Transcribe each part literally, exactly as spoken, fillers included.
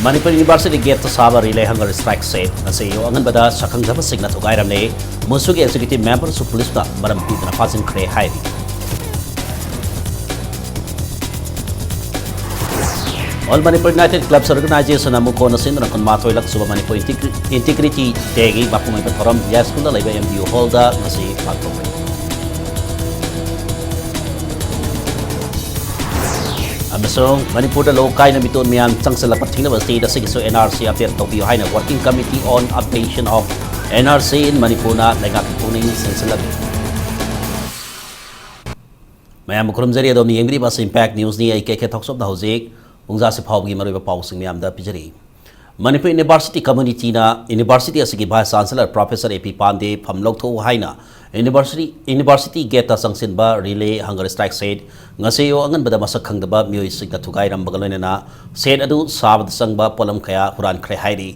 Manipur university ꯒꯦꯠꯇ ꯁꯥꯕ relay ꯍꯪꯒꯔ ꯁ꯭ꯇ꯭ꯔꯥꯏꯛꯁꯦ ꯉꯁꯤ ꯑꯌꯨꯛ ꯑꯉꯟꯕꯗ ꯁꯛꯈꯪꯗꯕꯁꯤꯡꯅ ꯊꯨꯒꯥꯏꯔꯝꯂꯦ꯫ ꯃꯨꯁꯨꯒꯤ ꯑꯦꯛꯖꯤꯀ꯭ꯌꯨꯇꯤꯚ ꯃꯦꯝꯕꯔꯁꯨ ꯄꯨꯂꯤꯁꯅ ꯃꯔꯝ ꯄꯤꯗꯨꯅ ꯐꯥꯖꯤꯟꯈ꯭ꯔꯦ ꯍꯥꯏꯔꯤ꯫ ꯑꯣꯜ ꯃꯅꯤꯄꯨꯔ ꯌꯨꯅꯥꯏꯇꯦꯗ ꯀ꯭ꯂꯕꯁ ꯑꯣꯔꯒꯅꯥꯏꯖꯦꯁꯟꯅ ꯃꯨꯀꯣꯟꯅ ꯁꯤꯟꯗꯨꯅ ꯀꯨꯟꯃꯥꯊꯣꯏ ꯂꯛ ꯁꯨꯕ ꯃꯅꯤꯄꯨꯔ ꯏꯟꯇꯤꯒ꯭ꯔꯤ-, ꯏꯟꯇꯤꯒ꯭ꯔꯤꯇꯤ ꯗꯦꯒꯤ ꯃꯄꯨꯡ ꯑꯣꯏꯕ ꯊꯧꯔꯝ ꯌꯥꯏꯁ꯭ꯀꯨꯜꯗ ꯂꯩꯕ ꯑꯦꯝ ꯗꯤ ꯌꯨ ꯍꯣꯜꯗ ꯉꯁꯤ ꯄꯥꯡꯊꯣꯛꯈ꯭ꯔꯦ꯫ ꯑꯃꯁꯨꯡ ꯃꯅꯤꯄꯨꯔꯗ ꯂꯣꯛ ꯀꯥꯏꯅ ꯃꯤꯇꯣꯟ ꯃꯤꯌꯥꯝ ꯆꯪꯁꯤꯜꯂꯛꯄ ꯊꯤꯡꯅꯕ ꯁ꯭ꯇꯦꯠ ꯑꯁꯤꯒꯤꯁꯨ N R C update ꯇꯧꯕꯤꯌꯨ ꯍꯥꯏꯅ Working Committee on Updation of N R C in ꯃꯅꯤꯄꯨꯔꯅ ꯂꯩꯉꯥꯛꯀꯤ ꯄꯨꯛꯅꯤꯡ ꯆꯤꯡꯁꯤꯜꯂꯛꯂꯤ꯫ ꯃꯌꯥꯝꯕꯨ ꯈꯨꯔꯨꯝꯖꯔꯤ꯫ ꯑꯗꯣꯝꯅ ꯌꯦꯡꯕꯤꯔꯤꯕ ꯑꯁꯤ Impact Newsꯅꯤ꯫ ꯑꯩ ꯀꯦ ꯀꯦ ꯊꯣꯛꯆꯣꯝꯅ ꯍꯧꯖꯤꯛ ꯄꯨꯡꯖꯥꯁꯤ ꯐꯥꯎꯕꯒꯤ ꯃꯔꯨꯑꯣꯏꯕ ꯄꯥꯎꯁꯤꯡ ꯃꯌꯥꯝꯗ ꯄꯤꯖꯔꯤ꯫ ꯃꯅꯤꯄꯨꯔ ꯌꯨꯅꯤꯚꯔꯁꯤꯇꯤ ꯀꯝꯃꯨꯅꯤꯇꯤꯅ ꯌꯨꯅꯤꯚꯔꯁꯤꯇꯤ ꯑꯁꯤꯒꯤ ꯚꯥꯏꯁ ꯆꯥꯟꯁꯦꯂꯔ ꯄ꯭ꯔꯣꯐꯦꯁꯔ ꯑꯦ ꯄꯤ ꯄꯥꯟꯗꯦ ꯐꯝ ꯂꯧꯊꯣꯛꯎ ꯍꯥꯏꯅ ꯌꯨꯅꯤꯚꯔꯁꯤꯇꯤ, ꯌꯨꯅꯤꯚꯔꯁꯤꯇꯤ ꯒꯦꯠꯇ ꯆꯪꯁꯤꯟꯕ ꯔꯤꯂꯦ ꯍꯪꯒꯔ ꯁ꯭ꯇ꯭ꯔꯥꯏꯛ ꯁꯦꯠ ꯉꯁꯤ ꯑꯌꯨꯛ ꯑꯉꯟꯕꯗ ꯃꯁꯛ ꯈꯪꯗꯕ ꯃꯤꯑꯣꯏꯁꯤꯡꯅ ꯊꯨꯒꯥꯏꯔꯝꯕꯒ ꯂꯣꯏꯅꯅ ꯁꯦꯠ ꯑꯗꯨ ꯁꯥꯕꯗ ꯆꯪꯕ ꯄꯣꯠꯂꯝ ꯀꯌꯥ ꯍꯨꯔꯥꯟꯈ꯭ꯔꯦ ꯍꯥꯏꯔꯤ꯫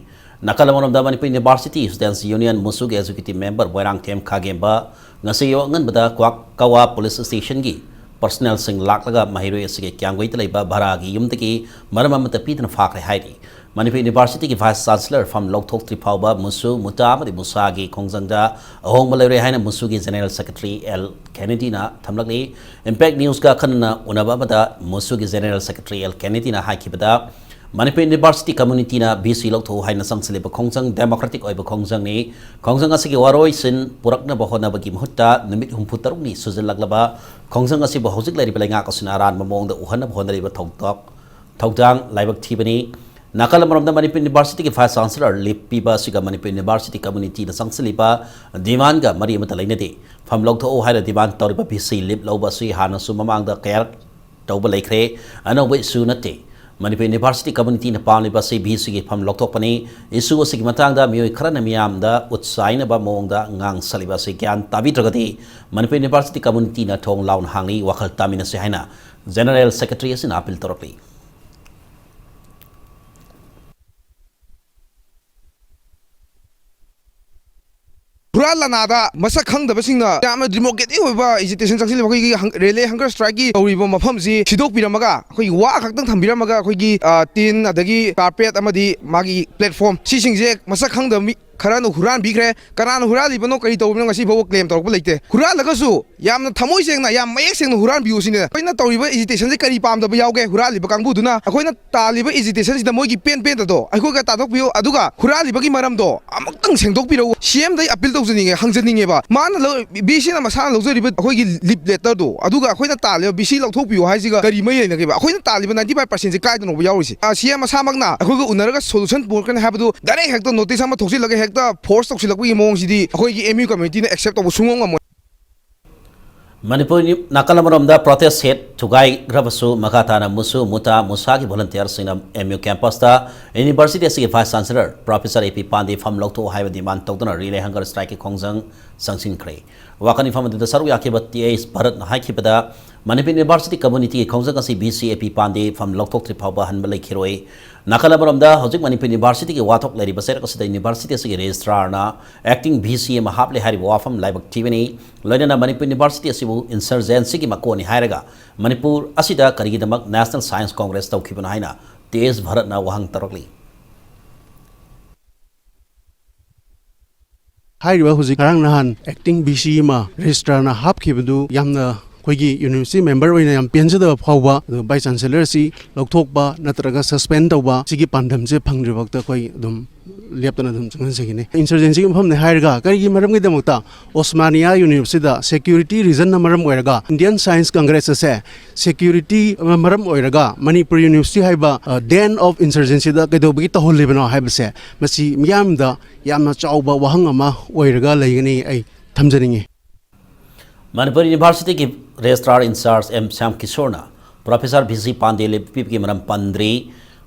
ꯅꯥꯀꯜ ꯑꯃꯔꯣꯝꯗ ꯃꯅꯤꯄꯨꯔ ꯌꯨꯅꯤꯚꯔꯁꯤꯇꯤ ꯁ꯭ꯇꯨꯗꯦꯟꯠꯁ ꯌꯨꯅꯤꯌꯟ ꯃꯨꯁꯨꯒꯤ ꯑꯦꯛꯖꯤꯀ꯭ꯌꯨꯇꯤꯚ ꯃꯦꯝꯕꯔ ꯃꯣꯏꯔꯥꯡꯊꯦꯝ ꯈꯥꯒꯦꯝꯕ ꯉꯁꯤ ꯑꯌꯨꯛ ꯑꯉꯟꯕꯗ ꯀ꯭ꯋꯥꯛ-, ꯀꯋꯥ ꯄꯨꯂꯤꯁ ꯁ꯭ꯇꯦꯁꯟꯒꯤ ꯄꯔꯁꯅꯦꯜꯁꯤꯡ ꯂꯥꯛꯂꯒ ꯃꯍꯩꯔꯣꯏ ꯑꯁꯤꯒꯤ ꯀ꯭ꯌꯥꯝꯒꯩꯗ ꯂꯩꯕ ꯚꯔꯥꯒꯤ ꯌꯨꯝꯗꯒꯤ ꯃꯔꯝ ꯑꯃꯠꯇ ꯄꯤꯗꯅ ꯐꯥꯈ꯭ꯔꯦ ꯍꯥꯏꯔꯤ꯫ ꯃꯅꯤꯄꯨꯔ ꯌꯨꯅꯤꯚꯔꯁꯤꯇꯤꯒꯤ ꯚꯥꯏꯁ ꯆꯥꯟꯁꯦꯂꯔ ꯐꯝ ꯂꯧꯊꯣꯛꯇ꯭ꯔꯤ ꯐꯥꯎꯕ ꯃꯨꯁꯨ, ꯃꯨꯇꯥ ꯑꯃꯗꯤ ꯃꯨꯁꯥꯒꯤ ꯈꯣꯡꯖꯪꯗ ꯑꯍꯣꯡꯕ ꯂꯩꯔꯣꯏ ꯍꯥꯏꯅ ꯃꯨꯁꯨꯒꯤ ꯖꯦꯅꯔꯦꯜ ꯁꯦꯀ꯭ꯔꯦꯇꯔꯤ ꯑꯦꯜ ꯀꯦꯅꯦꯗꯤꯅ ꯊꯝꯂꯛꯂꯤ꯫ ꯏꯝꯄꯦꯛ ꯅ꯭ꯌꯨꯁꯀ ꯑꯈꯟꯅꯅ ꯎꯅꯕ ꯑꯃꯗ ꯃꯨꯁꯨꯒꯤ ꯖꯦꯅꯔꯦꯜ ꯁꯦꯀ꯭ꯔꯦꯇꯔꯤ ꯑꯦꯜ ꯀꯦꯅꯦꯗꯤꯅ ꯍꯥꯏꯈꯤꯕꯗ, ꯃꯅꯤꯄꯨꯔ ꯌꯨꯅꯤꯚꯔꯁꯤꯇꯤ ꯀꯝꯃꯨꯅꯤꯇꯤꯅ ꯚꯤ ꯁꯤ ꯂꯧꯊꯣꯛꯎ ꯍꯥꯏꯅ ꯆꯪꯁꯤꯜꯂꯤꯕ ꯈꯣꯡꯖꯪ ꯗꯦꯃꯣꯀ꯭ꯔꯦꯇꯤꯛ ꯑꯣꯏꯕ ꯈꯣꯡꯖꯪꯅꯤ꯫ ꯈꯣꯡꯖꯪ ꯑꯁꯤꯒꯤ ꯋꯥꯔꯣꯏꯁꯤꯟ ꯄꯨꯔꯛꯅꯕ ꯍꯣꯠꯅꯕꯒꯤ ꯃꯍꯨꯠꯇ ꯅꯨꯃꯤꯠ ꯍꯨꯝꯐꯨ ꯇꯔꯨꯛꯅꯤ ꯁꯨꯖꯜꯂꯛꯂꯕ ꯈꯣꯡꯖꯪ ꯑꯁꯤꯕꯨ ꯍꯧꯖꯤꯛ ꯂꯩꯔꯤꯕ ꯂꯩꯉꯥꯛ ꯑꯁꯤꯅ ꯑꯔꯥꯟꯕ ꯃꯑꯣꯡꯗ ꯎꯍꯟꯅꯕ ꯍꯣꯠꯅꯔꯤꯕ ꯊꯧꯗꯣꯛ, ꯊꯧꯗꯥꯡ ꯂꯥꯏꯕꯛ ꯊꯤꯕꯅꯤ꯫ ꯅꯥꯀꯜ ꯑꯃꯔꯣꯝꯗ ꯃꯅꯤꯄꯨꯔ ꯌꯨꯅꯤꯚꯔꯁꯤꯇꯤꯒꯤ ꯚꯥꯏꯁ ꯆꯥꯟꯁꯦꯂꯔ ꯂꯤꯞ ꯄꯤꯕ ꯑꯁꯤꯒ ꯃꯅꯤꯄꯨꯔ ꯌꯨꯅꯤꯚꯔꯁꯤꯇꯤ ꯀꯝꯃꯨꯅꯤꯇꯤꯅ ꯆꯪꯁꯤꯜꯂꯤꯕ ꯗꯤꯃꯥꯟꯒ ꯃꯔꯤ ꯑꯃꯠꯇ ꯂꯩꯅꯗꯦ꯫ ꯐꯝ ꯂꯧꯊꯣꯛꯎ ꯍꯥꯏꯅ ꯗꯤꯃꯥꯟ ꯇꯧꯔꯤꯕ ꯚꯤ ꯁꯤ ꯂꯤꯞ ꯂꯧꯕ ꯑꯁꯤ ꯍꯥꯟꯅꯁꯨ ꯃꯃꯥꯡꯗ ꯀꯌꯥꯔꯛ ꯇꯧꯕ ꯂꯩꯈ꯭ꯔꯦ꯫ ꯑꯅꯧꯕ ꯏꯁꯨ ꯅꯠꯇꯦ꯫ ꯃꯅꯤꯄꯨꯔ ꯌꯨꯅꯤꯚꯔꯁꯤꯇꯤ ꯀꯝꯃꯨꯅꯤꯇꯤꯅ ꯄꯥꯝꯂꯤꯕ ꯑꯁꯤ ꯚꯤ ꯁꯤꯒꯤ ꯐꯝ ꯂꯧꯊꯣꯛꯄꯅꯤ꯫ ꯏꯁꯨ ꯑꯁꯤꯒꯤ ꯃꯇꯥꯡꯗ ꯃꯤꯑꯣꯏ ꯈꯔꯅ ꯃꯤꯌꯥꯝꯗ ꯎꯠꯆꯥꯏꯅꯕ ꯃꯑꯣꯡꯗ ꯉꯥꯡꯁꯜꯂꯤꯕ ꯑꯁꯤ ꯒ꯭ꯌꯥꯟ ꯇꯥꯕꯤꯗ꯭ꯔꯒꯗꯤ ꯃꯅꯤꯄꯨꯔ ꯌꯨꯅꯤꯚꯔꯁꯤꯇꯤ ꯀꯝꯃꯨꯅꯤꯇꯤꯅ ꯊꯣꯡ ꯂꯥꯎꯅ ꯍꯥꯡꯂꯤ, ꯋꯥꯈꯜ ꯇꯥꯃꯤꯟꯅꯁꯤ ꯍꯥꯏꯅ ꯖꯦꯅꯔꯦꯜ ꯁꯦꯀ꯭ꯔꯦꯇꯔꯤ ꯑꯁꯤꯅ ꯑꯄꯤꯜ ꯇꯧꯔꯛꯂꯤ꯫ ꯍꯨꯔꯥꯟ ꯂꯅꯥꯗ ꯃꯁꯛ ꯈꯪꯗꯕꯁꯤꯡꯅ ꯌꯥꯝꯅ democratic ꯑꯣꯏꯕ agitation ꯆꯪꯁꯤꯜꯂꯤꯕ ꯑꯩꯈꯣꯏꯒꯤ ꯍꯪ-, relay hunger strike ꯀꯤ ꯇꯧꯔꯤꯕ ꯃꯐꯝꯁꯤ ꯁꯤꯗꯣꯛꯄꯤꯔꯝꯃꯒ, ꯑꯩꯈꯣꯏꯒꯤ ꯋꯥ ꯈꯛꯇꯪ ꯊꯝꯕꯤꯔꯝꯃꯒ, ꯑꯩꯈꯣꯏꯒꯤ, ꯑ, ꯇꯤꯟ ꯑꯗꯒꯤ carpet ꯑꯃꯗꯤ ꯃꯥꯒꯤ platform ꯁꯤꯁꯤꯡꯁꯦ ꯃꯁꯛ ꯈꯪꯗꯕ ꯃꯤ ꯈꯔꯅ ꯍꯨꯔꯥꯟꯕꯤꯈ꯭ꯔꯦ꯫ ꯀꯅꯥꯅ ꯍꯨꯔꯥꯜꯂꯤꯕꯅꯣ, ꯀꯔꯤ ꯇꯧꯕꯅꯣ, ꯉꯁꯤ ꯐꯥꯎꯕ claim ꯇꯧꯔꯛꯄ ꯂꯩꯇꯦ꯫ ꯍꯨꯔꯥꯜꯂꯒꯁꯨ ꯌꯥꯝꯅ ꯊꯃꯣꯏ ꯁꯦꯡꯅ, ꯌꯥꯝ ꯃꯌꯦꯛ ꯁꯦꯡꯅ ꯍꯨꯔꯥꯟꯕꯤꯌꯨ ꯁꯤꯅꯦ꯫ ꯑꯩꯈꯣꯏꯅ ꯇꯧꯔꯤꯕ agitation ꯁꯤ ꯀꯔꯤ ꯄꯥꯝꯗꯕ ꯌꯥꯎꯒꯦ? ꯍꯨꯔꯥꯜꯂꯤꯕ ꯀꯥꯡꯕꯨꯗꯨꯅ ꯑꯩꯈꯣꯏꯅ ꯇꯥꯜꯂꯤꯕ agitation ꯁꯤꯗ ꯃꯣꯏꯒꯤ ꯄꯦꯟ ꯄꯦꯟꯗꯗꯣ ꯑꯩꯈꯣꯏꯒ ꯇꯥꯊꯣꯛꯄꯤꯌꯨ, ꯑꯗꯨꯒ ꯍꯨꯔꯥꯜꯂꯤꯕꯒꯤ ꯃꯔꯝꯗꯣ ꯑꯃꯨꯛꯇꯪ ꯁꯦꯡꯗꯣꯛꯄꯤꯔꯛꯎ꯫ C M ꯗꯩ appeal ꯇꯧꯖꯅꯤꯡꯉꯦ, ꯍꯪꯖꯅꯤꯡꯉꯦꯕ꯫ ꯃꯥꯅ ꯂꯧ-, V C ꯅ ꯃꯁꯥꯅ ꯂꯧꯖꯔꯤꯕ ꯑꯩꯈꯣꯏꯒꯤ leave letter ꯗꯣ, ꯑꯗꯨꯒ ꯑꯩꯈꯣꯏꯅ ꯇꯥꯜꯂꯤꯕ V C ꯂꯧꯊꯣꯛꯄꯤꯌꯨ ꯍꯥꯏꯁꯤꯒ ꯀꯔꯤ ꯃꯔꯤ ꯂꯩꯅꯒꯦꯕ? ꯑꯩꯈꯣꯏꯅ ꯇꯥꯜꯂꯤꯕ ninety five percent ꯁꯦ ꯀꯥꯏꯗꯅꯣꯕ ꯌꯥꯎꯔꯤꯁꯦ? ꯑ, C M ꯃꯁꯥꯃꯛꯅ ꯑꯩꯈꯣꯏꯒ ꯎꯅꯔꯒ solution ꯄꯨꯔꯛꯀꯅꯤ ꯍꯥꯏꯕꯗꯨ direct ꯍꯦꯛꯇ notice ꯑꯃ ꯊꯣꯛꯆꯤꯜꯂꯒ ꯍꯦꯛꯇ force ꯇꯧꯁꯤꯜꯂꯛꯄꯒꯤ ꯃꯑꯣꯡꯁꯤꯗꯤ ꯑꯩꯈꯣꯏꯒꯤ M U community ꯅ accept ꯇꯧꯕ ꯁꯨꯡꯉꯝ ꯉꯝꯃꯣꯏ꯫ ꯃꯅꯤꯄꯨꯔꯒꯤ ꯅꯥꯀꯜ ꯑꯃꯔꯣꯝꯗ protest ꯍꯦꯛ ꯊꯨꯒꯥꯏꯈ꯭ꯔꯕꯁꯨ, ꯃꯈꯥ ꯇꯥꯅ ꯃꯨꯁꯨ, ꯃꯨꯇꯥ, ꯃꯨꯁꯥꯒꯤ volunteer ꯁꯤꯡꯅ M U campus ꯇ university ꯑꯁꯤꯒꯤ vice chancellor professor A P ꯄꯥꯟꯗꯦ ꯐꯝ ꯂꯧꯊꯣꯛꯎ ꯍꯥꯏꯕ demand ꯇꯧꯗꯨꯅ relay hunger strike ꯀꯤ ꯈꯣꯡꯖꯪ ꯆꯪꯁꯤꯟꯈ꯭ꯔꯦ꯫ ꯋꯥꯀꯠ ꯃꯤꯐꯝ ꯑꯗꯨꯗ ꯁꯔꯨꯛ ꯌꯥꯈꯤꯕ T S ꯚꯔꯠꯅ ꯍꯥꯏꯈꯤꯕꯗ, Manipur university community ꯒꯤ ꯈꯣꯡꯖꯪ ꯑꯁꯤ V C A P ꯄꯥꯟꯗꯦ ꯐꯝ ꯂꯧꯊꯣꯛꯇ꯭ꯔꯤ ꯐꯥꯎꯕ ꯍꯟꯕ ꯂꯩꯈꯤꯔꯣꯏ꯫ ꯅꯥꯀꯜ ꯑꯃꯔꯣꯝꯗ, ꯍꯧꯖꯤꯛ ꯃꯅꯤꯄꯨꯔ university ꯒꯤ ꯋꯥꯊꯣꯛ ꯂꯩꯔꯤꯕ ꯆꯩꯔꯛ ꯑꯁꯤꯗ university ꯑꯁꯤꯒꯤ registrar ꯅ acting V C ꯑꯃ ꯍꯥꯞꯂꯦ ꯍꯥꯏꯔꯤꯕ ꯋꯥꯐꯝ ꯂꯥꯏꯕꯛ ꯊꯤꯕꯅꯤ꯫ ꯂꯣꯏꯅꯅ ꯃꯅꯤꯄꯨꯔ university ꯑꯁꯤꯕꯨ insurgency ꯒꯤ ꯃꯀꯣꯟꯅꯤ ꯍꯥꯏꯔꯒ ꯃꯅꯤꯄꯨꯔ ꯑꯁꯤꯗ ꯀꯔꯤꯒꯤꯗꯃꯛ National Science Congress ꯇꯧꯈꯤꯕꯅꯣ ꯍꯥꯏꯅ T S ꯚꯔꯠꯅ ꯋꯥꯍꯪ ꯇꯧꯔꯛꯂꯤ꯫ ꯍꯥꯏꯔꯤꯕ ꯍꯧꯖꯤꯛ ꯉꯔꯥꯡ ꯅꯍꯥꯟ acting V C ꯑꯃ registrar ꯅ ꯍꯥꯞꯈꯤꯕꯗꯨ ꯌꯥꯝꯅ ꯑꯩꯈꯣꯏꯒꯤ university member ꯑꯣꯏꯅ ꯌꯥꯝ ꯄꯦꯟꯖꯗꯕ ꯐꯥꯎꯕ, ꯑꯗꯨ vice chancellor ꯑꯁꯤ ꯂꯧꯊꯣꯛꯄ ꯅꯠꯇ꯭ꯔꯒ suspend ꯇꯧꯕ ꯁꯤꯒꯤ ꯄꯥꯟꯗꯝꯁꯦ ꯐꯪꯗ꯭ꯔꯤꯐꯥꯎꯗ ꯑꯩꯈꯣꯏ ꯑꯗꯨꯝ ꯂꯦꯞꯇꯅ ꯑꯗꯨꯝ ꯆꯪꯍꯟꯖꯈꯤꯅꯤ꯫ Insurgency ꯒꯤ ꯃꯐꯝꯅꯤ ꯍꯥꯏꯔꯒ ꯀꯔꯤꯒꯤ ꯃꯔꯝꯒꯤꯗꯃꯛꯇ Osmania University ꯗ security reason ꯅ ꯃꯔꯝ ꯑꯣꯏꯔꯒ Indian Science Congress ꯑꯁꯦ security ꯃꯔꯝ ꯑꯣꯏꯔꯒ ꯃꯅꯤꯄꯨꯔ university ꯍꯥꯏꯕ, ꯑ, den of insurgency ꯗ ꯀꯩꯗꯧꯕꯒꯤ ꯇꯧꯍꯜꯂꯤꯕꯅꯣ ꯍꯥꯏꯕꯁꯦ, ꯃꯁꯤ ꯃꯤꯌꯥꯝꯗ ꯌꯥꯝꯅ ꯆꯥꯎꯕ ꯋꯥꯍꯪ ꯑꯃ ꯑꯣꯏꯔꯒ ꯂꯩꯒꯅꯤ ꯑꯩ ꯊꯝꯖꯅꯤꯡꯉꯤ꯫ ꯃꯅꯤꯄꯨꯔ university ꯒꯤ registrar in charge M Shyam ꯀꯤꯁꯣꯔꯅ professor V C ꯄꯥꯟꯗꯦ ꯂꯦꯞꯄꯤꯕꯒꯤ ꯃꯔꯝ ꯄꯟꯗ꯭ꯔꯤ꯫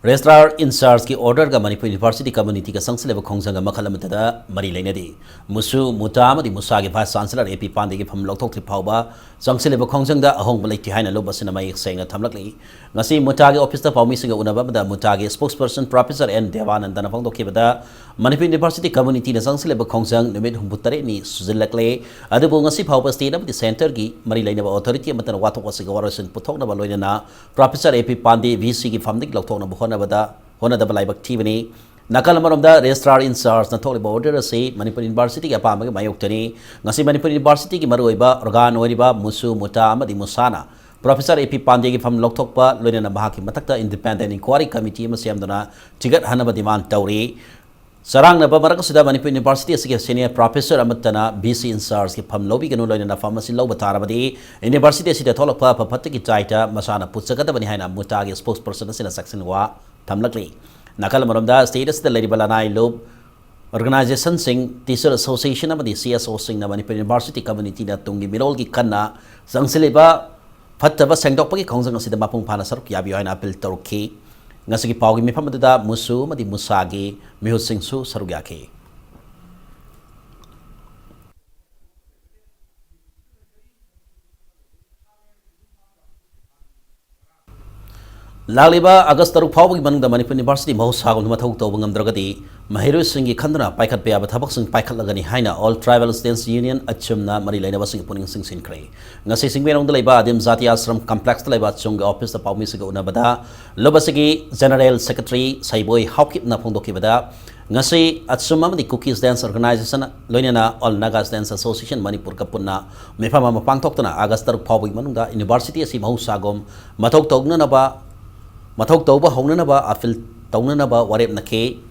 Registrar in chargeꯀꯤ orderꯒ ꯃꯅꯤꯄꯨꯔ University communityꯒ ꯆꯪꯁꯤꯜꯂꯤꯕ ꯈꯣꯡꯖꯪꯒ ꯃꯈꯜ ꯑꯃꯠꯇꯗ ꯃꯔꯤ ꯂꯩꯅꯗꯦ꯫ ꯃꯨꯁꯨ, ꯃꯨꯇꯥ ꯑꯃꯗꯤ ꯃꯨꯁꯥꯒꯤ vice chancellor ꯑꯦ ꯄꯤ ꯄꯥꯟꯗꯦꯒꯤ ꯐꯝ ꯂꯧꯊꯣꯛꯇ꯭ꯔꯤ ꯐꯥꯎꯕ ꯆꯪꯁꯤꯜꯂꯤꯕ ꯈꯣꯡꯖꯪꯗ ꯑꯍꯣꯡꯕ ꯂꯩꯇꯦ ꯍꯥꯏꯅ ꯂꯨꯞ ꯑꯁꯤꯅ ꯃꯌꯦꯛ ꯁꯦꯡꯅ ꯊꯝꯂꯛꯂꯤ꯫ ꯉꯁꯤ ꯃꯨꯇꯥꯒꯤ officeꯇ ꯄꯥꯎꯃꯤꯁꯤꯡꯒ ꯎꯅꯕ ꯑꯃꯗ ꯃꯨꯇꯥꯒꯤ spokesperson professor ꯑꯦꯟ ꯗꯦꯕꯥꯅꯟꯗꯅ ꯐꯣꯡꯗꯣꯛꯈꯤꯕꯗ, ꯃꯅꯤꯄꯨꯔ University communityꯅ ꯆꯪꯁꯤꯜꯂꯤꯕ ꯈꯣꯡꯖꯪ ꯅꯨꯃꯤꯠ ꯍꯨꯝꯐꯨ ꯇꯔꯦꯠꯅꯤ ꯁꯨꯖꯤꯜꯂꯛꯂꯦ꯫ ꯑꯗꯨꯕꯨ ꯉꯁꯤ ꯐꯥꯎꯕ state ꯑꯃꯗꯤ centreꯒꯤ ꯃꯔꯤ ꯂꯩꯅꯕ authority ꯑꯃꯠꯇꯅ ꯋꯥꯊꯣꯛ ꯑꯁꯤꯒ ꯋꯥꯔꯣꯏꯁꯤꯟ ꯄꯨꯊꯣꯛꯅꯕ, ꯂꯣꯏꯅꯅ professor ꯑꯦ ꯄꯤ ꯄꯥꯟꯗꯦ VCꯒꯤ ꯐꯝꯗꯒꯤ ꯂꯧꯊꯣꯛꯅꯕ ꯍꯣꯠꯅꯕꯗ, ꯍꯣꯠꯅꯗꯕ ꯂꯥꯏꯕꯛ ꯊꯤꯕꯅꯤ꯫ ꯅꯥꯀꯜ ꯑꯃꯔꯣꯝꯗ, registrar in chargeꯅ ꯊꯣꯛꯂꯤꯕ order ꯑꯁꯤ ꯃꯅꯤꯄꯨꯔ Universityꯒꯤ ꯑꯄꯥꯝꯕꯒꯤ ꯃꯥꯌꯣꯛꯇꯅꯤ꯫ ꯉꯁꯤ ꯃꯅꯤꯄꯨꯔ Universityꯒꯤ ꯃꯔꯨꯑꯣꯏꯕ organ ꯑꯣꯏꯔꯤꯕ ꯃꯨꯁꯨ, ꯃꯨꯇꯥ ꯑꯃꯗꯤ ꯃꯨꯁꯥꯅ professor ꯑꯦ ꯄꯤ ꯄꯥꯟꯗꯦꯒꯤ ꯐꯝ ꯂꯧꯊꯣꯛꯄ, ꯂꯣꯏꯅꯅ ꯃꯍꯥꯛꯀꯤ ꯃꯊꯛꯇ independent inquiry committee ꯑꯃ ꯁꯦꯝꯗꯨꯅ ꯊꯤꯒꯠꯍꯟꯅꯕ demand ꯇꯧꯔꯤ꯫ ꯆꯔꯥꯡꯅꯕ ꯃꯔꯛ ꯑꯁꯤꯗ ꯃꯅꯤꯄꯨꯔ Universityꯁꯤꯒꯤ senior professor ꯑꯃꯠꯇꯅ VC in chargeꯀꯤ ꯐꯝ ꯂꯧꯕꯤꯒꯅꯨ, ꯂꯣꯏꯅꯅ ꯐꯝ ꯑꯁꯤ ꯂꯧꯕ ꯇꯥꯔꯕꯗꯤ University ꯑꯁꯤꯗ ꯊꯣꯛꯂꯛꯄ ꯑꯐ ꯐꯠꯇꯒꯤ ꯆꯥꯏꯇ ꯃꯁꯥꯅ ꯄꯨꯠꯆꯒꯗꯕꯅꯤ ꯍꯥꯏꯅ ꯃꯨꯇꯥꯒꯤ spokesperson ꯑꯁꯤꯅ ꯆꯦꯛꯁꯤꯟ ꯋꯥ ꯊꯝꯂꯛꯂꯤ꯫ ꯅꯥꯀꯜ ꯑꯃꯔꯣꯝꯗ, state ꯑꯁꯤꯗ ꯂꯩꯔꯤꯕ ꯂꯅꯥꯏ ꯂꯨꯞ organizationꯁꯤꯡ, teacher association ꯑꯃꯗꯤ CSOꯁꯤꯡꯅ ꯃꯅꯤꯄꯨꯔ University communityꯅ ꯇꯨꯡꯒꯤ ꯃꯤꯔꯣꯜꯒꯤ ꯈꯟꯅ ꯆꯪꯁꯤꯜꯂꯤꯕ ꯐꯠꯇꯕ ꯁꯦꯡꯗꯣꯛꯄꯒꯤ ꯈꯣꯡꯖꯪ ꯑꯁꯤꯗ ꯃꯄꯨꯡ ꯐꯥꯅ ꯁꯔꯨꯛ ꯌꯥꯕꯤꯌꯨ ꯍꯥꯏꯅ appeal ꯇꯧꯔꯛꯈꯤ꯫ ꯉꯁꯤꯒꯤ ꯄꯥꯎꯒꯤ ꯃꯤꯐꯝ ꯑꯗꯨꯗ ꯃꯨꯁꯨ ꯑꯃꯗꯤ ꯃꯨꯁꯥꯒꯤ ꯃꯤꯍꯨꯠꯁꯤꯡꯁꯨ ꯁꯔꯨꯛ ꯌꯥꯈꯤ꯫ ꯂꯥꯛꯂꯤꯕ ꯑꯥꯒꯁ ꯇꯔꯨꯛ ꯐꯥꯎꯕꯒꯤ ꯃꯅꯨꯡꯗ ꯃꯅꯤꯄꯨꯔ University ꯃꯍꯧꯁꯥꯒꯨꯝꯅ ꯃꯊꯧ ꯇꯧꯕ ꯉꯝꯗ꯭ꯔꯒꯗꯤ, ꯃꯍꯩꯔꯣꯏꯁꯤꯡꯒꯤ ꯈꯟꯗꯨꯅ ꯄꯥꯏꯈꯠꯄ ꯌꯥꯕ ꯊꯕꯛꯁꯤꯡ ꯄꯥꯏꯈꯠꯂꯒꯅꯤ ꯍꯥꯏꯅ All Tribal Students Union, ꯑꯆꯨꯝꯅ ꯃꯔꯤ ꯂꯩꯅꯕꯁꯤꯡꯒꯤ ꯄꯨꯛꯅꯤꯡ ꯆꯤꯡꯁꯤꯟꯈ꯭ꯔꯦ꯫ ꯉꯁꯤ ꯁꯤꯡꯕꯦꯔꯣꯡꯗ ꯂꯩꯕ ꯑꯗꯤꯝ ꯖꯥꯇꯤ ꯑꯥꯁ꯭ꯔꯝ complexꯇ ꯂꯩꯕ ꯑꯆꯨꯝꯒꯤ officeꯇ ꯄꯥꯎꯃꯤꯁꯤꯡꯒ ꯎꯅꯕꯗ, ꯂꯨꯞ ꯑꯁꯤꯒꯤ General Secretary ꯁꯩꯕꯣꯏ ꯍꯥꯎꯀꯤꯞꯅ ꯐꯣꯡꯗꯣꯛꯈꯤꯕꯗ, ꯉꯁꯤ ꯑꯆꯨꯝ ꯑꯃꯗꯤ Kuki Students Organization, ꯂꯣꯏꯅꯅ All Naga Students Association ꯃꯅꯤꯄꯨꯔꯒ ꯄꯨꯟꯅ ꯃꯤꯐꯝ ꯑꯃ ꯄꯥꯡꯊꯣꯛꯇꯨꯅ ꯑꯥꯒꯁ ꯇꯔꯨꯛ ꯐꯥꯎꯕꯒꯤ ꯃꯅꯨꯡꯗ University ꯑꯁꯤ ꯃꯍꯧꯁꯥꯒꯨꯝ ꯃꯊꯧ ꯇꯧꯅꯅꯕ, ꯃꯊꯧ ꯇꯧꯕ ꯍꯧꯅꯅꯕ appeal ꯇꯧꯅꯅꯕ ꯋꯥꯔꯦꯞꯅꯈꯤ꯫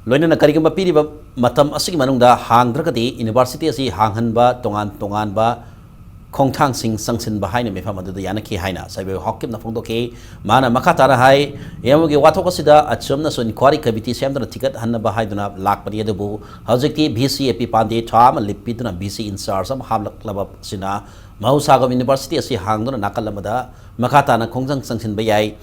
ꯂꯣꯏꯅꯅ ꯀꯔꯤꯒꯨꯝꯕ ꯄꯤꯔꯤꯕ ꯃꯇꯝ ꯑꯁꯤꯒꯤ ꯃꯅꯨꯡꯗ ꯍꯥꯡꯗ꯭ꯔꯒꯗꯤ University ꯑꯁꯤ ꯍꯥꯡꯍꯟꯕ ꯇꯣꯉꯥꯟ ꯇꯣꯉꯥꯟꯕ ꯈꯣꯡꯊꯥꯡꯁꯤꯡ ꯆꯪꯁꯤꯟꯕ ꯍꯥꯏꯅ ꯃꯤꯐꯝ ꯑꯗꯨꯗ ꯌꯥꯅꯈꯤ ꯍꯥꯏꯅ ꯁꯩꯕꯣꯏ ꯍꯥꯎꯀꯤꯞꯅ ꯐꯣꯡꯗꯣꯛꯈꯤ꯫ ꯃꯥꯅ ꯃꯈꯥ ꯇꯥꯅ ꯍꯥꯏ, ꯌꯥꯝꯕꯒꯤ ꯋꯥꯊꯣꯛ ꯑꯁꯤꯗ ꯑꯆꯨꯝꯅꯁꯨ inquiry committee ꯁꯦꯝꯗꯨꯅ ꯊꯤꯒꯠꯍꯟꯅꯕ ꯍꯥꯏꯗꯨꯅ ꯂꯥꯛꯄꯅꯤ, ꯑꯗꯨꯕꯨ ꯍꯧꯖꯤꯛꯇꯤ VC ꯑꯦ ꯄꯤ ꯄꯥꯟꯗꯦ ꯊꯥ ꯑꯃ ꯂꯤꯞꯄꯤꯗꯨꯅ VC in charge ꯑꯃ ꯍꯥꯞꯂꯛꯂꯕꯁꯤꯅ ꯃꯍꯧꯁꯥꯒꯨꯝ University ꯑꯁꯤ ꯍꯥꯡꯗꯨꯅ ꯅꯥꯀꯜ ꯑꯃꯗ ꯃꯈꯥ ꯇꯥꯅ ꯈꯣꯡꯖꯪ ꯆꯪꯁꯤꯟꯕ ꯌꯥꯏ꯫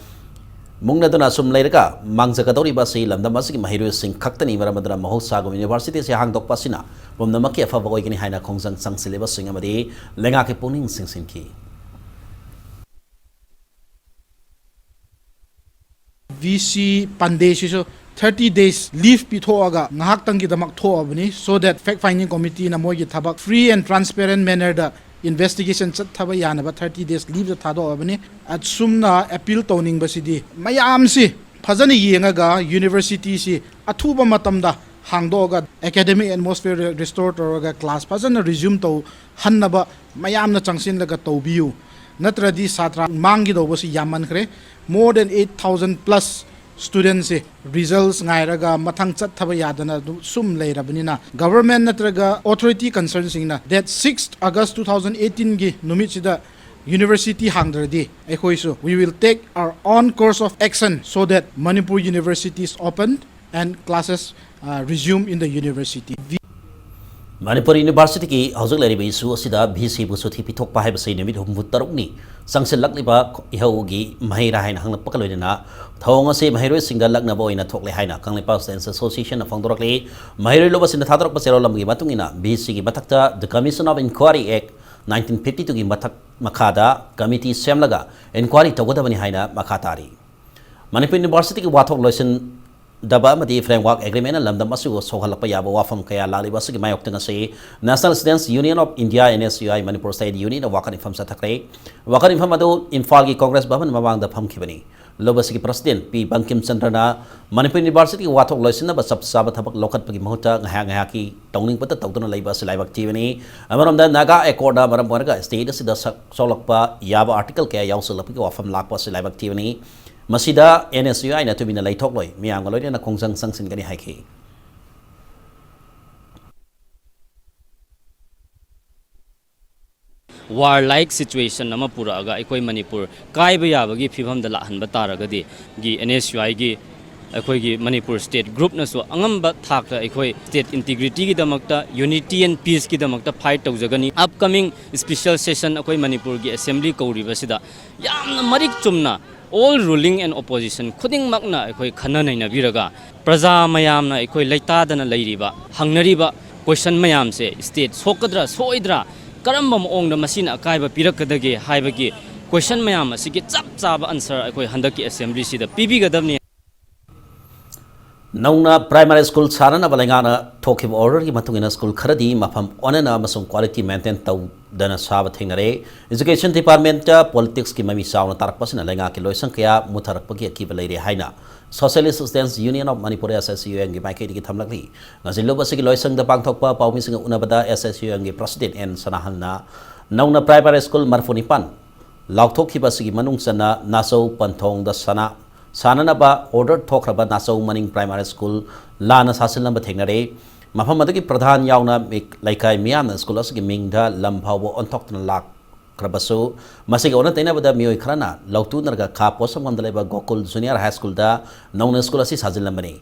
ꯃꯨꯛꯅꯗꯨꯅ ꯑꯁꯨꯝ ꯂꯩꯔꯒ ꯃꯥꯡꯖꯒꯗꯧꯔꯤꯕ ꯑꯁꯤ ꯂꯝꯗꯝ ꯑꯁꯤꯒꯤ ꯃꯍꯩꯔꯣꯏꯁꯤꯡ ꯈꯛꯇꯅꯤ꯫ ꯃꯔꯝ ꯑꯗꯨꯅ ꯃꯍꯧꯁꯥꯒꯨꯝ ꯌꯨꯅꯤꯚꯔꯁꯤꯇꯤ ꯑꯁꯤ ꯍꯥꯡꯗꯣꯛꯄ ꯑꯁꯤꯅ ꯄꯨꯝꯅꯃꯛꯀꯤ ꯑꯐꯕ ꯑꯣꯏꯒꯅꯤ ꯍꯥꯏꯅ ꯈꯣꯡꯖꯪ ꯆꯪꯁꯤꯜꯂꯤꯕꯁꯤꯡ ꯑꯃꯗꯤ ꯂꯩꯉꯥꯛꯀꯤ ꯄꯨꯛꯅꯤꯡ ꯆꯤꯡꯁꯤꯟꯈꯤ꯫ ꯚꯤ ꯁꯤ ꯄꯥꯟꯗꯦꯁꯤꯁꯨ ꯊꯥꯔꯇꯤ ꯗꯦꯖ ꯂꯤꯐ ꯄꯤꯊꯣꯛꯑꯒ ꯉꯥꯏꯍꯥꯛꯇꯪꯒꯤꯗꯃꯛ ꯊꯣꯛꯑꯕꯅꯤ, so that fact finding committeeꯅ ꯃꯣꯏꯒꯤ ꯊꯕꯛ free and transparent mannerꯗ investigation ꯆꯠꯊꯕ ꯌꯥꯅꯕ ꯊꯥꯔꯇꯤ ꯗꯦꯖ ꯂꯤꯐꯇ ꯊꯥꯗꯣꯛꯑꯕꯅꯤ꯫ ꯑꯁꯨꯝꯅ ꯑꯦꯄꯤꯜ ꯇꯧꯅꯤꯡꯕꯁꯤꯗꯤ, ꯃꯌꯥꯝꯁꯤ ꯐꯖꯅ ꯌꯦꯡꯉꯒ ꯌꯨꯅꯤꯚꯔꯁꯤꯇꯤꯁꯤ ꯑꯊꯨꯕ ꯃꯇꯝꯗ ꯍꯥꯡꯗꯣꯛꯑꯒ academic atmosphere restore ꯇꯧꯔꯒ ꯀ꯭ꯂꯥꯁ ꯐꯖꯅ ꯔꯤꯖ꯭ꯌꯨꯝ ꯇꯧꯍꯟꯅꯕ ꯃꯌꯥꯝꯅ ꯆꯪꯁꯤꯜꯂꯒ ꯇꯧꯕꯤꯌꯨ꯫ ꯅꯠꯇ꯭ꯔꯗꯤ ꯁꯥꯇ꯭ꯔ ꯃꯥꯡꯒꯗꯧꯕꯁꯤ ꯌꯥꯝꯃꯟꯈ꯭ꯔꯦ꯫ More than eight thousand plus studentꯁꯦ results ꯉꯥꯏꯔꯒ ꯃꯊꯪ ꯆꯠꯊꯕ ꯌꯥꯗꯅ ꯑꯗꯨꯝ ꯁꯨꯝ ꯂꯩꯔꯕꯅꯤꯅ, government ꯅꯠꯇ꯭ꯔꯒ authority concernꯁꯤꯡꯅ date sixth August two thousand eighteenꯒꯤ ꯅꯨꯃꯤꯠꯁꯤꯗ ꯌꯨꯅꯤꯚꯔꯁꯤꯇꯤ ꯍꯥꯡꯗ꯭ꯔꯗꯤ, ꯑꯩꯈꯣꯏꯁꯨ we will take our own course of action so that Manipur University is opened and classes uh, resume in the university. Manipur ꯌꯨꯅꯤꯚꯔꯁꯤꯇꯤꯒꯤ ꯍꯧꯖꯤꯛ ꯂꯩꯔꯤꯕ ꯏꯁꯨ ꯑꯁꯤꯗ ꯚꯤ ꯁꯤꯕꯨ ꯁꯨꯇꯤ ꯄꯤꯊꯣꯛꯄ ꯍꯥꯏꯕꯁꯤ ꯅꯨꯃꯤꯠ ꯍꯨꯝꯐꯨ ꯇꯔꯨꯛꯅꯤ ꯆꯪꯁꯤꯜꯂꯛꯂꯤꯕ ꯏꯍꯧꯒꯤ ꯃꯍꯩꯔꯥ ꯍꯥꯏꯅ ꯍꯪꯂꯛꯄꯒ ꯂꯣꯏꯅꯅ ꯊꯧꯑꯣꯡ ꯑꯁꯤ ꯃꯍꯩꯔꯣꯏꯁꯤꯡꯗ ꯂꯛꯅꯕ ꯑꯣꯏꯅ ꯊꯣꯛꯂꯦ ꯍꯥꯏꯅ ꯀꯪꯂꯩꯄꯥꯛ Students Associationꯅ ꯐꯣꯡꯗꯣꯔꯛꯂꯤ꯫ ꯃꯍꯩꯔꯣꯏ ꯂꯣꯕꯁꯤꯡꯅ ꯊꯥꯗꯣꯔꯛꯄ ꯆꯦꯔꯣꯜ ꯑꯃꯒꯤ ꯃꯇꯨꯡ ꯏꯟꯅ ꯚꯤ ꯁꯤꯒꯤ ꯃꯊꯛꯇ The Commission of Inquiry Act nineteen fifty twoꯒꯤ ꯃꯊꯛ ꯃꯈꯥꯗ ꯀꯃꯤꯇꯤ ꯁꯦꯝꯂꯒ ꯏꯟꯀ꯭ꯋꯥꯔꯤ ꯇꯧꯒꯗꯕꯅꯤ ꯍꯥꯏꯅ ꯃꯈꯥ ꯇꯥꯔꯤ꯫ ꯃꯅꯤꯄꯨꯔ ꯌꯨꯅꯤꯚꯔꯁꯤꯇꯤꯒꯤ ꯋꯥꯊꯣꯛ ꯂꯣꯏꯁꯤꯟꯗꯕ ꯑꯃꯗꯤ framework agreementꯅ ꯂꯝꯗꯝ ꯑꯁꯤꯕꯨ ꯁꯣꯛꯍꯜꯂꯛꯄ ꯌꯥꯕ ꯋꯥꯐꯝ ꯀꯌꯥ ꯂꯥꯛꯂꯤꯕ ꯑꯁꯤꯒꯤ ꯃꯥꯌꯣꯛꯇ ꯉꯁꯤ National Students Union of India, N S U I, Manipur State Unionꯅ ꯋꯥꯀꯠ ꯃꯤꯐꯝ ꯆꯠꯊꯈ꯭ꯔꯦ꯫ ꯋꯥꯀꯠ ꯃꯤꯐꯝ ꯑꯗꯨ ꯏꯝꯐꯥꯜꯒꯤ Congress Bhavan ꯃꯃꯥꯡꯗ ꯐꯝꯈꯤꯕꯅꯤ꯫ ꯂꯣꯕꯁꯤꯒꯤ President ꯄꯤ ꯕꯪꯀꯤꯝ ꯆꯟꯗ꯭ꯔꯅ ꯃꯅꯤꯄꯨꯔ ꯌꯨꯅꯤꯚꯔꯁꯤꯇꯤꯒꯤ ꯋꯥꯊꯣꯛ ꯂꯣꯏꯁꯤꯟꯅꯕ ꯆꯞ ꯆꯥꯕ ꯊꯕꯛ ꯂꯧꯈꯠꯄꯒꯤ ꯃꯍꯨꯠꯇ ꯉꯥꯏꯍꯥꯛ ꯉꯥꯏꯍꯥꯛꯀꯤ ꯇꯧꯅꯤꯡꯕꯇ ꯇꯧꯗꯨꯅ ꯂꯩꯕ ꯑꯁꯤ ꯂꯥꯏꯕꯛ ꯊꯤꯕꯅꯤ꯫ ꯑꯃꯔꯣꯝꯗ ꯅꯥꯒꯥ Accordꯅ ꯃꯔꯝ ꯑꯣꯏꯔꯒ state ꯑꯁꯤꯗ ꯁꯛ ꯁꯣꯛꯂꯛꯄ ꯌꯥꯕ article ꯀꯌꯥ ꯌꯥꯎꯁꯜꯂꯛꯄꯒꯤ ꯋꯥꯐꯝ ꯂꯥꯛꯄ ꯑꯁꯤ ꯂꯥꯏꯕꯛ ꯊꯤꯕꯅꯤ꯫ ꯃꯁꯤꯗ N S U Iꯅ ꯇꯨꯃꯤꯟꯅ ꯂꯩꯊꯣꯛꯂꯣꯏ, ꯃꯤꯌꯥꯝꯒ ꯂꯣꯏꯅꯅ ꯈꯣꯡꯖꯪ ꯆꯪꯁꯤꯟꯒꯅꯤ ꯍꯥꯏꯈꯤ꯫ War like situation ꯑꯃ ꯄꯨꯔꯛꯑꯒ ꯑꯩꯈꯣꯏ ꯃꯅꯤꯄꯨꯔ ꯀꯥꯏꯕ ꯌꯥꯕꯒꯤ ꯐꯤꯕꯝꯗ ꯂꯥꯛꯍꯟꯕ ꯇꯥꯔꯒꯗꯤ ꯒꯤ N S U Iꯒꯤ ꯑꯩꯈꯣꯏꯒꯤ ꯃꯅꯤꯄꯨꯔ ꯁ꯭ꯇꯦꯠ ꯒ꯭ꯔꯨꯞꯅꯁꯨ ꯑꯉꯝꯕ ꯊꯥꯛꯇ ꯑꯩꯈꯣꯏ ꯁ꯭ꯇꯦꯠ ꯏꯟꯇꯤꯒ꯭ꯔꯤꯇꯤꯒꯤꯗꯃꯛꯇ, ꯌꯨꯅꯤꯇꯤ ꯑꯦꯟ ꯄꯤꯁꯀꯤꯗꯃꯛꯇ ꯐꯥꯏꯠ ꯇꯧꯖꯒꯅꯤ꯫ ꯑꯞꯀꯃꯤꯡ ꯁ꯭ꯄꯤꯁꯦꯜ ꯁꯦꯁꯟ ꯑꯩꯈꯣꯏ ꯃꯅꯤꯄꯨꯔꯒꯤ ꯑꯦꯁꯦꯝꯕ꯭ꯂꯤ ꯀꯧꯔꯤꯕꯁꯤꯗ ꯌꯥꯝꯅ ꯃꯔꯤꯛ ꯆꯨꯝꯅ ꯑꯣꯜ ꯔꯨꯂꯤꯡ ꯑꯦꯟ ꯑꯣꯄꯣꯖꯤꯁꯟ ꯈꯨꯗꯤꯡꯃꯛꯅ ꯑꯩꯈꯣꯏ ꯈꯟꯅ ꯅꯩꯅꯕꯤꯔꯒ, ꯄ꯭ꯔꯖꯥ ꯃꯌꯥꯝꯅ ꯑꯩꯈꯣꯏ ꯂꯩꯇꯥꯗꯅ ꯂꯩꯔꯤꯕ, ꯍꯪꯅꯔꯤꯕ ꯀꯣꯏꯁꯟ ꯃꯌꯥꯝꯁꯦ, ꯁ꯭ꯇꯦꯠ ꯁꯣꯛꯀꯗ꯭ꯔꯥ ꯁꯣꯛꯑꯣꯏꯗ꯭ꯔꯥ, ꯀꯔꯝꯕ ꯃꯑꯣꯡꯗ ꯃꯁꯤꯅ ꯑꯀꯥꯏꯕ ꯄꯤꯔꯛꯀꯗꯒꯦ ꯍꯥꯏꯕꯒꯤ ꯀꯣꯏꯁꯟ ꯃꯌꯥꯝ ꯑꯁꯤꯒꯤ ꯆꯞ ꯆꯥꯕ ꯑꯟꯁꯔ ꯑꯩꯈꯣꯏ ꯍꯟꯗꯛꯀꯤ ꯑꯦꯁꯦꯝꯕ꯭ꯂꯤꯁꯤꯗ ꯄꯤꯕꯤꯒꯗꯕꯅꯤ꯫ ꯅꯧꯅ ꯄ꯭ꯔꯥꯏꯃꯥꯔꯤ ꯁ꯭ꯀꯨꯜ ꯁꯥꯅꯅꯕ ꯂꯩꯉꯥꯛꯅ ꯊꯣꯛꯈꯤꯕ ꯑꯣꯔꯗꯔꯒꯤ ꯃꯇꯨꯡ ꯏꯟꯅ ꯁ꯭ꯀꯨꯜ ꯈꯔꯗꯤ ꯃꯐꯝ ꯑꯣꯟꯅꯅ ꯑꯃꯁꯨꯡ ꯀ꯭ꯋꯥꯂꯤꯇꯤ ꯃꯦꯟꯇꯦꯟ ꯇꯧꯗꯅ ꯁꯥꯕ ꯊꯦꯡꯅꯔꯦ꯫ ꯏꯖꯨꯀꯦꯁꯟ ꯗꯤꯄꯥꯔꯠꯃꯦꯟꯇ ꯄꯣꯂꯤꯇꯤꯛꯁꯀꯤ ꯃꯃꯤ ꯆꯥꯎꯅ ꯇꯥꯔꯛꯄꯁꯤꯅ ꯂꯩꯉꯥꯛꯀꯤ ꯂꯣꯏꯁꯪ ꯀꯌꯥ ꯃꯨꯠꯊꯔꯛꯄꯒꯤ ꯑꯀꯤꯕ ꯂꯩꯔꯦ ꯍꯥꯏꯅ Socialist Students Union of Manipur, S S U M ꯒꯤ ꯃꯥꯏꯀꯩꯗꯒꯤ ꯊꯝꯂꯛꯂꯤ꯫ ꯉꯁꯤ ꯂꯨꯞ ꯑꯁꯤꯒꯤ ꯂꯣꯏꯁꯪꯗ ꯄꯥꯡꯊꯣꯛꯄ ꯄꯥꯎꯃꯤꯁꯤꯡꯒ ꯎꯅꯕꯗ S S U M ꯒꯤ ꯄ꯭ꯔꯁꯤꯗꯦꯟ ꯑꯦꯟ ꯁꯅꯥꯍꯜꯅ ꯅꯧꯅ ꯄ꯭ꯔꯥꯏꯃꯥꯔꯤ ꯁ꯭ꯀꯨꯜ ꯃꯔꯤꯐꯨ ꯅꯤꯄꯥꯟ ꯂꯥꯎꯊꯣꯛꯈꯤꯕ ꯑꯁꯤꯒꯤ ꯃꯅꯨꯡ ꯆꯟꯅ ꯅꯥꯆꯧ ꯄꯟꯊꯣꯡꯗ ꯁꯅꯥ ꯁꯥꯅꯅꯕ ꯑꯣꯔꯗꯔ ꯊꯣꯛꯈ꯭ꯔꯕ ꯅꯥꯆꯧ ꯃꯅꯤꯡ ꯄ꯭ꯔꯥꯏꯃꯥꯔꯤ ꯁ꯭ꯀꯨꯜ ꯂꯥꯟꯅ ꯁꯥꯁꯤꯜꯂꯝꯕ ꯊꯦꯡꯅꯔꯦ꯫ ꯃꯐꯝ ꯑꯗꯨꯒꯤ ꯄ꯭ꯔꯙꯥꯟ ꯌꯥꯎꯅ ꯃꯤ-, ꯂꯩꯀꯥꯏ ꯃꯤꯌꯥꯝꯅ ꯁ꯭ꯀꯨꯜ ꯑꯁꯤꯒꯤ ꯃꯤꯡꯗ ꯂꯝ ꯐꯥꯎꯕ ꯑꯣꯟꯊꯣꯛꯇꯨꯅ ꯂꯥꯛꯈ꯭ꯔꯕꯁꯨ, ꯃꯁꯤꯒꯤ ꯑꯣꯟꯅ ꯇꯩꯅꯕꯗ ꯃꯤꯑꯣꯏ ꯈꯔꯅ ꯂꯧꯇꯨꯅꯔꯒ ꯈꯥ ꯄꯣꯠꯁꯪꯕꯝꯗ ꯂꯩꯕ ꯒꯣꯀꯨꯜ ꯖꯨꯅꯤꯌꯔ ꯍꯥꯏ ꯁ꯭ꯀꯨꯜꯗ ꯅꯧꯅ ꯁ꯭ꯀꯨꯜ ꯑꯁꯤ ꯁꯥꯖꯤꯜꯂꯝꯕꯅꯤ꯫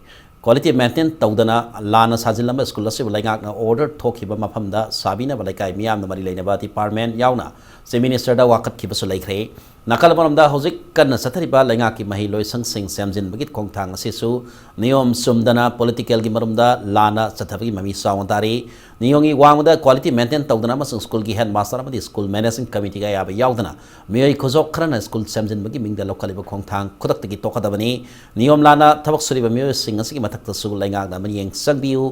ꯀ꯭ꯋꯥꯂꯤꯇꯤ ꯃꯦꯟꯇꯦꯟ ꯇꯧꯗꯅ ꯂꯥꯟꯅ ꯁꯥꯖꯤꯜꯂꯝꯕ ꯁ꯭ꯀꯨꯜ ꯑꯁꯤꯕꯨ ꯂꯩꯉꯥꯛꯅ ꯑꯣꯔꯗꯔ ꯊꯣꯛꯈꯤꯕ ꯃꯐꯝꯗ ꯁꯥꯕꯤꯅꯕ ꯂꯩꯀꯥꯏ ꯃꯤꯌꯥꯝꯅ ꯃꯔꯤ ꯂꯩꯅꯕ ꯗꯤꯄꯥꯔꯠꯃꯦꯟ ꯌꯥꯎꯅ ꯆꯤꯐ ꯃꯤꯅꯤꯁꯇꯔꯗ ꯋꯥꯀꯠꯈꯤꯕꯁꯨ ꯂꯩꯈ꯭ꯔꯦ꯫ ꯅꯥꯀꯜ ꯑꯃꯔꯣꯝꯗ ꯍꯧꯖꯤꯛ ꯀꯟꯅ ꯆꯠꯊꯔꯤꯕ ꯂꯩꯉꯥꯛꯀꯤ ꯃꯍꯩꯂꯣꯏꯁꯪꯁꯤꯡ ꯁꯦꯝꯖꯤꯟꯕꯒꯤ ꯈꯣꯡꯊꯥꯡ ꯑꯁꯤꯁꯨ ꯅꯤꯌꯣꯝ ꯆꯨꯝꯗꯅ ꯄꯣꯂꯤꯇꯤꯀꯦꯜꯒꯤ ꯃꯔꯨꯝꯗ ꯂꯥꯟꯅ ꯆꯠꯊꯕꯒꯤ ꯃꯃꯤ ꯆꯥꯎꯅ ꯇꯥꯔꯤ꯫ ꯅꯤꯌꯣꯝꯒꯤ ꯋꯥꯡꯃꯗ ꯀ꯭ꯋꯥꯂꯤꯇꯤ ꯃꯦꯟꯇꯦꯟ ꯇꯧꯗꯅ ꯑꯃꯁꯨꯡ ꯁ꯭ꯀꯨꯜꯒꯤ ꯍꯦꯗꯃꯥꯁꯇꯔ ꯑꯃꯗꯤ ꯁ꯭ꯀꯨꯜ ꯃꯦꯅꯦꯖꯤꯡ ꯀꯃꯤꯇꯤꯒ ꯑꯌꯥꯕ ꯌꯥꯎꯗꯅ ꯃꯤꯑꯣꯏ ꯈꯨꯖꯣꯞ ꯈꯔꯅ ꯁ꯭ꯀꯨꯜ ꯁꯦꯝꯖꯤꯟꯕꯒꯤ ꯃꯤꯡꯗ ꯂꯧꯈꯠꯂꯤꯕ ꯈꯣꯡꯊꯥꯡ ꯈꯨꯗꯛꯇꯒꯤ ꯇꯣꯛꯀꯗꯕꯅꯤ꯫ ꯅꯤꯌꯣꯝ ꯂꯥꯟꯅ ꯊꯕꯛ ꯁꯨꯔꯤꯕ ꯃꯤꯑꯣꯏꯁꯤꯡ ꯑꯁꯤꯒꯤ ꯃꯊꯛꯇꯁꯨ ꯂꯩꯉꯥꯛꯅ ꯃꯤꯠꯌꯦꯡ ꯆꯪꯕꯤꯌꯨ꯫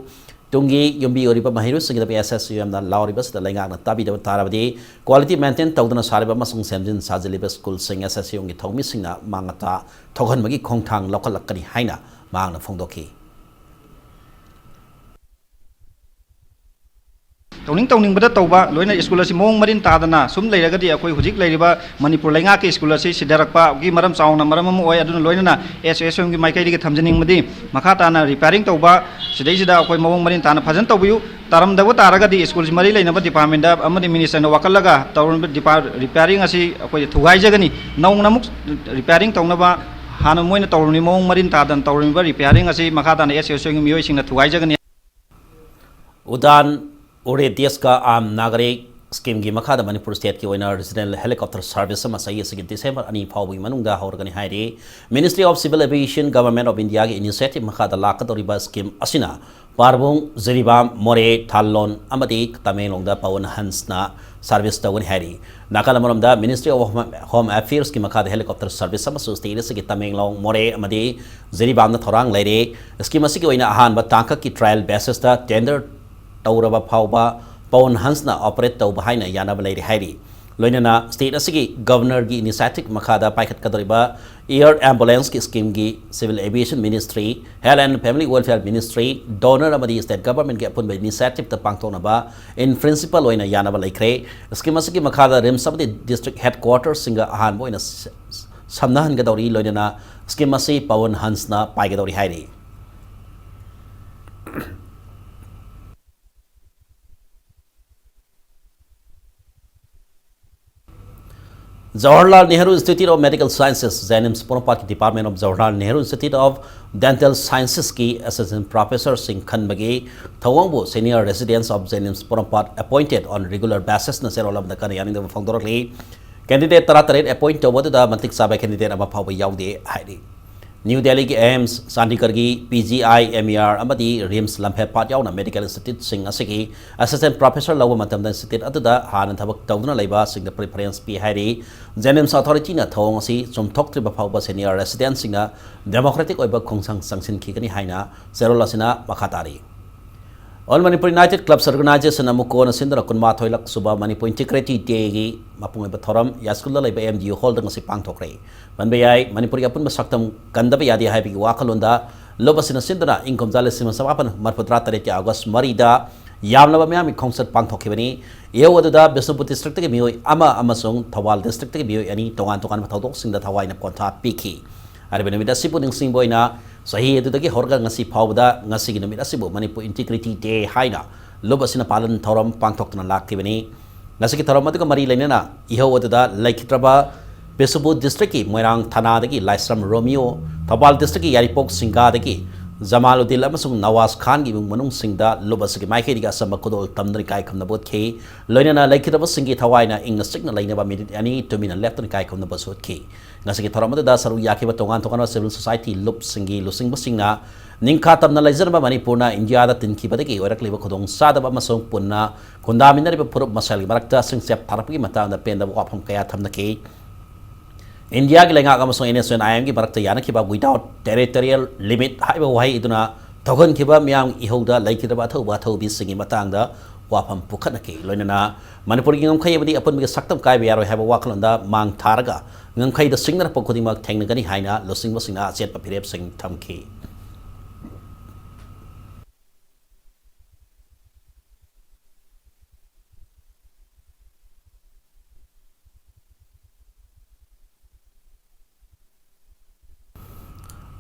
ꯇꯨꯡꯒꯤ ꯌꯨꯝꯕꯤ ꯑꯣꯏꯔꯤꯕ ꯃꯍꯩꯔꯣꯏꯁꯤꯡꯒꯤꯗꯃꯛ S S U Mꯅ ꯂꯥꯎꯔꯤꯕꯁꯤꯗ ꯂꯩꯉꯥꯛꯅ ꯇꯥꯕꯤꯗꯕ ꯇꯥꯔꯕꯗꯤ, ꯀ꯭ꯋꯥꯂꯤꯇꯤ ꯃꯦꯟꯇꯦꯟ ꯇꯧꯗꯅ ꯁꯥꯔꯤꯕ ꯑꯃꯁꯨꯡ ꯁꯦꯝꯖꯤꯟ ꯁꯥꯖꯤꯜꯂꯤꯕ ꯁ꯭ꯀꯨꯜꯁꯤꯡ S S U Mꯒꯤ ꯊꯧꯃꯤꯁꯤꯡꯅ ꯃꯥꯡ ꯑꯇꯥ ꯊꯣꯛꯍꯟꯕꯒꯤ ꯈꯣꯡꯊꯥꯡ ꯂꯧꯈꯠꯂꯛꯀꯅꯤ ꯍꯥꯏꯅ ꯃꯍꯥꯛꯅ ꯐꯣꯡꯗꯣꯛꯈꯤ꯫ ꯇꯧꯅꯤꯡ ꯇꯧꯅꯤꯡꯕꯗ ꯇꯧꯕ, ꯂꯣꯏꯅ ꯁ꯭ꯀꯨꯜ ꯑꯁꯤ ꯃꯑꯣꯡ ꯃꯔꯤꯟ ꯇꯥꯗꯅ ꯁꯨꯝ ꯂꯩꯔꯒꯗꯤ ꯑꯩꯈꯣꯏ ꯍꯧꯖꯤꯛ ꯂꯩꯔꯤꯕ ꯃꯅꯤꯄꯨꯔ ꯂꯩꯉꯥꯛꯀꯤ ꯁ꯭ꯀꯨꯜ ꯑꯁꯤ ꯁꯤꯊꯔꯛꯄꯒꯤ ꯃꯔꯝ ꯆꯥꯎꯅ ꯃꯔꯝ ꯑꯃ ꯑꯣꯏ꯫ ꯑꯗꯨꯅ ꯂꯣꯏꯅꯅ S S U Mꯒꯤ ꯃꯥꯏꯀꯩꯗꯒꯤ ꯊꯝꯖꯅꯤꯡꯕꯗꯤ, ꯃꯈꯥ ꯇꯥꯅ ꯔꯤꯄꯤꯌꯥꯔꯤꯡ ꯇꯧꯕ, ꯁꯤꯗꯩꯁꯤꯗ ꯑꯩꯈꯣꯏ ꯃꯑꯣꯡ ꯃꯔꯤꯟ ꯇꯥꯅ ꯐꯖꯅ ꯇꯧꯕꯤꯌꯨ꯫ ꯇꯥꯔꯝꯗꯕ ꯇꯥꯔꯒꯗꯤ ꯁ꯭ꯀꯨꯜꯁꯤ ꯃꯔꯤ ꯂꯩꯅꯕ ꯗꯤꯄꯥꯔꯠꯃꯦꯟꯗ ꯑꯃꯗꯤ ꯃꯤꯅꯤꯁꯇꯔꯅ ꯋꯥꯀꯠꯂꯒ ꯇꯧꯔꯝꯕ ꯗꯤꯄꯥꯔ-, ꯔꯤꯄꯤꯌꯥꯔꯤꯡ ꯑꯁꯤ ꯑꯩꯈꯣꯏ ꯊꯨꯒꯥꯏꯖꯒꯅꯤ꯫ ꯅꯧꯅ ꯑꯃꯨꯛ ꯔꯤꯄꯤꯌꯥꯔꯤꯡ ꯇꯧꯅꯕ ꯍꯥꯟꯅ ꯃꯣꯏꯅ ꯇꯧꯔꯝꯃꯤ ꯃꯑꯣꯡ ꯃꯔꯤꯟ ꯇꯥꯗꯅ ꯇꯧꯔꯝꯃꯤꯕ repairing ꯑꯁꯤ ꯃꯈꯥ ꯇꯥꯅ SHOꯒꯤ ꯃꯤꯑꯣꯏꯁꯤꯡꯅ ꯊꯨꯒꯥꯏꯖꯒꯅꯤ꯫ ꯎꯗꯥꯟ ꯎꯔꯦ ꯗꯦꯁ ꯀꯥ ꯑꯥꯝ ꯅꯥꯒꯔꯤꯛ ꯁ꯭ꯀꯤꯝꯒꯤ ꯃꯈꯥꯗ ꯃꯅꯤꯄꯨꯔ ꯁ꯭ꯇꯦꯠꯀꯤ ꯑꯣꯏꯅ ꯔꯤꯖꯅꯦꯜ ꯍꯦꯂꯤꯀꯣꯞꯇꯔ ꯁꯔꯚꯤꯁ ꯑꯃ ꯆꯍꯤ ꯑꯁꯤꯒꯤ ꯗꯤꯁꯦꯝꯕꯔ ꯑꯅꯤ ꯐꯥꯎꯕꯒꯤ ꯃꯅꯨꯡꯗ ꯍꯧꯔꯒꯅꯤ ꯍꯥꯏꯔꯤ꯫ Ministry of Civil Aviation, Government of Indiaꯒꯤ initiative ꯃꯈꯥꯗ ꯂꯥꯛꯀꯗꯧꯔꯤꯕ ꯁ꯭ꯀꯤꯝ ꯑꯁꯤꯅ ꯄꯥꯔꯕꯨꯡ, ꯖꯤꯔꯤꯕꯥꯝ, ꯃꯣꯔꯦ, ꯊꯥꯂꯣꯟ ꯑꯃꯗꯤ ꯇꯃꯦꯡꯂꯣꯡꯗ ꯄꯋꯟ ꯍꯟꯁꯅ ꯁꯔꯚꯤꯁ ꯇꯧꯒꯅꯤ ꯍꯥꯏꯔꯤ꯫ ꯅꯥꯀꯜ ꯑꯃꯔꯣꯝꯗ Ministry of Home Affairsꯀꯤ ꯃꯈꯥꯗ ꯍꯦꯂꯤꯀꯣꯞꯇꯔ ꯁꯔꯚꯤꯁ ꯑꯃꯁꯨ ꯁ꯭ꯇꯦꯠ ꯑꯁꯤꯒꯤ ꯇꯃꯦꯡꯂꯣꯡ, ꯃꯣꯔꯦ ꯑꯃꯗꯤ ꯖꯤꯔꯤꯕꯥꯝꯗ ꯊꯧꯔꯥꯡ ꯂꯩꯔꯦ꯫ ꯁ꯭ꯀꯤꯝ ꯑꯁꯤꯒꯤ ꯑꯣꯏꯅ ꯑꯍꯥꯟꯕ ꯇꯥꯡꯀꯛꯀꯤ trial basisꯇ tender ꯇꯧꯔꯕ ꯐꯥꯎꯕ ꯄꯋꯟ ꯍꯟꯁꯅ operate ꯇꯧꯕ ꯍꯥꯏꯅ ꯌꯥꯅꯕ ꯂꯩꯔꯦ ꯍꯥꯏꯔꯤ꯫ ꯂꯣꯏꯅꯅ ꯁ꯭ꯇꯦꯠ ꯑꯁꯤꯒꯤ ꯒꯕꯔꯅꯔꯒꯤ initiative ꯃꯈꯥꯗ ꯄꯥꯏꯈꯠꯀꯗꯧꯔꯤꯕ air ambulanceꯀꯤ ꯁ꯭ꯀꯤꯝꯒꯤ Civil Aviation Ministry, Health and Family Welfare Ministry, DoNER ꯑꯃꯗꯤ ꯁ꯭ꯇꯦꯠ ꯒꯕꯔꯃꯦꯟꯒꯤ ꯑꯄꯨꯟꯕ initiativeꯇ ꯄꯥꯡꯊꯣꯛꯅꯕ in principle ꯑꯣꯏꯅ ꯌꯥꯅꯕ ꯂꯩꯈ꯭ꯔꯦ꯫ ꯁ꯭ꯀꯤꯝ ꯑꯁꯤꯒꯤ ꯃꯈꯥꯗ ꯔꯤꯝꯁ ꯑꯃꯗꯤ ꯗꯤꯁꯇ꯭ꯔꯤꯛ ꯍꯦꯗꯀ꯭ꯋꯥꯇꯔꯁꯤꯡꯒ ꯑꯍꯥꯟꯕ ꯑꯣꯏꯅ ꯁ-, ꯁꯝꯅꯍꯟꯒꯗꯧꯔꯤ, ꯂꯣꯏꯅꯅ ꯁ꯭ꯀꯤꯝ ꯑꯁꯤ ꯄꯋꯟ ꯍꯟꯁꯅ ꯄꯥꯏꯒꯗꯧꯔꯤ ꯍꯥꯏꯔꯤ꯫ Jawaharlal Nehru Institute of Medical Sciences, JNIMS ꯄꯣꯔꯣꯝꯄꯥꯠꯀꯤ Department of Jawaharlal Nehru Institute of Dental Sciencesꯀꯤ assistant professorꯁꯤꯡ ꯈꯟꯕꯒꯤ ꯊꯧꯑꯣꯡꯕꯨ Senior Residents of JNIMS Porompat appointed on regular basisꯅ ꯆꯦꯔꯣꯜ ꯑꯃꯗ ꯀꯟꯅ ꯌꯥꯅꯤꯡꯗꯕ ꯐꯣꯡꯗꯣꯔꯛꯂꯤ꯫ Candidate ꯇꯔꯥꯇꯔꯦꯠ appoint ꯇꯧꯕ ꯑꯗꯨꯗ ꯃꯇꯤꯛ ꯆꯥꯕ candidate ꯑꯃ ꯐꯥꯎꯕ ꯌꯥꯎꯗꯦ ꯍꯥꯏꯔꯤ꯫ ꯅ꯭ꯌꯨ ꯗꯦꯜꯂꯤꯒꯤ AIIMS, ꯆꯥꯟꯗꯤꯒꯔꯒꯤ PGI MER ꯑꯃꯗꯤ ꯔꯤꯝꯁ ꯂꯝꯐꯦꯜꯄꯥꯠ ꯌꯥꯎꯅ medical instituteꯁꯤꯡ ꯑꯁꯤꯒꯤ assistant professor ꯂꯧꯕ ꯃꯇꯝꯗ institute ꯑꯗꯨꯗ ꯍꯥꯟꯅ ꯊꯕꯛ ꯇꯧꯗꯨꯅ ꯂꯩꯕꯁꯤꯡꯗ preference ꯄꯤ ꯍꯥꯏꯔꯤ꯫ JNIMS authorityꯅ ꯊꯧꯑꯣꯡ ꯑꯁꯤ ꯆꯨꯝꯊꯣꯛꯇ꯭ꯔꯤꯕ ꯐꯥꯎꯕ senior residentꯁꯤꯡꯅ democratic ꯑꯣꯏꯕ ꯈꯣꯡꯖꯪ ꯆꯪꯁꯤꯟꯈꯤꯒꯅꯤ ꯍꯥꯏꯅ ꯆꯦꯔꯣꯜ ꯑꯁꯤꯅ ꯃꯈꯥ ꯇꯥꯔꯤ꯫ All Manipur United Clubs Organization ꯑꯃꯨꯛ ꯀꯣꯟꯅ ꯁꯤꯟꯗꯨꯅ ꯀꯨꯟꯃꯥꯊꯣꯏ ꯂꯛ ꯁꯨꯕ ꯃꯅꯤꯄꯨꯔ Integrity Dayꯒꯤ ꯃꯄꯨꯡ ꯑꯣꯏꯕ ꯊꯧꯔꯝ ꯌꯥꯏꯁ꯭ꯀꯨꯜꯗ ꯂꯩꯕ MDU hallꯗ ꯉꯁꯤ ꯄꯥꯡꯊꯣꯛꯈ꯭ꯔꯦ꯫ ꯄꯟꯕ ꯌꯥꯏ, ꯃꯅꯤꯄꯨꯔꯒꯤ ꯑꯄꯨꯟꯕ ꯁꯛꯇꯝ ꯀꯟꯗꯕ ꯌꯥꯗꯦ ꯍꯥꯏꯕꯒꯤ ꯋꯥꯈꯜꯂꯣꯟꯗ ꯂꯨꯞ ꯑꯁꯤꯅ ꯁꯤꯟꯗꯨꯅ ꯏꯪ ꯀꯨꯝꯖꯥ ꯂꯤꯁꯤꯡ ꯑꯃ ꯆꯃꯥꯄꯟ ꯃꯔꯤꯐꯨ ꯇꯔꯥ ꯇꯔꯦꯠꯀꯤ August ꯃꯔꯤꯗ ꯌꯥꯝꯂꯕ ꯃꯤꯌꯥꯝꯒꯤ ꯈꯣꯡꯆꯠ ꯄꯥꯡꯊꯣꯛꯈꯤꯕꯅꯤ꯫ ꯏꯍꯧ ꯑꯗꯨꯗ ꯕꯤꯁꯅꯨꯄꯨꯔ districtꯀꯤ ꯃꯤꯑꯣꯏ ꯑꯃ ꯑꯃꯁꯨꯡ ꯊꯧꯕꯥꯜ districtꯀꯤ ꯃꯤꯑꯣꯏ ꯑꯅꯤ ꯇꯣꯉꯥꯟ ꯇꯣꯉꯥꯟꯕ ꯊꯧꯗꯣꯛꯁꯤꯡꯗ ꯊꯋꯥꯏꯅ ꯄꯣꯟꯊꯥ ꯄꯤꯈꯤ꯫ ꯍꯥꯏꯔꯤꯕ ꯅꯨꯃꯤꯠ ꯑꯁꯤꯕꯨ ꯅꯤꯡꯁꯤꯡꯕ ꯑꯣꯏꯅ ꯆꯍꯤ ꯑꯗꯨꯗꯒꯤ ꯍꯧꯔꯒ ꯉꯁꯤ ꯐꯥꯎꯕꯗ ꯉꯁꯤꯒꯤ ꯅꯨꯃꯤꯠ ꯑꯁꯤꯕꯨ ꯃꯅꯤꯄꯨꯔ Integrity Day ꯍꯥꯏꯅ ꯂꯨꯞ ꯑꯁꯤꯅ ꯄꯥꯂꯟ ꯊꯧꯔꯝ ꯄꯥꯡꯊꯣꯛꯇꯨꯅ ꯂꯥꯛꯈꯤꯕꯅꯤ꯫ ꯉꯁꯤꯒꯤ ꯊꯧꯔꯝ ꯑꯗꯨꯒ ꯃꯔꯤ ꯂꯩꯅꯅ ꯏꯍꯧ ꯑꯗꯨꯗ ꯂꯩꯈꯤꯗ꯭ꯔꯕ ꯕꯤꯁꯅꯨꯄꯨꯔ ꯗꯤꯁꯇ꯭ꯔꯤꯛꯀꯤ ꯃꯣꯏꯔꯥꯡ ꯊꯥꯅꯥꯗꯒꯤ ꯂꯥꯏꯁ꯭ꯔꯝ ꯔꯣꯃꯤꯌꯣ, ꯊꯧꯕꯥꯜ ꯗꯤꯁꯇ꯭ꯔꯤꯛꯀꯤ ꯌꯥꯏꯔꯤꯄꯣꯛ ꯁꯤꯡꯒꯥꯗꯒꯤ ꯖꯃꯥꯂꯨꯗꯤꯟ ꯑꯃꯁꯨꯡ ꯅꯋꯥꯖ ꯈꯥꯟꯒꯤ ꯏꯃꯨꯡ ꯃꯅꯨꯡꯁꯤꯡꯗ ꯂꯨꯞ ꯑꯁꯤꯒꯤ ꯃꯥꯏꯀꯩꯗꯒꯤ ꯑꯆꯝꯕ ꯈꯨꯗꯣꯜ ꯇꯝꯗꯨꯅ ꯏꯀꯥꯏ ꯈꯨꯝꯅꯕ ꯎꯠꯈꯤ꯫ ꯂꯣꯏꯅꯅ ꯂꯩꯈꯤꯗꯕꯁꯤꯡꯒꯤ ꯊꯋꯥꯏꯅ ꯏꯪꯅ ꯆꯤꯛꯅ ꯂꯩꯅꯕ ꯃꯤꯅꯤꯠ ꯑꯅꯤ ꯇꯨꯃꯤꯟꯅ ꯂꯦꯞꯇꯨꯅ ꯏꯀꯥꯏ ꯈꯨꯝꯅꯕꯁꯨ ꯎꯠꯈꯤ꯫ ꯉꯁꯤꯒꯤ ꯊꯧꯔꯝ ꯑꯗꯨꯗ ꯁꯔꯨꯛ ꯌꯥꯈꯤꯕ ꯇꯣꯉꯥꯟ ꯇꯣꯉꯥꯟꯕ civil society ꯂꯨꯞꯁꯤꯡꯒꯤ ꯂꯨꯆꯤꯡꯕꯁꯤꯡꯅ ꯅꯤꯡꯈꯥ ꯇꯝꯅ ꯂꯩꯖꯔꯝꯕ ꯃꯅꯤꯄꯨꯔꯅ ꯏꯟꯗꯤꯌꯥꯗ ꯇꯤꯟꯈꯤꯕꯗꯒꯤ ꯑꯣꯏꯔꯛꯂꯤꯕ ꯈꯨꯗꯣꯡꯆꯥꯗꯕ ꯑꯃꯁꯨꯡ ꯄꯨꯟꯅ ꯈꯨꯟꯗꯥꯃꯤꯟꯅꯔꯤꯕ ꯐꯨꯔꯨꯞ ꯃꯁꯦꯜꯒꯤ ꯃꯔꯛꯇ ꯁꯤꯡꯆꯦꯞ ꯊꯥꯔꯛꯄꯒꯤ ꯃꯇꯥꯡꯗ ꯄꯦꯟꯗꯕ ꯋꯥꯐꯝ ꯀꯌꯥ ꯊꯝꯅꯈꯤ꯫ ꯏꯟꯗꯤꯌꯥꯒꯤ ꯂꯩꯉꯥꯛ ꯑꯃꯁꯨꯡ NSCN-IMꯒꯤ ꯃꯔꯛꯇ ꯌꯥꯅꯈꯤꯕ without territorial limit ꯍꯥꯏꯕ ꯋꯥꯍꯩ ꯑꯗꯨꯅ ꯊꯣꯛꯍꯟꯈꯤꯕ ꯃꯤꯌꯥꯝꯒꯤ ꯏꯍꯧꯗ ꯂꯩꯈꯤꯗ꯭ꯔꯕ ꯑꯊꯧꯕ ꯑꯊꯧꯕꯤꯁꯤꯡꯒꯤ ꯃꯇꯥꯡꯗ ꯋꯥꯐꯝ ꯄꯨꯈꯠꯅꯈꯤ꯫ ꯂꯣꯏꯅꯅ ꯃꯅꯤꯄꯨꯔꯒꯤ ꯉꯝꯈꯩ ꯑꯃꯗꯤ ꯑꯄꯨꯟꯕꯒꯤ ꯁꯛꯇꯝ ꯀꯥꯏꯕ ꯌꯥꯔꯣꯏ ꯍꯥꯏꯕ ꯋꯥꯈꯜꯂꯣꯟꯗ ꯃꯥꯡ ꯊꯥꯔꯒ ꯉꯝꯈꯩꯗ ꯁꯤꯡꯅꯔꯛꯄ ꯈꯨꯗꯤꯡꯃꯛ ꯊꯦꯡꯅꯒꯅꯤ ꯍꯥꯏꯅ ꯂꯨꯆꯤꯡꯕꯁꯤꯡꯅ ꯑꯆꯦꯠꯄ ꯐꯤꯔꯦꯞꯁꯤꯡ ꯊꯝꯈꯤ꯫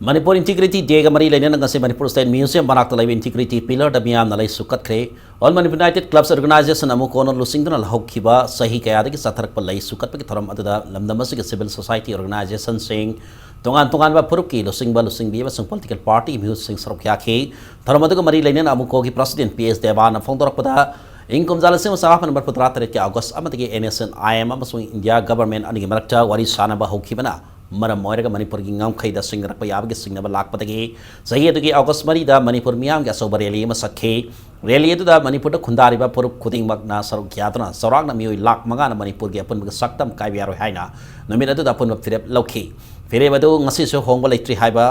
ꯃꯅꯤꯄꯨꯔ Integrity Day-ꯒ ꯃꯔꯤ ꯂꯩꯅꯅ ꯉꯁꯤ ꯃꯅꯤꯄꯨꯔ State Museum ꯃꯅꯥꯛꯇ ꯂꯩꯕ Integrity Pillar-ꯗ ꯃꯤꯌꯥꯝꯅ ꯂꯩꯁꯨ ꯀꯠꯈ꯭ꯔꯦ꯫ All Manipur United Clubs Organization, ꯑꯃꯨꯀꯣꯅ ꯂꯨꯆꯤꯡꯗꯨꯅ ꯍꯧꯈꯤꯕ ꯆꯍꯤ ꯀꯌꯥꯗꯒꯤ ꯆꯠꯊꯔꯛꯄ ꯂꯩꯁꯨ ꯀꯠꯄꯒꯤ ꯊꯧꯔꯝ ꯑꯗꯨꯗ ꯂꯝꯗꯝ ꯑꯁꯤꯒꯤ civil society organization-ꯁꯤꯡ, ꯇꯣꯉꯥꯟ ꯇꯣꯉꯥꯟꯕ ꯐꯨꯔꯨꯞꯀꯤ ꯂꯨꯆꯤꯡꯕ ꯂꯨꯆꯤꯡꯕꯤ ꯑꯃꯁꯨꯡ political party ꯃꯤꯍꯨꯠꯁꯤꯡ ꯁꯔꯨꯛ ꯌꯥꯈꯤ꯫ ꯊꯧꯔꯝ ꯑꯗꯨꯒ ꯃꯔꯤ ꯂꯩꯅꯅ ꯑꯃꯨꯀꯣꯒꯤ President P S ꯗꯦꯕꯥꯅ ꯐꯣꯡꯗꯣꯔꯛꯄꯗ, ꯏꯪ ꯀꯨꯝꯖꯥ ꯂꯤꯁꯤꯡ ꯑꯃ ꯆꯃꯥꯄꯟ ꯃꯔꯤꯐꯨ ꯇꯔꯥ ꯇꯔꯦꯠꯀꯤ August ꯑꯃꯗꯒꯤ NSCN-IM ꯑꯃꯁꯨꯡ ꯏꯟꯗꯤꯌꯥ government ꯑꯅꯤꯒꯤ ꯃꯔꯛꯇ ꯋꯥꯔꯤ ꯁꯥꯅꯕ ꯍꯧꯈꯤꯕꯅ ꯃꯔꯝ ꯑꯣꯏꯔꯒ ꯃꯅꯤꯄꯨꯔꯒꯤ ꯉꯝꯈꯩꯗ ꯁꯤꯡꯅꯔꯛꯄ ꯌꯥꯕꯒꯤ ꯆꯤꯡꯅꯕ ꯂꯥꯛꯄꯗꯒꯤ ꯆꯍꯤ ꯑꯗꯨꯒꯤ August ꯃꯔꯤꯗ ꯃꯅꯤꯄꯨꯔ ꯃꯤꯌꯥꯝꯒꯤ ꯑꯆꯧꯕ rally ꯑꯃ ꯆꯠꯈꯤ꯫ Rally ꯑꯗꯨꯗ ꯃꯅꯤꯄꯨꯔꯗ ꯈꯨꯟꯗꯥꯔꯤꯕ ꯐꯨꯔꯨꯞ ꯈꯨꯗꯤꯡꯃꯛꯅ ꯁꯔꯨꯛ ꯌꯥꯗꯨꯅ ꯆꯥꯎꯔꯥꯛꯅ ꯃꯤꯑꯣꯏ ꯂꯥꯈ ꯃꯉꯥꯅ ꯃꯅꯤꯄꯨꯔꯒꯤ ꯑꯄꯨꯟꯕꯒꯤ ꯁꯛꯇꯝ ꯀꯥꯏꯕ ꯌꯥꯔꯣꯏ ꯍꯥꯏꯅ ꯅꯨꯃꯤꯠ ꯑꯗꯨꯗ ꯑꯄꯨꯟꯕ ꯐꯤꯔꯦꯞ ꯂꯧꯈꯤ꯫ ꯐꯤꯔꯦꯞ ꯑꯗꯨ ꯉꯁꯤꯁꯨ ꯍꯣꯡꯕ ꯂꯩꯇ꯭ꯔꯤ ꯍꯥꯏꯕ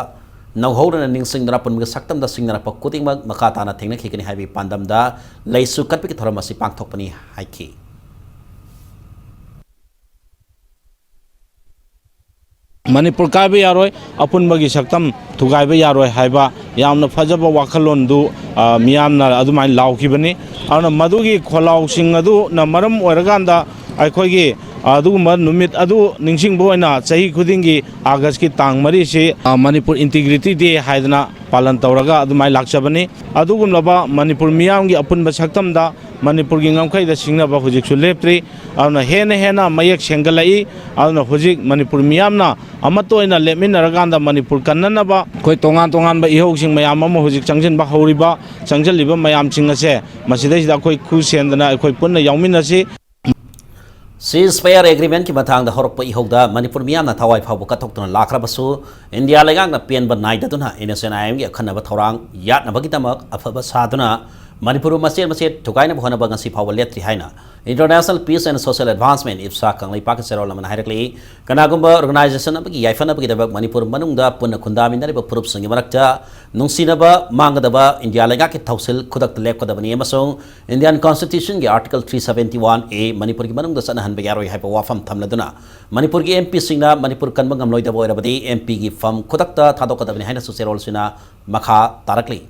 ꯅꯧꯍꯧꯅꯅ ꯅꯤꯡꯁꯤꯡꯗꯨꯅ ꯑꯄꯨꯟꯕꯒꯤ ꯁꯛꯇꯝꯗ ꯁꯤꯡꯅꯔꯛꯄ ꯈꯨꯗꯤꯡꯃꯛ ꯃꯈꯥ ꯇꯥꯅ ꯊꯦꯡꯅꯈꯤꯒꯅꯤ ꯍꯥꯏꯕꯒꯤ ꯄꯥꯟꯗꯝꯗ ꯂꯩꯁꯨ ꯀꯠꯄꯒꯤ ꯊꯧꯔꯝ ꯑꯁꯤ ꯄꯥꯡꯊꯣꯛꯄꯅꯤ ꯍꯥꯏꯈꯤ꯫ ꯃꯅꯤꯄꯨꯔ ꯀꯥꯏꯕ ꯌꯥꯔꯣꯏ, ꯑꯄꯨꯟꯕꯒꯤ ꯁꯛꯇꯝ ꯊꯨꯒꯥꯏꯕ ꯌꯥꯔꯣꯏ ꯍꯥꯏꯕ ꯌꯥꯝꯅ ꯐꯖꯕ ꯋꯥꯈꯜꯂꯣꯟꯗꯨ, ꯑ, ꯃꯤꯌꯥꯝꯅ ꯑꯗꯨꯃꯥꯏꯅ ꯂꯥꯎꯈꯤꯕꯅꯤ꯫ ꯑꯗꯨꯅ ꯃꯗꯨꯒꯤ ꯈꯣꯜꯂꯥꯎꯁꯤꯡ ꯑꯗꯨꯅ ꯃꯔꯝ ꯑꯣꯏꯔꯀꯥꯟꯗ ꯑꯩꯈꯣꯏꯒꯤ ꯑꯗꯨꯒꯨꯝꯕ ꯅꯨꯃꯤꯠ ꯑꯗꯨ ꯅꯤꯡꯁꯤꯡꯕ ꯑꯣꯏꯅ ꯆꯍꯤ ꯈꯨꯗꯤꯡꯒꯤ ꯑꯥꯒꯁꯀꯤ ꯇꯥꯡ ꯃꯔꯤꯁꯤ, ꯑ, ꯃꯅꯤꯄꯨꯔ ꯏꯟꯇꯤꯒ꯭ꯔꯤꯇꯤ ꯗꯦ ꯍꯥꯏꯗꯅ ꯄꯥꯂꯟ ꯇꯧꯔꯒ ꯑꯗꯨꯃꯥꯏꯅ ꯂꯥꯛꯆꯕꯅꯤ꯫ ꯑꯗꯨꯒꯨꯝꯂꯕ ꯃꯅꯤꯄꯨꯔ ꯃꯤꯌꯥꯝꯒꯤ ꯑꯄꯨꯟꯕ ꯁꯛꯇꯝꯗ ꯃꯅꯤꯄꯨꯔꯒꯤ ꯉꯝꯈꯩꯗ ꯁꯤꯡꯅꯕ ꯍꯧꯖꯤꯛꯁꯨ ꯂꯦꯞꯇ꯭ꯔꯤ꯫ ꯑꯗꯨꯅ ꯍꯦꯟꯅ ꯍꯦꯟꯅ ꯃꯌꯦꯛ ꯁꯦꯡꯒꯠꯂꯛꯏ꯫ ꯑꯗꯨꯅ ꯍꯧꯖꯤꯛ ꯃꯅꯤꯄꯨꯔ ꯃꯤꯌꯥꯝꯅ ꯑꯃꯠꯇ ꯑꯣꯏꯅ ꯂꯦꯞꯃꯤꯟꯅꯔꯀꯥꯟꯗ ꯃꯅꯤꯄꯨꯔ ꯀꯟꯅꯅꯕ ꯑꯩꯈꯣꯏ ꯇꯣꯉꯥꯟ ꯇꯣꯉꯥꯟꯕ ꯏꯍꯧꯁꯤꯡ ꯃꯌꯥꯝ ꯑꯃ ꯍꯧꯖꯤꯛ ꯆꯪꯁꯤꯟꯕ ꯍꯧꯔꯤꯕ, ꯆꯪꯁꯤꯜꯂꯤꯕ ꯃꯌꯥꯝꯁꯤꯡ ꯑꯁꯦ ꯃꯁꯤꯗꯩꯁꯤꯗ ꯑꯩꯈꯣꯏ ꯈꯨ ꯁꯦꯟꯗꯅ ꯑꯩꯈꯣꯏ ꯄꯨꯟꯅ ꯌꯥꯎꯃꯤꯟꯅꯁꯤ꯫ Ceasefire Agreement ꯀꯤ ꯃꯇꯥꯡꯗ ꯍꯧꯔꯛꯄ ꯏꯍꯧꯗ ꯃꯅꯤꯄꯨꯔ ꯃꯤꯌꯥꯝꯅ ꯊꯋꯥꯏ ꯐꯥꯎꯕ ꯀꯠꯊꯣꯛꯇꯨꯅ ꯂꯥꯛꯈ꯭ꯔꯕꯁꯨ, ꯏꯟꯗꯤꯌꯥ ꯂꯩꯉꯥꯛꯅ ꯄꯦꯟꯕ ꯅꯥꯏꯗꯗꯨꯅ N S C N I M ꯒꯤ ꯑꯈꯟꯅꯕ ꯊꯧꯔꯥꯡ ꯌꯥꯠꯅꯕꯒꯤꯗꯃꯛ ꯑꯐꯕ ꯁꯥꯗꯨꯅ ꯃꯅꯤꯄꯨꯔꯕꯨ ꯃꯆꯦꯠ ꯃꯆꯦꯠ ꯊꯨꯒꯥꯏꯅꯕ ꯍꯣꯠꯅꯕ ꯉꯁꯤ ꯐꯥꯎꯕ ꯂꯦꯞꯇ꯭ꯔꯤ ꯍꯥꯏꯅ International Peace and Social Advancement, IPSA, ꯀꯪꯂꯩꯄꯥꯛꯀꯤ ꯆꯦꯔꯣꯜ ꯑꯃꯅ ꯍꯥꯏꯔꯛꯂꯤ꯫ ꯀꯅꯥꯒꯨꯝꯕ organization ꯑꯃꯒꯤ ꯌꯥꯏꯐꯅꯕꯒꯤꯗꯃꯛ ꯃꯅꯤꯄꯨꯔ ꯃꯅꯨꯡꯗ ꯄꯨꯟꯅ ꯈꯨꯟꯗꯥꯃꯤꯟꯅꯔꯤꯕ ꯐꯨꯔꯨꯞꯁꯤꯡꯒꯤ ꯃꯔꯛꯇ ꯅꯨꯡꯁꯤꯅꯕ ꯃꯥꯡꯒꯗꯕ, ꯏꯟꯗꯤꯌꯥ ꯂꯩꯉꯥꯛꯀꯤ ꯊꯧꯁꯤꯜ ꯈꯨꯗꯛꯇ ꯂꯦꯞꯀꯗꯕꯅꯤ ꯑꯃꯁꯨꯡ Indian Constitution ꯒꯤ Article three seventy one A ꯃꯅꯤꯄꯨꯔꯒꯤ ꯃꯅꯨꯡꯗ ꯆꯠꯅꯍꯟꯕ ꯌꯥꯔꯣꯏ ꯍꯥꯏꯕ ꯋꯥꯐꯝ ꯊꯝꯂꯗꯨꯅ, ꯃꯅꯤꯄꯨꯔꯒꯤ M P ꯁꯤꯡꯅ ꯃꯅꯤꯄꯨꯔ ꯀꯟꯕ ꯉꯝꯂꯣꯏꯗꯕ ꯑꯣꯏꯔꯕꯗꯤ M P ꯒꯤ ꯐꯝ ꯈꯨꯗꯛꯇ ꯊꯥꯗꯣꯛꯀꯗꯕꯅꯤ ꯍꯥꯏꯅꯁꯨ ꯆꯦꯔꯣꯜꯁꯤꯅ ꯃꯈꯥ ꯇꯥꯔꯛꯂꯤ꯫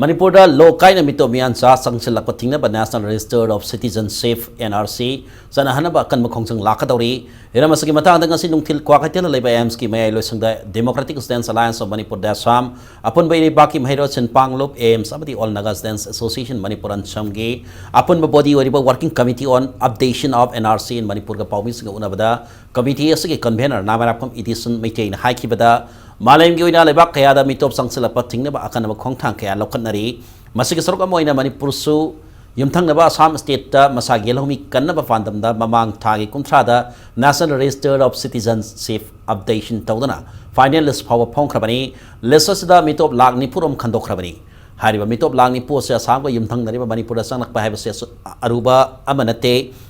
ꯃꯅꯤꯄꯨꯔꯗ ꯂꯣ ꯀꯥꯏꯅ ꯃꯤꯇꯣꯞ ꯃꯤꯌꯥꯟꯆꯥ ꯆꯪꯁꯤꯜꯂꯛꯄ ꯊꯤꯡꯅꯕ National Register of Citizenship, N R C, ꯆꯠꯅꯍꯟꯅꯕ ꯑꯀꯟꯕ ꯈꯣꯡꯖꯪ ꯂꯥꯛꯀꯗꯧꯔꯤ꯫ ꯍꯤꯔꯝ ꯑꯁꯤꯒꯤ ꯃꯇꯥꯡꯗ ꯉꯁꯤ ꯅꯨꯡꯊꯤꯜ ꯀ꯭ꯋꯥꯀꯩꯊꯦꯜꯗ ꯂꯩꯕ AIMS ꯀꯤ ꯃꯌꯥꯏ ꯂꯣꯏꯁꯪꯗ Democratic Students Alliance of Manipur, DASAM, ꯑꯄꯨꯟꯕ ꯏꯔꯩꯕꯥꯛꯀꯤ ꯃꯍꯩꯔꯣꯏ ꯁꯤꯟꯄꯥꯡꯂꯨꯞ, AIMS ꯑꯃꯗꯤ All Naga Students Association Manipur, ꯑꯟꯁꯝꯒꯤ ꯑꯄꯨꯟꯕ body ꯑꯣꯏꯔꯤꯕ Working Committee on Updation of N R C in Manipur ꯒ ꯄꯥꯎꯃꯤꯁꯤꯡꯒ ꯎꯅꯕꯗ committee ꯑꯁꯤꯒꯤ convener ꯅꯥꯃꯔꯥꯞꯀꯝ ꯏꯗꯤꯁꯟ ꯃꯩꯇꯩꯅ ꯍꯥꯏꯈꯤꯕꯗ, ꯃꯥꯂꯦꯝꯒꯤ ꯑꯣꯏꯅ ꯂꯩꯕꯥꯛ ꯀꯌꯥꯗ ꯃꯤꯇꯣꯞ ꯆꯪꯁꯤꯜꯂꯛꯄ ꯊꯤꯡꯅꯕ ꯑꯀꯟꯕ ꯈꯣꯡꯊꯥꯡ ꯀꯌꯥ ꯂꯧꯈꯠꯅꯔꯤ꯫ ꯃꯁꯤꯒꯤ ꯁꯔꯨꯛ ꯑꯃ ꯑꯣꯏꯅ ꯃꯅꯤꯄꯨꯔꯁꯨ ꯌꯨꯝꯊꯪꯅꯕ ꯑꯁꯥꯝ state ꯇ ꯃꯁꯥꯒꯤ ꯂꯧꯃꯤ ꯀꯟꯅꯕ ꯄꯥꯟꯗꯝꯗ ꯃꯃꯥꯡ ꯊꯥꯒꯤ ꯀꯨꯟꯊ꯭ꯔꯥꯗ National Register of Citizenship updation ꯇꯧꯗꯨꯅ final list ꯐꯥꯎꯕ ꯐꯣꯡꯈ꯭ꯔꯕꯅꯤ꯫ List ꯑꯁꯤꯗ ꯃꯤꯇꯣꯞ ꯂꯥꯈ ꯅꯤꯐꯨ ꯔꯣꯝ ꯈꯟꯗꯣꯛꯈ꯭ꯔꯕꯅꯤ꯫ ꯍꯥꯏꯔꯤꯕ ꯃꯤꯇꯣꯞ ꯂꯥꯈ ꯅꯤꯐꯨ ꯑꯁꯤ ꯑꯁꯥꯝꯒ ꯌꯨꯝꯊꯪꯅꯔꯤꯕ ꯃꯅꯤꯄꯨꯔꯗ ꯆꯪꯂꯛꯄ ꯍꯥꯏꯕꯁꯤ ꯑꯁꯨ-, ꯑꯔꯨꯕ ꯑꯃ ꯅꯠꯇꯦ꯫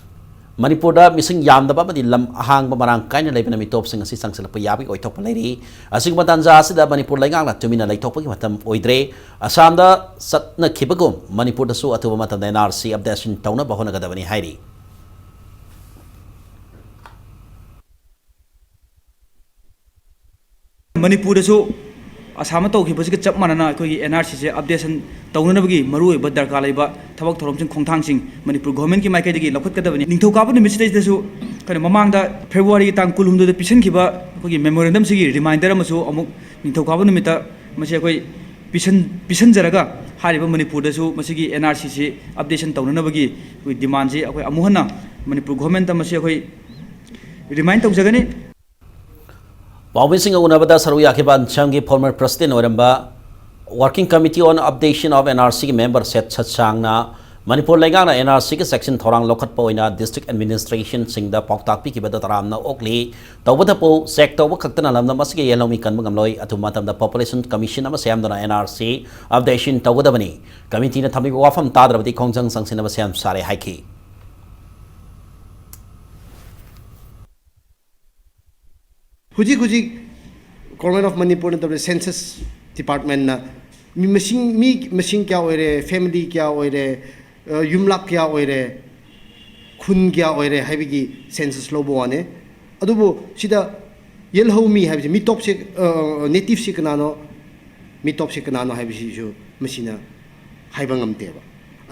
ꯃꯅꯤꯄꯨꯔꯗ ꯃꯤꯁꯤꯡ ꯌꯥꯝꯗꯕ ꯑꯃꯗꯤ ꯂꯝ ꯑꯍꯥꯡꯕ ꯃꯔꯥꯡ ꯀꯥꯏꯅ ꯂꯩꯕꯅ ꯃꯤꯇꯣꯞꯁꯤꯡ ꯑꯁꯤ ꯆꯪꯁꯤꯜꯂꯛꯄ ꯌꯥꯕꯒꯤ ꯑꯣꯏꯊꯣꯛꯄ ꯂꯩꯔꯤ꯫ ꯑꯁꯤꯒꯨꯝꯕ ꯇꯥꯟꯖꯥ ꯑꯁꯤꯗ ꯃꯅꯤꯄꯨꯔ ꯂꯩꯉꯥꯛꯅ ꯇꯨꯃꯤꯟꯅ ꯂꯩꯊꯣꯛꯄꯒꯤ ꯃꯇꯝ ꯑꯣꯏꯗ꯭ꯔꯦ꯫ ꯑꯁꯥꯝꯗ ꯆꯠꯅꯈꯤꯕꯒꯨꯝ ꯃꯅꯤꯄꯨꯔꯗꯁꯨ ꯑꯊꯨꯕ ꯃꯇꯝꯗ N R C updation ꯇꯧꯅꯕ ꯍꯣꯠꯅꯒꯗꯕꯅꯤ ꯍꯥꯏꯔꯤ꯫ ꯃꯅꯤꯄꯨꯔꯗꯁꯨ ꯑꯁꯥꯝꯅ ꯇꯧꯈꯤꯕꯁꯤꯒ ꯆꯞ ꯃꯥꯟꯅꯅ ꯑꯩꯈꯣꯏꯒꯤ NRCꯁꯦ updation ꯇꯧꯅꯅꯕꯒꯤ ꯃꯔꯨꯑꯣꯏꯕ ꯗꯔꯀꯥꯔ ꯂꯩꯕ ꯊꯕꯛ ꯊꯧꯔꯝꯁꯤꯡ, ꯈꯣꯡꯊꯥꯡꯁꯤꯡ ꯃꯅꯤꯄꯨꯔ governmentꯀꯤ ꯃꯥꯏꯀꯩꯗꯒꯤ ꯂꯧꯈꯠꯀꯗꯕꯅꯤ꯫ ꯅꯤꯡꯊꯧꯀꯥꯕ ꯅꯨꯃꯤꯠꯁꯤꯗꯩꯗꯁꯨ ꯑꯩꯈꯣꯏꯅ ꯃꯃꯥꯡꯗ Februaryꯒꯤ ꯇꯥꯡ ꯀꯨꯟꯍꯨꯝꯗꯣꯏꯗ ꯄꯤꯁꯤꯟꯈꯤꯕ ꯑꯩꯈꯣꯏꯒꯤ memorantumꯁꯤꯒꯤ reminderꯑꯃꯁꯨ ꯑꯃꯨꯛ ꯅꯤꯡꯊꯧꯀꯥꯕ ꯅꯨꯃꯤꯠꯇ ꯃꯁꯤ ꯑꯩꯈꯣꯏ ꯄꯤꯁꯟ-, ꯄꯤꯁꯟꯖꯔꯒ ꯍꯥꯏꯔꯤꯕ ꯃꯅꯤꯄꯨꯔꯗꯁꯨ ꯃꯁꯤꯒꯤ NRCꯁꯤ updation ꯇꯧꯅꯅꯕꯒꯤ ꯑꯩꯈꯣꯏ demandꯁꯤ ꯑꯩꯈꯣꯏ ꯑꯃꯨꯛ ꯍꯟꯅ ꯃꯅꯤꯄꯨꯔ governmentꯇ ꯃꯁꯤ ꯑꯩꯈꯣꯏ remind ꯇꯧꯖꯒꯅꯤ꯫ ꯄꯥꯎꯃꯤꯁꯤꯡꯒ ꯎꯅꯕꯗ ꯁꯔꯨꯛ ꯌꯥꯈꯤꯕ ꯑꯟꯁꯥꯝꯒꯤ former president ꯑꯣꯏꯔꯝꯕ Working Committee on Updation of NRCꯒꯤ member ꯁꯦꯠ ꯁꯠꯁꯥꯡꯅ ꯃꯅꯤꯄꯨꯔ ꯂꯩꯉꯥꯛꯅ NRCꯒꯤ ꯆꯦꯛꯁꯤꯟ ꯊꯧꯔꯥꯡ ꯂꯧꯈꯠꯄ ꯑꯣꯏꯅ district administrationꯁꯤꯡꯗ ꯄꯥꯎꯇꯥꯛ ꯄꯤꯈꯤꯕꯗ ꯇꯔꯥꯝꯅ ꯑꯣꯛꯂꯤ꯫ ꯇꯧꯕꯇꯕꯨ check ꯇꯧꯕ ꯈꯛꯇꯅ ꯂꯝꯗꯝ ꯑꯁꯤꯒꯤ ꯌꯦꯜꯍꯧꯃꯤ ꯀꯟꯕ ꯉꯝꯂꯣꯏ꯫ ꯑꯊꯨꯕ ꯃꯇꯝꯗ population commission ꯑꯃ ꯁꯦꯝꯗꯨꯅ NRC updation ꯇꯧꯒꯗꯕꯅꯤ꯫ Committeeꯅ ꯊꯝꯂꯤꯕ ꯋꯥꯐꯝ ꯇꯥꯗ꯭ꯔꯕꯗꯤ ꯈꯣꯡꯖꯪ ꯆꯪꯁꯤꯟꯅꯕ ꯁꯦꯝ ꯁꯥꯔꯦ ꯍꯥꯏꯈꯤ꯫ ꯍꯧꯖꯤꯛ ꯍꯧꯖꯤꯛ Government of Manipur ꯅꯠꯇꯕ Census Departmentꯅ ꯃꯤ ꯃꯁꯤꯡ, ꯃꯤ ꯃꯁꯤꯡ ꯀꯌꯥ ꯑꯣꯏꯔꯦ, family ꯀꯌꯥ ꯑꯣꯏꯔꯦ, ꯑ, ꯌꯨꯝꯂꯛ ꯀꯌꯥ ꯑꯣꯏꯔꯦ, ꯈꯨꯟ ꯀꯌꯥ ꯑꯣꯏꯔꯦ ꯍꯥꯏꯕꯒꯤ census ꯂꯧꯕ ꯋꯥꯅꯦ꯫ ꯑꯗꯨꯕꯨ ꯁꯤꯗ ꯌꯦꯜꯍꯧꯃꯤ ꯍꯥꯏꯕꯁꯤ, ꯃꯤꯇꯣꯞꯁꯦ, ꯑ, nativeꯁꯤ ꯀꯅꯥꯅꯣ, ꯃꯤꯇꯣꯞꯁꯤ ꯀꯅꯥꯅꯣ ꯍꯥꯏꯕꯁꯤꯁꯨ ꯃꯁꯤꯅ ꯍꯥꯏꯕ ꯉꯝꯗꯦꯕ꯫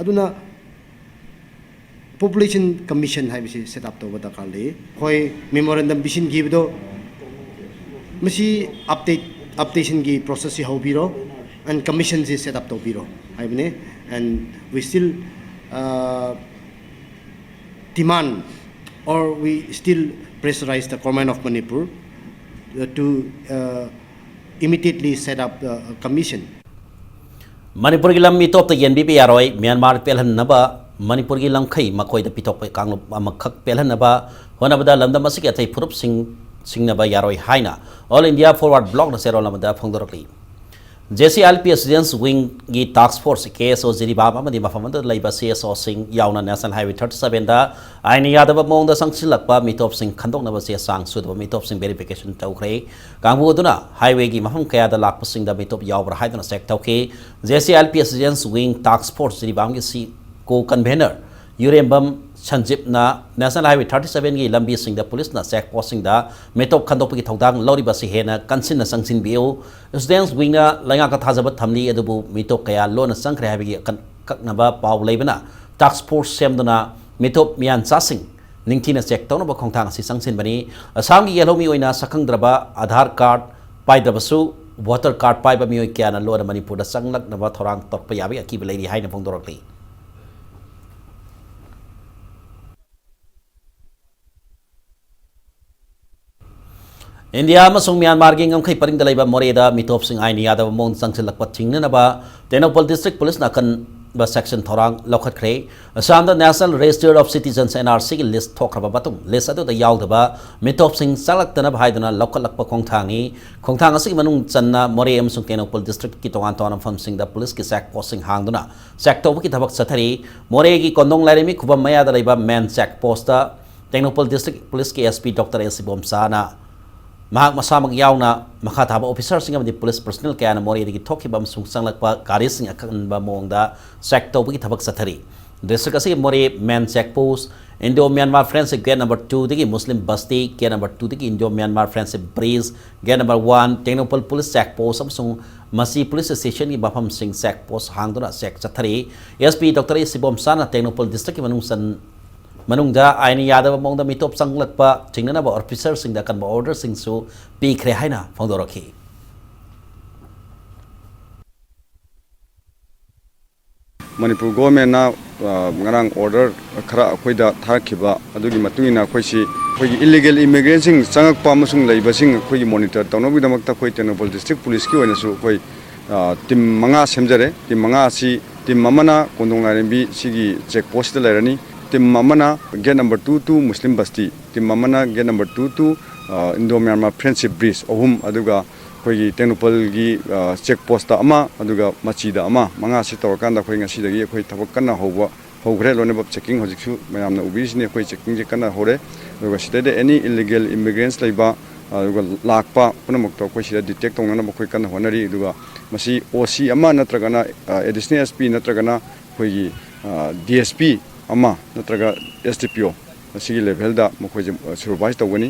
ꯑꯗꯨꯅ population commission ꯍꯥꯏꯕꯁꯤ set up ꯇꯧꯕ ꯗꯔꯀꯥꯔ ꯂꯩ꯫ ꯑꯩꯈꯣꯏ memorandum ꯄꯤꯁꯤꯟꯈꯤꯕꯗꯣ, ꯃꯁꯤ update, updationꯒꯤ processꯁꯤ ꯍꯧꯕꯤꯔꯣ and commissionꯁꯤ set up ꯇꯧꯕꯤꯔꯣ ꯍꯥꯏꯕꯅꯦ꯫ And we still, uh, demand or we still pressurize the Government of Manipur, uh, to, uh, immediately set up, uh, a commission. ꯃꯅꯤꯄꯨꯔꯒꯤ ꯂꯝ ꯃꯤꯇꯣꯞꯇ ꯌꯦꯟꯕꯤꯕ ꯌꯥꯔꯣꯏ꯫ ꯃ꯭ꯌꯥꯟꯃꯥꯔ ꯄꯦꯜꯍꯟꯅꯕ ꯃꯅꯤꯄꯨꯔꯒꯤ ꯂꯝꯈꯩ ꯃꯈꯣꯏꯗ ꯄꯤꯊꯣꯛꯄ ꯀꯥꯡꯂꯨꯞ ꯑꯃꯈꯛ ꯄꯦꯜꯍꯟꯅꯕ ꯍꯣꯠꯅꯕꯗ ꯂꯝꯗꯝ ꯑꯁꯤꯒꯤ ꯑꯇꯩ ꯐꯨꯔꯨꯞꯁꯤꯡ ꯁꯤꯡꯅꯕ ꯌꯥꯔꯣꯏ ꯍꯥꯏꯅ All India Forward Blocꯅ ꯆꯦꯔꯣꯜ ꯑꯃꯗ ꯐꯣꯡꯗꯣꯔꯛꯂꯤ꯫ JCILP Students Wingꯒꯤ task force, KSO Jiribam ꯑꯃꯗꯤ ꯃꯐꯝ ꯑꯗꯨꯗ ꯂꯩꯕ CSOꯁꯤꯡ ꯌꯥꯎꯅ National Highway thirty sevenꯗ ꯑꯥꯏꯟꯅ ꯌꯥꯗꯕ ꯃꯑꯣꯡꯗ ꯆꯪꯁꯤꯜꯂꯛꯄ ꯃꯤꯇꯣꯞꯁꯤꯡ ꯈꯟꯗꯣꯛꯅꯕ ꯆꯦ ꯆꯥꯡ ꯁꯨꯗꯕ ꯃꯤꯇꯣꯞꯁꯤꯡ verification ꯇꯧꯈ꯭ꯔꯦ꯫ ꯀꯥꯡꯕꯨ ꯑꯗꯨꯅ highwayꯒꯤ ꯃꯐꯝ ꯀꯌꯥꯗ ꯂꯥꯛꯄꯁꯤꯡꯗ ꯃꯤꯇꯣꯞ ꯌꯥꯎꯕ꯭ꯔꯥ ꯍꯥꯏꯗꯨꯅ check ꯇꯧꯈꯤ꯫ JCILP Students Wing task force ꯖꯤꯔꯤꯕꯥꯝꯒꯤ ꯁꯤ co-convener ꯌꯨꯔꯦꯝꯕꯝ ꯁꯟꯖꯤꯞꯅ National Highway thirty seven ꯒꯤ ꯂꯝꯕꯤꯁꯤꯡꯗ ꯄꯨꯂꯤꯁꯅ ꯆꯦꯛ ꯄꯣꯁꯁꯤꯡꯗ ꯃꯤꯇꯣꯞ ꯈꯟꯗꯣꯛꯄꯒꯤ ꯊꯧꯗꯥꯡ ꯂꯧꯔꯤꯕ ꯑꯁꯤ ꯍꯦꯟꯅ ꯀꯟꯁꯤꯟꯅ ꯆꯪꯁꯤꯟꯕꯤꯌꯨ꯫ Students Wing ꯅ ꯂꯩꯉꯥꯛꯇ ꯊꯥꯖꯕ ꯊꯝꯂꯤ, ꯑꯗꯨꯕꯨ ꯃꯤꯇꯣꯞ ꯀꯌꯥ ꯂꯣꯟꯅ ꯆꯪꯈ꯭ꯔꯦ ꯍꯥꯏꯕꯒꯤ ꯑꯀꯟ-, ꯑꯀꯛꯅꯕ ꯄꯥꯎ ꯂꯩꯕꯅ task force ꯁꯦꯝꯗꯨꯅ ꯃꯤꯇꯣꯞ ꯃꯤꯌꯥꯟꯆꯥꯁꯤꯡ ꯅꯤꯡꯊꯤꯅ ꯆꯦꯛ ꯇꯧꯅꯕ ꯈꯣꯡꯊꯥꯡ ꯑꯁꯤ ꯆꯪꯁꯤꯟꯕꯅꯤ꯫ ꯑꯁꯥꯝꯒꯤ ꯌꯦꯜꯍꯧꯃꯤ ꯑꯣꯏꯅ ꯁꯛꯈꯪꯗ꯭ꯔꯕ ꯑꯥꯙꯥꯔ ꯀꯥꯔꯗ ꯄꯥꯏꯗ꯭ꯔꯕꯁꯨ voter card ꯄꯥꯏꯕ ꯃꯤꯑꯣꯏ ꯀꯌꯥꯅ ꯂꯣꯟꯅ ꯃꯅꯤꯄꯨꯔꯗ ꯆꯪꯂꯛꯅꯕ ꯊꯧꯔꯥꯡ ꯇꯧꯔꯛꯄ ꯌꯥꯕꯒꯤ ꯑꯀꯤꯕ ꯂꯩꯔꯤ ꯍꯥꯏꯅ ꯐꯣꯡꯗꯣꯔꯛꯂꯤ꯫ ꯏꯟꯗꯤꯌꯥ ꯑꯃꯁꯨꯡ ꯃ꯭ꯌꯥꯟꯃꯥꯔꯒꯤ ꯉꯝꯈꯩ ꯄꯔꯤꯡꯗ ꯂꯩꯕ ꯃꯣꯔꯦꯗ ꯃꯤꯇꯣꯞꯁꯤꯡ ꯑꯥꯏꯟ ꯌꯥꯗꯕ ꯃꯑꯣꯡꯗ ꯆꯪꯁꯤꯜꯂꯛꯄ ꯊꯤꯡꯅꯅꯕ ꯇꯦꯡꯅꯧꯄꯜ district ꯄꯨꯂꯤꯁꯅ ꯑꯀꯟꯕ section ꯊꯧꯔꯥꯡ ꯂꯧꯈꯠꯈ꯭ꯔꯦ꯫ ꯑꯁꯥꯝꯗ National Register of Citizens, N R C ꯒꯤ list ꯊꯣꯛꯈ꯭ꯔꯕ ꯃꯇꯨꯡ, list ꯑꯗꯨꯗ ꯌꯥꯎꯗꯕ ꯃꯤꯇꯣꯞꯁꯤꯡ ꯆꯪꯂꯛꯇꯅꯕ ꯍꯥꯏꯗꯨꯅ ꯂꯧꯈꯠꯂꯛꯄ ꯈꯣꯡꯊꯥꯡꯅꯤ꯫ ꯈꯣꯡꯊꯥꯡ ꯑꯁꯤꯒꯤ ꯃꯅꯨꯡ ꯆꯟꯅ ꯃꯣꯔꯦ ꯑꯃꯁꯨꯡ ꯇꯦꯡꯅꯧꯄꯜ district ꯀꯤ ꯇꯣꯉꯥꯟ ꯇꯣꯉꯥꯟꯕ ꯃꯐꯝꯁꯤꯡꯗ ꯄꯨꯂꯤꯁꯀꯤ check post ꯁꯤꯡ ꯍꯥꯡꯗꯨꯅ check ꯇꯧꯕꯒꯤ ꯊꯕꯛ ꯆꯠꯊꯔꯤ꯫ ꯃꯣꯔꯦꯒꯤ ꯀꯣꯟꯗꯣꯡ ꯂꯥꯏꯔꯦꯝꯕꯤ ꯈꯨꯕꯝ ꯃꯌꯥꯗ ꯂꯩꯕ main check post ꯇ ꯇꯦꯡꯅꯧꯄꯜ district ꯄꯨꯂꯤꯁꯀꯤ S P Doctor S ꯏꯕꯣꯝꯆꯥꯅ ꯃꯍꯥꯛ ꯃꯁꯥꯃꯛ ꯌꯥꯎꯅ ꯃꯈꯥ ꯊꯥꯕ officer ꯁꯤꯡ ꯑꯃꯗꯤ ꯄꯨꯂꯤꯁ personnel ꯀꯌꯥꯅ ꯃꯣꯔꯦꯗꯒꯤ ꯊꯣꯛꯈꯤꯕ ꯑꯃꯁꯨꯡ ꯆꯪꯂꯛꯄ ꯒꯥꯔꯤꯁꯤꯡ ꯑꯀꯟꯕ ꯃꯑꯣꯡꯗ check ꯇꯧꯕꯒꯤ ꯊꯕꯛ ꯆꯠꯊꯔꯤ꯫ District ꯑꯁꯤꯒꯤ ꯃꯣꯔꯦ main check post, Indo Myanmar Friendship Gate number two ꯗꯒꯤ Muslim Basti, Gate number two ꯗꯒꯤ Indo Myanmar Friendship Bridge, Gate number one, Tengnoupal police check post ꯑꯃꯁꯨꯡ ꯃꯁꯤ ꯄꯨꯂꯤꯁ station ꯒꯤ ꯃꯐꯝꯁꯤꯡ check post ꯍꯥꯡꯗꯨꯅ check ꯆꯠꯊꯔꯤ꯫ S P Doctor S ꯏꯕꯣꯝꯆꯥꯅ Tengnoupal district ꯀꯤ ꯃꯅꯨꯡ ꯆꯟ-, ꯃꯅꯨꯡꯗ ꯑꯥꯏꯟ ꯌꯥꯗꯕ ꯃꯑꯣꯡꯗ ꯃꯤꯇꯣꯞ ꯆꯪꯂꯛꯄ ꯊꯤꯡꯅꯅꯕ officer ꯁꯤꯡꯗ ꯑꯀꯟꯕ order ꯁꯤꯡꯁꯨ ꯄꯤꯈ꯭ꯔꯦ ꯍꯥꯏꯅ ꯐꯣꯡꯗꯣꯔꯛꯈꯤ꯫ ꯃꯅꯤꯄꯨꯔ government ꯅ, ꯑ, ꯉꯔꯥꯡ order ꯈꯔ ꯑꯩꯈꯣꯏꯗ ꯊꯥꯔꯛꯈꯤꯕ ꯑꯗꯨꯒꯤ ꯃꯇꯨꯡ ꯏꯟꯅ ꯑꯩꯈꯣꯏꯁꯤ, ꯑꯩꯈꯣꯏꯒꯤ illegal immigrant ꯁꯤꯡ ꯆꯪꯉꯛꯄ ꯑꯃꯁꯨꯡ ꯂꯩꯕꯁꯤꯡ ꯑꯩꯈꯣꯏꯒꯤ monitor ꯇꯧꯅꯕꯒꯤꯗꯃꯛꯇ ꯑꯩꯈꯣꯏ ꯇꯦꯡꯅꯧꯄꯜ district ꯄꯨꯂꯤꯁꯀꯤ ꯑꯣꯏꯅꯁꯨ ꯑꯩꯈꯣꯏ, ꯑ, team ꯃꯉꯥ ꯁꯦꯝꯖꯔꯦ꯫ Team ꯃꯉꯥ ꯑꯁꯤ, team ꯑꯃꯅ ꯀꯣꯟꯗꯣꯡ ꯂꯥꯏꯔꯦꯝꯕꯤ ꯁꯤꯒꯤ check post ꯇ ꯂꯩꯔꯅꯤ, team ꯑꯃꯅ gate number two to Muslim Basti, team ꯑꯃꯅ gate number two to, ꯑ, Indo Myanmar Friendship Bridge ꯑꯍꯨꯝ, ꯑꯗꯨꯒ ꯑꯩꯈꯣꯏꯒꯤ ꯇꯦꯡꯅꯧꯄꯜꯒꯤ, ꯑ, check post ꯇ ꯑꯃ, ꯑꯗꯨꯒ ꯃꯆꯤꯗ ꯑꯃ, ꯃꯉꯥꯁꯤ ꯇꯧꯔꯀꯥꯟꯗ ꯑꯩꯈꯣꯏ ꯉꯁꯤꯗꯒꯤ ꯑꯩꯈꯣꯏ ꯊꯕꯛ ꯀꯟꯅ ꯍꯧꯕ ꯍꯧꯈ꯭ꯔꯦ꯫ ꯂꯣꯏꯅꯃꯛ checking ꯍꯧꯖꯤꯛꯁꯨ ꯃꯌꯥꯝꯅ ꯎꯕꯤꯔꯤꯁꯤꯅꯤ, ꯑꯩꯈꯣꯏ checking ꯁꯦ ꯀꯟꯅ ꯍꯧꯔꯦ꯫ ꯑꯗꯨꯒ ꯁꯤꯗꯩꯗ any illegal immigrants ꯂꯩꯕ, ꯑꯗꯨꯒ ꯂꯥꯛꯄ ꯄꯨꯝꯅꯃꯛꯇꯣ ꯑꯩꯈꯣꯏ ꯁꯤꯗ detect ꯇꯧꯅꯅꯕ ꯑꯩꯈꯣꯏ ꯀꯟꯅ ꯍꯣꯠꯅꯔꯤ꯫ ꯑꯗꯨꯒ ꯃꯁꯤ O C ꯑꯃ ꯅꯠꯇ꯭ꯔꯒꯅ, ꯑ, additional S P ꯅꯠꯇ꯭ꯔꯒꯅ ꯑꯩꯈꯣꯏꯒꯤ, ꯑ, D S P ꯑꯃ ꯅꯠꯇ꯭ꯔꯒ S D P O ꯑꯁꯤꯒꯤ levelꯗ ꯃꯈꯣꯏꯁꯦ supervise ꯇꯧꯒꯅꯤ꯫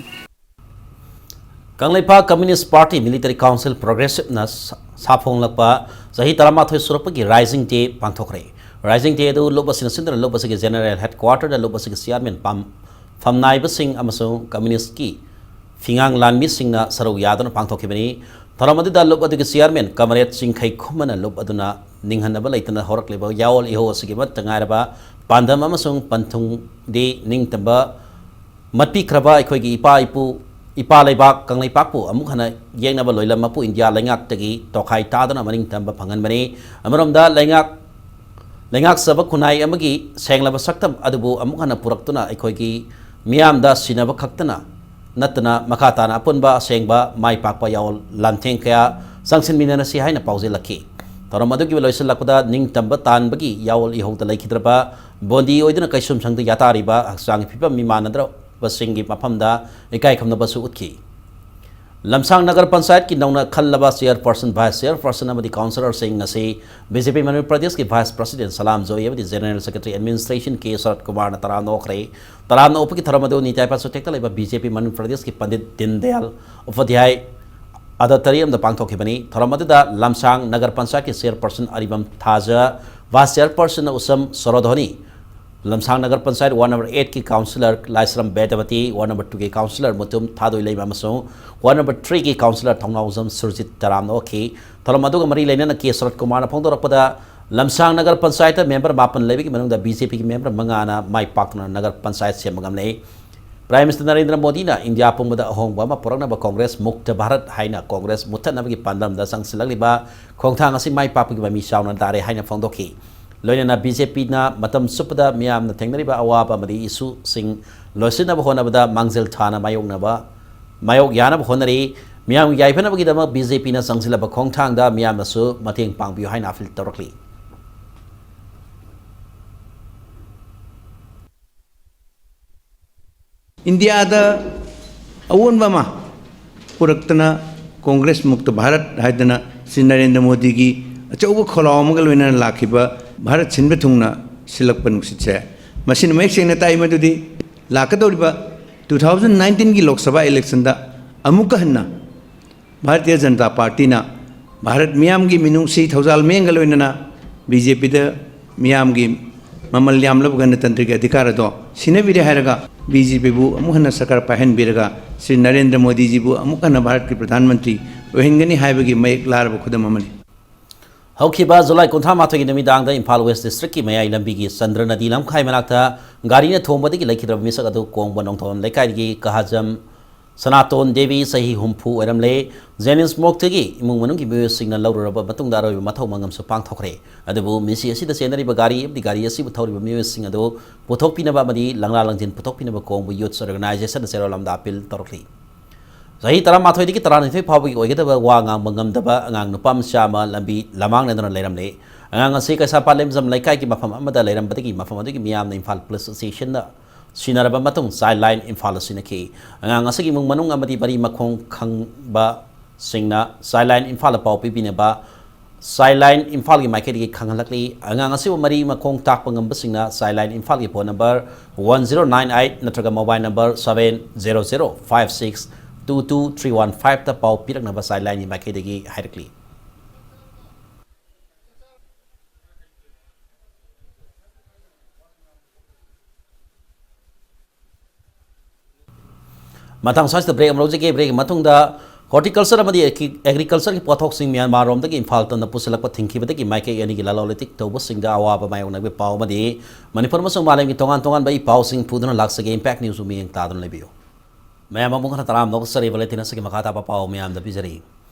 Kangleipak Communist Party Military Council Progressiveꯅ ꯁꯥ- ꯁꯥꯐꯣꯡꯂꯛꯄ ꯆꯍꯤ ꯇꯔꯥꯃꯥꯊꯣꯏ ꯁꯨꯔꯛꯄꯒꯤ Rising Day ꯄꯥꯡꯊꯣꯛꯈ꯭ꯔꯦ꯫ Rising Day ꯑꯗꯨ ꯂꯨꯞ ꯑꯁꯤꯅ ꯁꯤꯟꯗꯨꯅ ꯂꯨꯞ ꯑꯁꯤꯒꯤ General Headquarterꯗ ꯂꯨꯞ ꯑꯁꯤꯒꯤ Chairman ꯄꯥꯝ- ꯐꯝꯅꯥꯏꯕꯁꯤꯡ ꯑꯃꯁꯨꯡ Communistꯀꯤ ꯐꯤꯉꯥꯡ ꯂꯥꯟꯃꯤꯁꯤꯡꯅ ꯁꯔꯨꯛ ꯌꯥꯗꯨꯅ ꯄꯥꯡꯊꯣꯛꯈꯤꯕꯅꯤ꯫ ꯊꯧꯔꯝ ꯑꯗꯨꯗ ꯂꯨꯞ ꯑꯗꯨꯒꯤ Chairman Comrade ꯆꯤꯡꯈꯩ ꯈꯨꯃꯟꯅ ꯂꯨꯞ ꯑꯗꯨꯅ ꯅꯤꯡꯍꯟꯅꯕ ꯂꯩꯇꯅ ꯍꯧꯔꯛꯂꯤꯕ ꯌꯥꯑꯣꯜ ꯏꯍꯧ ꯑꯁꯤꯒꯤ ꯑꯃꯠꯇ ꯉꯥꯏꯔꯕ ꯄꯥꯟꯗꯝ ꯑꯃꯁꯨꯡ ꯄꯟꯊꯨꯡꯗꯤ ꯅꯤꯡꯇꯝꯕ ꯃꯠꯄꯤꯈ꯭ꯔꯕ ꯑꯩꯈꯣꯏꯒꯤ ꯏꯄꯥ ꯏꯄꯨ, ꯏꯄꯥ ꯂꯩꯕꯥꯛ ꯀꯪꯂꯩꯄꯥꯛꯄꯨ ꯑꯃꯨꯛ ꯍꯟꯅ ꯌꯦꯛꯅꯕ ꯂꯣꯏꯂꯝ ꯃꯄꯨ ꯏꯟꯗꯤꯌꯥ ꯂꯩꯉꯥꯛꯇꯒꯤ ꯇꯣꯈꯥꯏ ꯇꯥꯗꯅ ꯃꯅꯤꯡ ꯇꯝꯕ ꯐꯪꯍꯟꯕꯅꯤ꯫ ꯑꯃꯔꯣꯝꯗ ꯂꯩꯉꯥꯛ, ꯂꯩꯉꯥꯛꯆꯕ ꯈꯨꯟꯅꯥꯏ ꯑꯃꯒꯤ ꯁꯦꯡꯂꯕ ꯁꯛꯇꯝ ꯑꯗꯨꯕꯨ ꯑꯃꯨꯛ ꯍꯟꯅ ꯄꯨꯔꯛꯇꯨꯅ ꯑꯩꯈꯣꯏꯒꯤ ꯃꯤꯌꯥꯝꯗ ꯁꯤꯟꯅꯕ ꯈꯛꯇꯅ ꯅꯠꯇꯅ ꯃꯈꯥ ꯇꯥꯅ ꯑꯄꯨꯟꯕ ꯑꯁꯦꯡꯕ ꯃꯥꯏ ꯄꯥꯛꯄ ꯌꯥꯑꯣꯜ ꯂꯥꯟꯊꯦꯡ ꯀꯌꯥ ꯆꯪꯁꯤꯟꯃꯤꯟꯅꯔꯁꯤ ꯍꯥꯏꯅ ꯄꯥꯎꯖꯦꯜꯂꯛꯈꯤ꯫ ꯊꯧꯔꯝ ꯑꯗꯨꯒꯤ ꯂꯣꯏꯁꯤꯜꯂꯛꯄꯗ ꯅꯤꯡꯇꯝꯕ ꯇꯥꯟꯕꯒꯤ ꯌꯥꯑꯣꯜ ꯏꯍꯧꯗ ꯂꯩꯈꯤꯗ꯭ꯔꯕ ꯕꯣꯟꯗꯤ ꯑꯣꯏꯗꯨꯅ ꯀꯩꯁꯨꯝꯁꯪꯗ ꯌꯥꯇꯥꯔꯤꯕ ꯍꯛꯆꯥꯡꯒꯤ ꯐꯤꯕꯝ ꯃꯤꯃꯥꯟꯅꯗ꯭ꯔꯕꯁꯤꯡꯒꯤ ꯃꯐꯝꯗ ꯏꯀꯥꯏ ꯈꯨꯝꯅꯕꯁꯨ ꯎꯠꯈꯤ꯫ ꯂꯝꯁꯥꯡ ꯅꯒꯔ ꯄꯟꯆꯥꯌꯠꯀꯤ ꯅꯧꯅ ꯈꯜꯂꯕ Chairperson, Vice Chairperson ꯑꯃꯗꯤ Councillorꯁꯤꯡ ꯑꯁꯤ BJP ꯃꯅꯤꯄꯨꯔ ꯄ꯭ꯔꯗꯦꯁꯀꯤ Vice President ꯁꯂꯥꯝ ꯖꯣꯏ ꯑꯃꯗꯤ General Secretary Administration K ꯁꯔꯠ ꯀꯨꯃꯥꯔꯅ ꯇꯔꯥꯝꯅ ꯑꯣꯛꯈ꯭ꯔꯦ꯫ ꯇꯔꯥꯝꯅ ꯑꯣꯛꯄꯒꯤ ꯊꯧꯔꯝ ꯑꯗꯨ ꯅꯤꯇꯥꯏ ꯄꯥꯁꯨ ꯇꯦꯛꯇ ꯂꯩꯕ BJP ꯃꯅꯤꯄꯨꯔ ꯄ꯭ꯔꯗꯦꯁꯀꯤ ꯄꯟꯗꯤꯠ ꯗꯤꯟ ꯗꯌꯥꯜ ꯎꯄꯥꯙ꯭ꯌꯥꯏ ꯑꯣꯗꯤꯇꯣꯔꯤꯌꯝꯗ ꯄꯥꯡꯊꯣꯛꯈꯤꯕꯅꯤ꯫ ꯊꯧꯔꯝ ꯑꯗꯨꯗ ꯂꯝꯁꯥꯡ ꯅꯒꯔ ꯄꯟꯆꯥꯌꯠꯀꯤ Chairperson ꯑꯔꯤꯕꯝ ꯊꯥꯖ, Vice Chairperson ꯎꯁꯝ ꯁꯣꯔꯣꯙꯣꯅꯤ, ꯂꯝꯁꯥꯡ Nagar panchayat Ward number eightꯀꯤ Councillor ꯂꯥꯏꯁ꯭ꯔꯝ ꯕꯦꯗꯕꯇꯤ, Ward number twoꯒꯤ Councillor ꯃꯨꯇꯨꯝ ꯊꯥꯗꯣꯏꯂꯩꯃ ꯑꯃꯁꯨꯡ Ward number threeꯒꯤ Councillor ꯊꯧꯅꯥꯎꯖꯝ ꯁꯨꯔꯖꯤꯠ ꯇꯔꯥꯝꯅ ꯑꯣꯛꯈꯤ꯫ ꯊꯧꯔꯝ ꯑꯗꯨꯒ ꯃꯔꯤ ꯂꯩꯅꯅ K ꯁꯔꯠ ꯀꯨꯃꯥꯔꯅ ꯐꯣꯡꯗꯣꯔꯛꯄꯗ, ꯂꯝꯁꯥꯡ ꯅꯒꯔ ꯄꯟꯆꯥꯌꯠꯇ member ꯃꯥꯄꯟ ꯂꯩꯕꯒꯤ ꯃꯅꯨꯡꯗ BJPꯒꯤ member ꯃꯉꯥꯅ ꯃꯥꯏ ꯄꯥꯛꯇꯨꯅ ꯅꯒꯔ ꯄꯟꯆꯥꯌꯠ ꯁꯦꯝꯕ ꯉꯝꯂꯦ꯫ Prime Minister ꯅꯔꯦꯟꯗ꯭ꯔ ꯃꯣꯗꯤꯅ ꯏꯟꯗꯤꯌꯥ ꯄꯨꯝꯕꯗ ꯑꯍꯣꯡꯕ ꯑꯃ ꯄꯨꯔꯛꯅꯕ ꯀꯣꯡꯒ꯭ꯔꯦꯁ ꯃꯨꯛꯇ ꯚꯥꯔꯠ ꯍꯥꯏꯅ ꯀꯣꯡꯒ꯭ꯔꯦꯁ ꯃꯨꯠꯊꯠꯅꯕꯒꯤ ꯄꯥꯟꯗꯝꯗ ꯆꯪꯁꯤꯜꯂꯛꯂꯤꯕ ꯈꯣꯡꯊꯥꯡ ꯑꯁꯤ ꯃꯥꯏ ꯄꯥꯛꯄꯒꯤ ꯃꯃꯤ ꯆꯥꯎꯅ ꯇꯥꯔꯦ ꯍꯥꯏꯅ ꯐꯣꯡꯗꯣꯛꯈꯤ꯫ ꯂꯣꯏꯅꯅ BJPꯅ ꯃꯇꯝ ꯆꯨꯞꯄꯗ ꯃꯤꯌꯥꯝꯅ ꯊꯦꯡꯅꯔꯤꯕ ꯑꯋꯥꯕ ꯑꯃꯗꯤ issueꯁꯤꯡ ꯂꯣꯏꯁꯤꯟꯅꯕ ꯍꯣꯠꯅꯕꯗ ꯃꯥꯡꯖꯤꯜ ꯊꯥꯅ ꯃꯥꯌꯣꯛꯅꯕ, ꯃꯥꯌꯣꯛ ꯌꯥꯅꯕ ꯍꯣꯠꯅꯔꯤ꯫ ꯃꯤꯌꯥꯝꯒꯤ ꯌꯥꯏꯐꯅꯕꯒꯤꯗꯃꯛ BJPꯅ ꯆꯪꯁꯤꯜꯂꯕ ꯈꯣꯡꯊꯥꯡꯗ ꯃꯤꯌꯥꯝꯅꯁꯨ ꯃꯇꯦꯡ ꯄꯥꯡꯕꯤꯌꯨ ꯍꯥꯏꯅ appeal ꯇꯧꯔꯛꯂꯤ꯫ ꯏꯟꯗꯤꯌꯥꯗ ꯑꯑꯣꯟꯕ ꯑꯃ ꯄꯨꯔꯛꯇꯅ ꯀꯣꯡꯒ꯭ꯔꯦꯁ ꯃꯨꯛꯇ ꯚꯥꯔꯠ ꯍꯥꯏꯗꯅ ꯁ꯭ꯔꯤ ꯅꯔꯦꯟꯗ꯭ꯔ ꯃꯣꯗꯤꯒꯤ ꯑꯆꯧꯕ ꯈꯣꯜꯂꯥꯎ ꯑꯃꯒ ꯂꯣꯏꯅꯅ ꯂꯥꯛꯈꯤꯕ ꯚꯥꯔꯠ ꯁꯤꯟꯕ ꯊꯨꯡꯅ ꯁꯤꯜꯂꯛꯄ ꯅꯨꯡꯁꯤꯠꯁꯦ ꯃꯁꯤꯅ ꯃꯌꯦꯛ ꯁꯦꯡꯅ ꯇꯥꯛꯏ ꯃꯗꯨꯗꯤ ꯂꯥꯛꯀꯗꯧꯔꯤꯕ two thousand nineteenꯒꯤ ꯂꯣꯛ ꯁꯚꯥ ꯏꯂꯦꯛꯁꯟꯗ ꯑꯃꯨꯛꯀ ꯍꯟꯅ ꯚꯥꯔꯇꯤꯌ ꯖꯅꯇꯥ ꯄꯥꯔꯇꯤꯅ ꯚꯥꯔꯠ ꯃꯤꯌꯥꯝꯒꯤ ꯃꯤꯅꯨꯡꯁꯤ ꯊꯧꯖꯥꯜ ꯃꯤꯠꯌꯦꯡꯒ ꯂꯣꯏꯅꯅ ꯕꯤ ꯖꯦ ꯄꯤꯗ ꯃꯤꯌꯥꯝꯒꯤ ꯃꯃꯜ ꯌꯥꯝꯂꯕ ꯒꯅꯇꯟꯇ꯭ꯔꯒꯤ ꯑꯙꯤꯀꯥꯔ ꯑꯗꯣ ꯁꯤꯟꯅꯕꯤꯔꯦ ꯍꯥꯏꯔꯒ ꯕꯤ ꯖꯦ ꯄꯤꯕꯨ ꯑꯃꯨꯛ ꯍꯟꯅ ꯁꯔꯀꯥꯔ ꯄꯥꯏꯍꯟꯕꯤꯔꯒ ꯁ꯭ꯔꯤ ꯅꯔꯦꯟꯗ꯭ꯔ ꯃꯣꯗꯤꯖꯤꯕꯨ ꯑꯃꯨꯛ ꯍꯟꯅ ꯚꯥꯔꯠꯀꯤ ꯄ꯭ꯔꯙꯥꯟ ꯃꯟꯇ꯭ꯔꯤ ꯑꯣꯏꯍꯟꯒꯅꯤ ꯍꯥꯏꯕꯒꯤ ꯃꯌꯦꯛ ꯂꯥꯔꯕ ꯈꯨꯗꯝ ꯑꯃꯅꯤ꯫ ꯍꯧꯈꯤꯕ ꯖꯨꯂꯥꯏ ꯀꯨꯟꯊ꯭ꯔꯥ ꯃꯥꯊꯣꯏꯒꯤ ꯅꯨꯃꯤꯗꯥꯡꯗ ꯏꯝꯐꯥꯜ ꯋꯦꯁ ꯗꯤꯁꯇ꯭ꯔꯤꯛꯀꯤ ꯃꯌꯥꯏ ꯂꯝꯕꯤꯒꯤ ꯆꯟꯗ꯭ꯔ ꯅꯗꯤ ꯂꯝꯈꯥꯏ ꯃꯅꯥꯛꯇ ꯒꯥꯔꯤꯅ ꯊꯣꯝꯕꯗꯒꯤ ꯂꯩꯈꯤꯗ꯭ꯔꯕ ꯃꯤꯁꯛ ꯑꯗꯨ ꯀꯣꯡꯕ ꯅꯣꯡꯊꯣꯝꯕꯝ ꯂꯩꯀꯥꯏꯗꯒꯤ ꯀꯍꯥꯖꯝ ꯁꯅꯥꯇꯣꯟ ꯗꯦꯕꯤ, ꯆꯍꯤ ꯍꯨꯝꯐꯨ ꯑꯣꯏꯔꯝꯂꯦ꯫ ꯖꯦꯅꯤꯝꯁ ꯃꯣꯔꯒꯇꯒꯤ ꯏꯃꯨꯡ ꯃꯅꯨꯡꯒꯤ ꯃꯤꯑꯣꯏꯁꯤꯡꯅ ꯂꯧꯔꯨꯔꯕ ꯃꯇꯨꯡꯗ ꯑꯔꯣꯏꯕ ꯃꯊꯧ ꯃꯉꯝꯁꯨ ꯄꯥꯡꯊꯣꯛꯈ꯭ꯔꯦ꯫ ꯑꯗꯨꯕꯨ ꯃꯤꯁꯤ ꯑꯁꯤꯗ ꯆꯦꯟꯅꯔꯤꯕ ꯒꯥꯔꯤ ꯑꯃꯗꯤ ꯒꯥꯔꯤ ꯑꯁꯤꯕꯨ ꯊꯧꯔꯤꯕ ꯃꯤꯑꯣꯏꯁꯤꯡ ꯑꯗꯨ ꯄꯨꯊꯣꯛꯄꯤꯅꯕ ꯑꯃꯗꯤ ꯂꯪꯂꯥ ꯂꯪꯖꯤꯟ ꯄꯨꯊꯣꯛꯄꯤꯅꯕ ꯀꯣꯡꯕ ꯌꯨꯠꯁ ꯑꯣꯔꯒꯅꯥꯏꯖꯦꯁꯟꯅ ꯆꯦꯔꯣꯜ ꯑꯃꯗ ꯑꯄꯤꯜ ꯇꯧꯔꯛꯂꯤ꯫ ꯆꯍꯤ ꯇꯔꯥꯃꯥꯊꯣꯏꯗꯒꯤ ꯇꯔꯥꯅꯤꯊꯣꯏ ꯐꯥꯎꯕꯒꯤ ꯑꯣꯏꯒꯗꯕ ꯋꯥ ꯉꯥꯡꯕ ꯉꯝꯗꯕ ꯑꯉꯥꯡ ꯅꯨꯄꯥ ꯃꯆꯥ ꯑꯃ ꯂꯝꯕꯤ ꯂꯃꯥꯡꯅꯗꯨꯅ ꯂꯩꯔꯝꯂꯦ꯫ ꯑꯉꯥꯡ ꯑꯁꯤ ꯀꯩꯁꯥꯝꯄꯥꯠ ꯂꯦꯝꯖꯝ ꯂꯩꯀꯥꯏꯒꯤ ꯃꯐꯝ ꯑꯃꯗ ꯂꯩꯔꯝꯕꯗꯒꯤ ꯃꯐꯝ ꯑꯗꯨꯒꯤ ꯃꯤꯌꯥꯝꯅ ꯏꯝꯐꯥꯜ ꯄꯨꯂꯤꯁ ꯁ꯭ꯇꯦꯁꯟꯗ ꯁꯤꯟꯅꯔꯕ ꯃꯇꯨꯡ ꯆꯥꯏꯜ ꯂꯥꯏꯟ ꯏꯝꯐꯥꯜꯗ ꯁꯤꯟꯅꯈꯤ꯫ ꯑꯉꯥꯡ ꯑꯁꯤꯒꯤ ꯏꯃꯨꯡ ꯃꯅꯨꯡ ꯑꯃꯗꯤ ꯃꯔꯤ ꯃꯈꯣꯡ ꯈꯪꯕꯁꯤꯡꯅ ꯆꯥꯏꯜ ꯂꯥꯏꯟ ꯏꯝꯐꯥꯜꯗ ꯄꯥꯎ ꯄꯤꯕꯤꯅꯕ ꯆꯥꯏꯜ ꯂꯥꯏꯟ ꯏꯝꯐꯥꯜꯒꯤ ꯃꯥꯏꯀꯩꯗꯒꯤ ꯈꯪꯍꯜꯂꯛꯂꯤ꯫ ꯑꯉꯥꯡ ꯑꯁꯤꯕꯨ ꯃꯔꯤ ꯃꯈꯣꯡ ꯇꯥꯛꯄ ꯉꯝꯕꯁꯤꯡꯅ ꯆꯥꯏꯜ ꯂꯥꯏꯟ ꯏꯝꯐꯥꯜꯒꯤ phone number one zero nine eight ꯅꯠꯇ꯭ꯔꯒ mobile number seven zero zero five six two two three one fiveꯇ ꯄꯥꯎ ꯄꯤꯔꯛꯅꯕ ꯆꯥꯏꯜ ꯂꯥꯏꯟꯒꯤ ꯃꯥꯏꯀꯩꯗꯒꯤ ꯍꯥꯏꯔꯛꯂꯤ꯫ ꯃꯊꯪ ꯁ꯭ꯋꯥꯏꯁꯤꯗ ꯕ꯭ꯔꯦꯛ ꯑꯃ ꯂꯧꯖꯒꯦ꯫ ꯕ꯭ꯔꯦꯛꯀꯤ ꯃꯇꯨꯡꯗ ꯍꯣꯔꯇꯤꯀꯜꯆꯔ ꯑꯃꯗꯤ ꯑꯦꯒ꯭ꯔꯤꯀꯜꯆꯔꯒꯤ ꯄꯣꯠꯊꯣꯛꯁꯤꯡ ꯃ꯭ꯌꯥꯟꯃꯥꯔꯔꯣꯝꯗꯒꯤ ꯏꯝꯐꯥꯜ ꯇꯝꯅ ꯄꯨꯁꯤꯜꯂꯛꯄ ꯊꯤꯡꯈꯤꯕꯗꯒꯤ ꯃꯥꯏꯀꯩ ꯑꯅꯤꯒꯤ ꯂꯂꯣꯟ ꯏꯇꯤꯛ ꯇꯧꯕꯁꯤꯡꯗ ꯑꯋꯥꯕ ꯃꯥꯌꯣꯛꯅꯕꯒꯤ ꯄꯥꯎ ꯑꯃꯗꯤ ꯃꯅꯤꯄꯨꯔ ꯑꯃꯁꯨꯡ ꯃꯥꯂꯦꯝꯒꯤ ꯇꯣꯉꯥꯟ ꯇꯣꯉꯥꯟꯕ ꯏ ꯄꯥꯎꯁꯤꯡ ꯄꯨꯗꯨꯅ ꯂꯥꯛꯆꯒꯦ꯫ ꯏꯝꯄꯦꯛ ꯅ꯭ꯌꯨꯁꯄꯨ ꯃꯤꯠꯌꯦꯡ ꯇꯥꯗꯨꯅ ꯂꯩꯕꯤꯌꯨ꯫ ꯃꯌꯥꯝ ꯑꯃꯨꯛ ꯍꯟꯅ ꯇꯔꯥꯝꯅ ꯑꯣꯛꯆꯔꯤ꯫ ꯕꯨꯂꯦꯇꯤꯟ ꯑꯁꯤꯒꯤ ꯃꯈꯥ ꯇꯥꯕ ꯄꯥꯎ ꯃꯌꯥꯝꯗ ꯄꯤꯖꯔꯤ꯫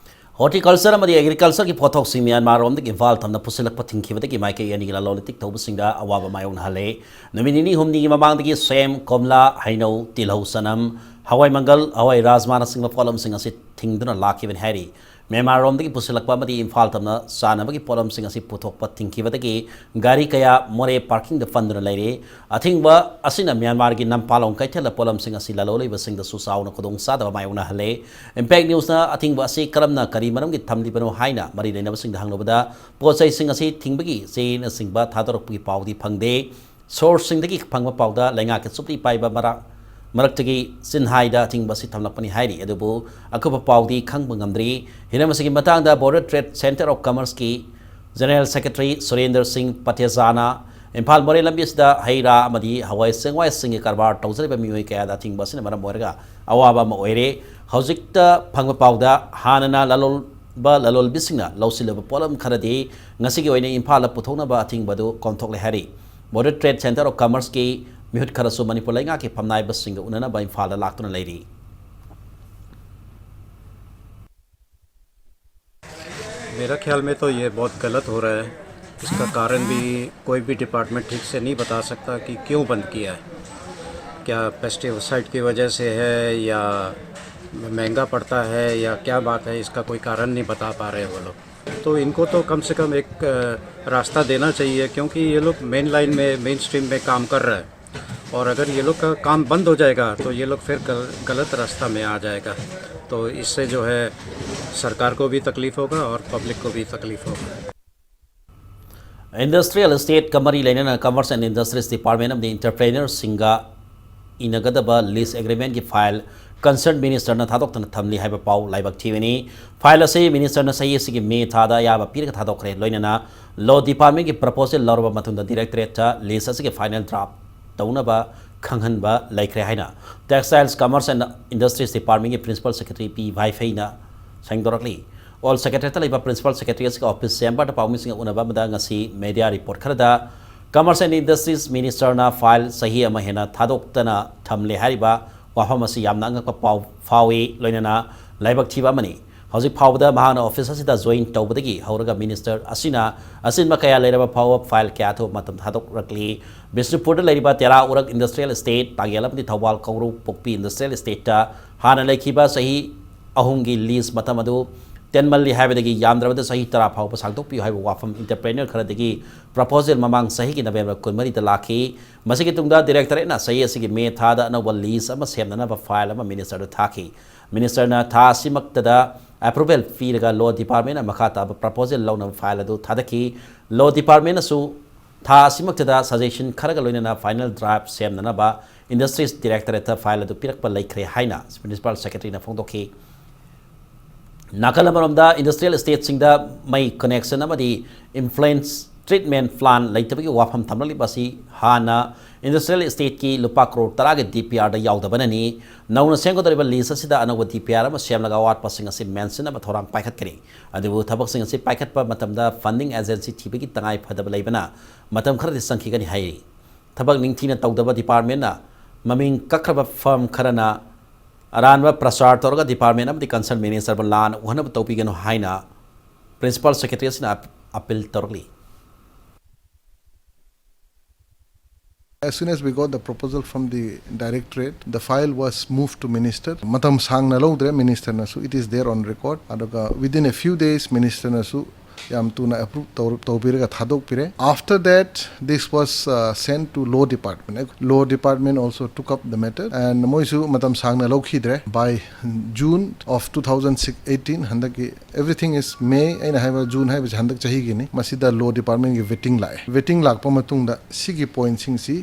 ꯍꯣꯔꯇꯤꯀꯜꯆꯔ ꯑꯃꯗꯤ ꯑꯦꯒ꯭ꯔꯤꯀꯜꯆꯔꯒꯤ ꯄꯣꯠꯊꯣꯛꯁꯤꯡ ꯃ꯭ꯌꯥꯟꯃꯥꯔꯔꯣꯝꯗꯒꯤ ꯏꯝꯐꯥꯜ ꯇꯝꯅ ꯄꯨꯁꯤꯜꯂꯛꯄ ꯊꯤꯡꯈꯤꯕꯗꯒꯤ ꯃꯥꯏꯀꯩ ꯑꯅꯤꯒꯤ ꯂꯂꯣꯟ ꯏꯇꯤꯛ ꯇꯧꯕꯁꯤꯡꯗ ꯑꯋꯥꯕ ꯃꯥꯌꯣꯛꯅꯍꯜꯂꯦ꯫ ꯅꯨꯃꯤꯠ ꯅꯤꯅꯤ ꯍꯨꯝꯅꯤꯒꯤ ꯃꯃꯥꯡꯗꯒꯤ ꯁꯦꯝ, ꯀꯣꯝꯂꯥ, ꯍꯩꯅꯧ, ꯇꯤꯜꯍꯧ, ꯆꯅꯝ, ꯍꯋꯥꯏ ꯃꯪꯒꯜ, ꯍꯋꯥꯏ ꯔꯥꯖꯃꯥꯅꯆꯤꯡꯕ ꯄꯣꯠꯂꯝꯁꯤꯡ ꯑꯁꯤ ꯊꯤꯡꯗꯨꯅ ꯂꯥꯛꯈꯤꯕꯅꯤ ꯍꯥꯏꯔꯤ꯫ ꯃ꯭ꯌꯥꯟꯃꯥꯔꯔꯣꯝꯗꯒꯤ ꯄꯨꯁꯤꯜꯂꯛꯄ ꯑꯃꯗꯤ ꯏꯝꯐꯥꯜ ꯇꯝꯅ ꯆꯥꯅꯕꯒꯤ ꯄꯣꯠꯂꯝꯁꯤꯡ ꯑꯁꯤ ꯄꯨꯊꯣꯛꯄ ꯊꯤꯡꯈꯤꯕꯗꯒꯤ ꯒꯥꯔꯤ ꯀꯌꯥ ꯃꯣꯔꯦ ꯄꯥꯔꯀꯤꯡꯗ ꯄꯟꯗꯨꯅ ꯂꯩꯔꯦ꯫ ꯑꯊꯤꯡꯕ ꯑꯁꯤꯅ ꯃ꯭ꯌꯥꯟꯃꯥꯔꯒꯤ ꯅꯝꯐꯥꯂꯣꯡ ꯀꯩꯊꯦꯜꯗ ꯄꯣꯠꯂꯝꯁꯤꯡ ꯑꯁꯤ ꯂꯂꯣꯟꯂꯩꯕꯁꯤꯡꯗꯁꯨ ꯆꯥꯎꯅ ꯈꯨꯗꯣꯡꯆꯥꯗꯕ ꯃꯥꯌꯣꯛꯅꯍꯜꯂꯦ꯫ ꯏꯝꯄꯦꯛ ꯅ꯭ꯌꯨꯁꯅ ꯑꯊꯤꯡꯕ ꯑꯁꯤ ꯀꯔꯝꯅ, ꯀꯔꯤ ꯃꯔꯝꯒꯤ ꯊꯝꯂꯤꯕꯅꯣ ꯍꯥꯏꯅ ꯃꯔꯤ ꯂꯩꯅꯕꯁꯤꯡꯗ ꯍꯪꯂꯨꯕꯗ, ꯄꯣꯠ ꯆꯩꯁꯤꯡ ꯑꯁꯤ ꯊꯤꯡꯕꯒꯤ ꯆꯦꯅꯆꯤꯡꯕ ꯊꯥꯗꯣꯔꯛꯄꯒꯤ ꯄꯥꯎꯗꯤ ꯐꯪꯗꯦ꯫ ꯁꯣꯔꯁꯁꯤꯡꯗꯒꯤ ꯐꯪꯕ ꯄꯥꯎꯗ ꯂꯩꯉꯥꯛꯀꯤ ꯆꯨꯞꯂꯤ ꯄꯥꯏꯕ ꯃꯔꯛ ꯃꯔꯛꯇꯒꯤ ꯆꯤꯟꯍꯥꯏꯗ ꯑꯊꯤꯡꯕ ꯑꯁꯤ ꯊꯝꯂꯛꯄꯅꯤ ꯍꯥꯏꯔꯤ, ꯑꯗꯨꯕꯨ ꯑꯀꯨꯞꯄ ꯄꯥꯎꯗꯤ ꯈꯪꯕ ꯉꯝꯗ꯭ꯔꯤ꯫ ꯍꯤꯔꯝ ꯑꯁꯤꯒꯤ ꯃꯇꯥꯡꯗ Border Trade Centre of Commerceꯀꯤ General Secretary ꯁꯨꯔꯦꯟꯗ꯭ꯔ ꯁꯤꯡ ꯄꯇꯦꯖꯥꯅ ꯏꯝꯐꯥꯜ ꯃꯣꯔꯦ ꯂꯝꯕꯤ ꯑꯁꯤꯗ ꯍꯩ ꯔꯥ ꯑꯃꯗꯤ ꯍꯋꯥꯏ ꯆꯦꯡꯋꯥꯏꯁꯤꯡꯒꯤ ꯀꯔꯕꯥꯔ ꯇꯧꯖꯔꯤꯕ ꯃꯤꯑꯣꯏ ꯀꯌꯥꯗ ꯑꯊꯤꯡꯕ ꯑꯁꯤꯅ ꯃꯔꯝ ꯑꯣꯏꯔꯒ ꯑꯋꯥꯕ ꯑꯃ ꯑꯣꯏꯔꯦ꯫ ꯍꯧꯖꯤꯛꯇ ꯐꯪꯕ ꯄꯥꯎꯗ ꯍꯥꯟꯅꯅ ꯂꯂꯣꯟꯕ ꯂꯂꯣꯟꯕꯤꯁꯤꯡꯅ ꯂꯧꯁꯤꯜꯂꯕ ꯄꯣꯠꯂꯝ ꯈꯔꯗꯤ ꯉꯁꯤꯒꯤ ꯑꯣꯏꯅ ꯏꯝꯐꯥꯜꯗ ꯄꯨꯊꯣꯛꯅꯕ ꯑꯊꯤꯡꯕ ꯑꯗꯨ ꯀꯣꯝꯊꯣꯛꯂꯦ ꯍꯥꯏꯔꯤ꯫ Border Trade Centre of Commerceꯀꯤ ꯃꯤꯍꯨꯠ ꯈꯔꯁꯨ ꯃꯅꯤꯄꯨꯔ ꯂꯩꯉꯥꯛꯀꯤ ꯐꯝꯅꯥꯏꯕꯁꯤꯡꯒ ꯎꯅꯅꯕ ꯏꯝꯐꯥꯜꯗ ꯂꯥꯛꯇꯨꯅ ꯂꯩꯔꯤ꯫ मेरा ख्याल में तो ये बहुत गलत हो रहा है। इसका कारण भी कोई भी डिपार्टमेंट ठीक से नहीं बता सकता कि क्यों बंद किया है। क्या पेस्टिसाइड की वजह से है या महंगा पड़ता है या क्या बात है, इसका कोई कारण नहीं बता पा रहे वो लोग। तो इनको तो कम से कम एक अ, रास्ता देना चाहिए, क्योंकि ये लोग मेन लाइन में, मेन स्ट्रीम में काम कर रहा है। और अगर ये लोग का काम बंद हो जाएगा तो ये लोग फिर गल, गलत रास्ता में आ जाएगा। तो इससे जो है सरकार को भी तकलीफ होगा और पब्लिक को भी तकलीफ होगा। Industrial Estateꯀ ꯃꯔꯤ ꯂꯩꯅꯅ Commerce and Industries Department ꯑꯃꯗꯤ entrepreneurꯁꯤꯡꯒ ꯏꯅꯒꯗꯕ lease agreementꯀꯤ file concerned ministerꯅ ꯊꯥꯗꯣꯛꯇꯅ ꯊꯝꯂꯤ ꯍꯥꯏꯕ ꯄꯥꯎ ꯂꯥꯏꯕꯛ ꯊꯤꯕꯅꯤ꯫ File ꯑꯁꯤ ministerꯅ ꯆꯍꯤ ꯑꯁꯤꯒꯤ ꯃꯦ ꯊꯥꯗ ꯑꯌꯥꯕ ꯄꯤꯔꯒ ꯊꯥꯗꯣꯛꯈ꯭ꯔꯦ꯫ ꯂꯣꯏꯅꯅ Law Departmentꯀꯤ proposal ꯂꯧꯔꯕ ꯃꯇꯨꯡꯗ directorateꯇ lease ꯑꯁꯤꯒꯤ final draft ꯇꯧꯅꯕ ꯈꯪꯍꯟꯕ ꯂꯩꯈ꯭ꯔꯦ ꯍꯥꯏꯅ Textiles, Commerce and Industries Departmentꯀꯤ Principal Secretary P ꯚꯥꯏꯐꯩꯅ ꯁꯦꯡꯗꯣꯔꯛꯂꯤ꯫ All Secretariatꯇ ꯂꯩꯕ Principal Secretary ꯑꯁꯤꯒ office chamberꯗ ꯄꯥꯎꯃꯤꯁꯤꯡꯒ ꯎꯅꯕ ꯑꯃꯗ ꯉꯁꯤ media report ꯈꯔꯗ Commerce and Industries ministerꯅ file ꯆꯍꯤ ꯑꯃ ꯍꯦꯟꯅ ꯊꯥꯗꯣꯛꯇꯅ ꯊꯝꯂꯦ ꯍꯥꯏꯔꯤꯕ ꯋꯥꯐꯝ ꯑꯁꯤ ꯌꯥꯝꯅ ꯑꯉꯛꯄ ꯄꯥꯎ ꯐꯥꯎꯏ, ꯂꯣꯏꯅꯅ ꯂꯥꯏꯕꯛ ꯊꯤꯕ ꯑꯃꯅꯤ꯫ ꯍꯧꯖꯤꯛ ꯐꯥꯎꯕꯗ ꯃꯍꯥꯛꯅ office ꯑꯁꯤꯗ join ꯇꯧꯕꯗꯒꯤ ꯍꯧꯔꯒ minister ꯑꯁꯤꯅ ꯑꯆꯤꯟꯕ ꯀꯌꯥ ꯂꯩꯔꯕ ꯐꯥꯎꯕ file ꯀꯌꯥ ꯑꯊꯨꯕ ꯃꯇꯝ ꯊꯥꯗꯣꯛꯂꯛꯂꯤ꯫ ꯕꯤꯁꯅꯨꯄꯨꯔꯗ ꯂꯩꯔꯤꯕ ꯇꯦꯔꯥ ꯎꯔꯛ Industrial Estate, ꯄꯥꯡꯒꯦꯜ ꯑꯃꯗꯤ ꯊꯧꯕꯥꯜ ꯀꯧꯕ꯭ꯔꯨ ꯄꯣꯛꯄꯤ Industrial Estateꯇ ꯍꯥꯟꯅ ꯂꯩꯈꯤꯕ ꯆꯍꯤ ꯑꯍꯨꯝꯒꯤ lease ꯃꯇꯝ ꯑꯗꯨ ꯇꯦꯟꯃꯜꯂꯤ ꯍꯥꯏꯕꯗꯒꯤ ꯌꯥꯝꯗ꯭ꯔꯕꯗ ꯆꯍꯤ ꯇꯔꯥ ꯐꯥꯎꯕ ꯁꯥꯡꯗꯣꯛꯄꯤꯌꯨ ꯍꯥꯏꯕ ꯋꯥꯐꯝ entrepreneur ꯈꯔꯗꯒꯤ proposal ꯃꯃꯥꯡ ꯆꯍꯤꯒꯤ November ꯀꯨꯟꯃꯔꯤꯗ ꯂꯥꯛꯈꯤ꯫ ꯃꯁꯤꯒꯤ ꯇꯨꯡꯗ directorateꯅ ꯆꯍꯤ ꯑꯁꯤꯒꯤ ꯃꯦ ꯊꯥꯗ ꯑꯅꯧꯕ lease ꯑꯃ ꯁꯦꯝꯅꯅꯕ file ꯑꯃ ministerꯗ ꯊꯥꯈꯤ꯫ Ministerꯅ ꯊꯥ ꯑꯁꯤꯃꯛꯇꯗ approval ꯄꯤꯔꯒ Law Departmentꯅ ꯃꯈꯥ ꯇꯥꯕ proposal ꯂꯧꯅꯕ file ꯑꯗꯨ ꯊꯥꯗꯈꯤ꯫ Law Departmentꯅꯁꯨ ꯊꯥ ꯑꯁꯤꯃꯛꯇꯗ suggestion ꯈꯔꯒ ꯂꯣꯏꯅꯅ final draft ꯁꯦꯝꯅꯅꯕ Industries Directorate file ꯑꯗꯨ ꯄꯤꯔꯛꯄ ꯂꯩꯈ꯭ꯔꯦ ꯍꯥꯏꯅ Principal Secretaryꯅ ꯐꯣꯡꯗꯣꯛꯈꯤ꯫ ꯅꯥꯀꯜ ꯑꯃꯔꯣꯝꯗ industrial estateꯁꯤꯡꯗ ꯃꯩ connection ꯑꯃꯗꯤ effluent treatment plant ꯂꯩꯇꯕꯒꯤ ꯋꯥꯐꯝ ꯊꯝꯂꯛꯂꯤꯕ ꯑꯁꯤ ꯍꯥꯟꯅ industrial estateꯀꯤ ꯂꯨꯄꯥ ꯀ꯭ꯔꯣꯔ ꯇꯔꯥꯒꯤ DPRꯗ ꯌꯥꯎꯗꯕꯅꯅꯤ꯫ ꯅꯧꯅ ꯁꯦꯝꯒꯗꯧꯔꯤꯕ list ꯑꯁꯤꯗ ꯑꯅꯧꯕ DPR ꯑꯃ ꯁꯦꯝꯂꯒ ꯑꯋꯥꯠꯄꯁꯤꯡ ꯑꯁꯤ ꯃꯦꯟꯁꯤꯟꯅꯕ ꯊꯧꯔꯥꯡ ꯄꯥꯏꯈꯠꯀꯅꯤ꯫ ꯑꯗꯨꯕꯨ ꯊꯕꯛꯁꯤꯡ ꯑꯁꯤ ꯄꯥꯏꯈꯠꯄ ꯃꯇꯝꯗ funding agency ꯊꯤꯕꯒꯤ ꯇꯉꯥꯏ ꯐꯗꯕ ꯂꯩꯕꯅ ꯃꯇꯝ ꯈꯔꯗꯤ ꯆꯪꯈꯤꯒꯅꯤ ꯍꯥꯏꯔꯤ꯫ ꯊꯕꯛ ꯅꯤꯡꯊꯤꯅ ꯇꯧꯗꯕ departmentꯅ ꯃꯃꯤꯡ ꯀꯛꯈ꯭ꯔꯕ firm ꯈꯔꯅ ꯑꯔꯥꯟꯕ ꯄ꯭ꯔꯆꯥꯔ ꯇꯧꯔꯒ department ꯑꯃꯗꯤ concerned ministerꯕꯨ ꯂꯥꯟꯅ ꯎꯍꯟꯅꯕ ꯇꯧꯕꯤꯒꯅꯨ ꯍꯥꯏꯅ Principal Secretary ꯑꯁꯤꯅ appeal ꯇꯧꯔꯛꯂꯤ꯫ As soon as we got the proposal from the directorate, the file was moved to minister. ꯃꯇꯝ ꯁꯥꯡꯅ ꯂꯧꯗ꯭ꯔꯦ, ministerꯅꯁꯨ, it is there on record. ꯑꯗꯨꯒ within a few days ministerꯅꯁꯨ ꯌꯥꯝ ꯊꯨꯅ approve ꯇꯧ- ꯇꯧꯕꯤꯔꯒ ꯊꯥꯗꯣꯛꯄꯤꯔꯦ. After that, this was uh, sent to law department. Law department also took up the matter and ꯃꯣꯏꯁꯨ ꯃꯇꯝ ꯁꯥꯡꯅ ꯂꯧꯈꯤꯗ꯭ꯔꯦ. By June of two thousand eighteen, ꯍꯟꯗꯛꯀꯤ everything is May ꯑꯩꯅ ꯍꯥꯏꯕ June ꯍꯥꯏꯕꯁꯤ ꯍꯟꯗꯛ ꯆꯍꯤꯒꯤꯅꯤ꯫ ꯃꯁꯤꯗ law departmentꯀꯤ vetting ꯂꯥꯛꯑꯦ꯫ Vetting ꯂꯥꯛꯄ ꯃꯇꯨꯡꯗ ꯁꯤꯒꯤ pointꯁꯤꯡꯁꯤ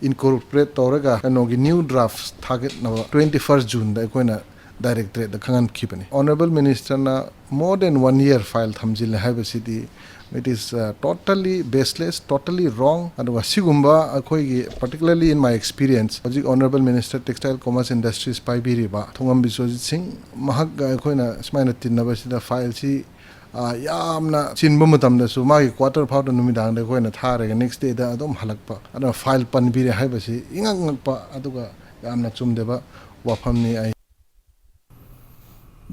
incorporate ꯇꯧꯔꯒ ꯀꯩꯅꯣꯒꯤ new draft ꯊꯥꯒꯠꯅꯕ twenty first Juneꯗ ꯑꯩꯈꯣꯏꯅ directorateꯗ ꯈꯪꯍꯟꯈꯤꯕꯅꯤ꯫ Honourable ministerꯅ more than one year file ꯊꯝꯖꯤꯜꯂꯦ ꯍꯥꯏꯕꯁꯤꯗꯤ it is uh, totally baseless, totally wrong. ꯑꯗꯨꯒ ꯁꯤꯒꯨꯝꯕ ꯑꯩꯈꯣꯏꯒꯤ, particularly in my experience, ꯍꯧꯖꯤꯛ Honourable Minister Textile Commerce Industries ꯄꯥꯏꯕꯤꯔꯤꯕ ꯊꯣꯡꯉꯝ Biswajit ꯁꯤꯡ ꯃꯍꯥꯛꯀ ꯑꯩꯈꯣꯏꯅ ꯁꯨꯃꯥꯏꯅ ꯇꯤꯟꯅꯕꯁꯤꯗ fileꯁꯤ ꯑ, ꯌꯥꯝꯅ ꯆꯤꯟꯕ ꯃꯇꯝꯗꯁꯨ ꯃꯥꯒꯤ quarter ꯐꯥꯎꯗ ꯅꯨꯃꯤꯗꯥꯡꯗ ꯑꯩꯈꯣꯏꯅ ꯊꯥꯔꯒ next dayꯗ ꯑꯗꯨꯝ ꯍꯜꯂꯛꯄ, ꯑꯗꯨꯅ file ꯄꯟꯕꯤꯔꯦ ꯍꯥꯏꯕꯁꯤ ꯏꯉꯛ ꯉꯛꯄ ꯑꯗꯨꯒ ꯌꯥꯝꯅ ꯆꯨꯝꯗꯕ ꯋꯥꯐꯝꯅꯤ꯫ ꯑꯩ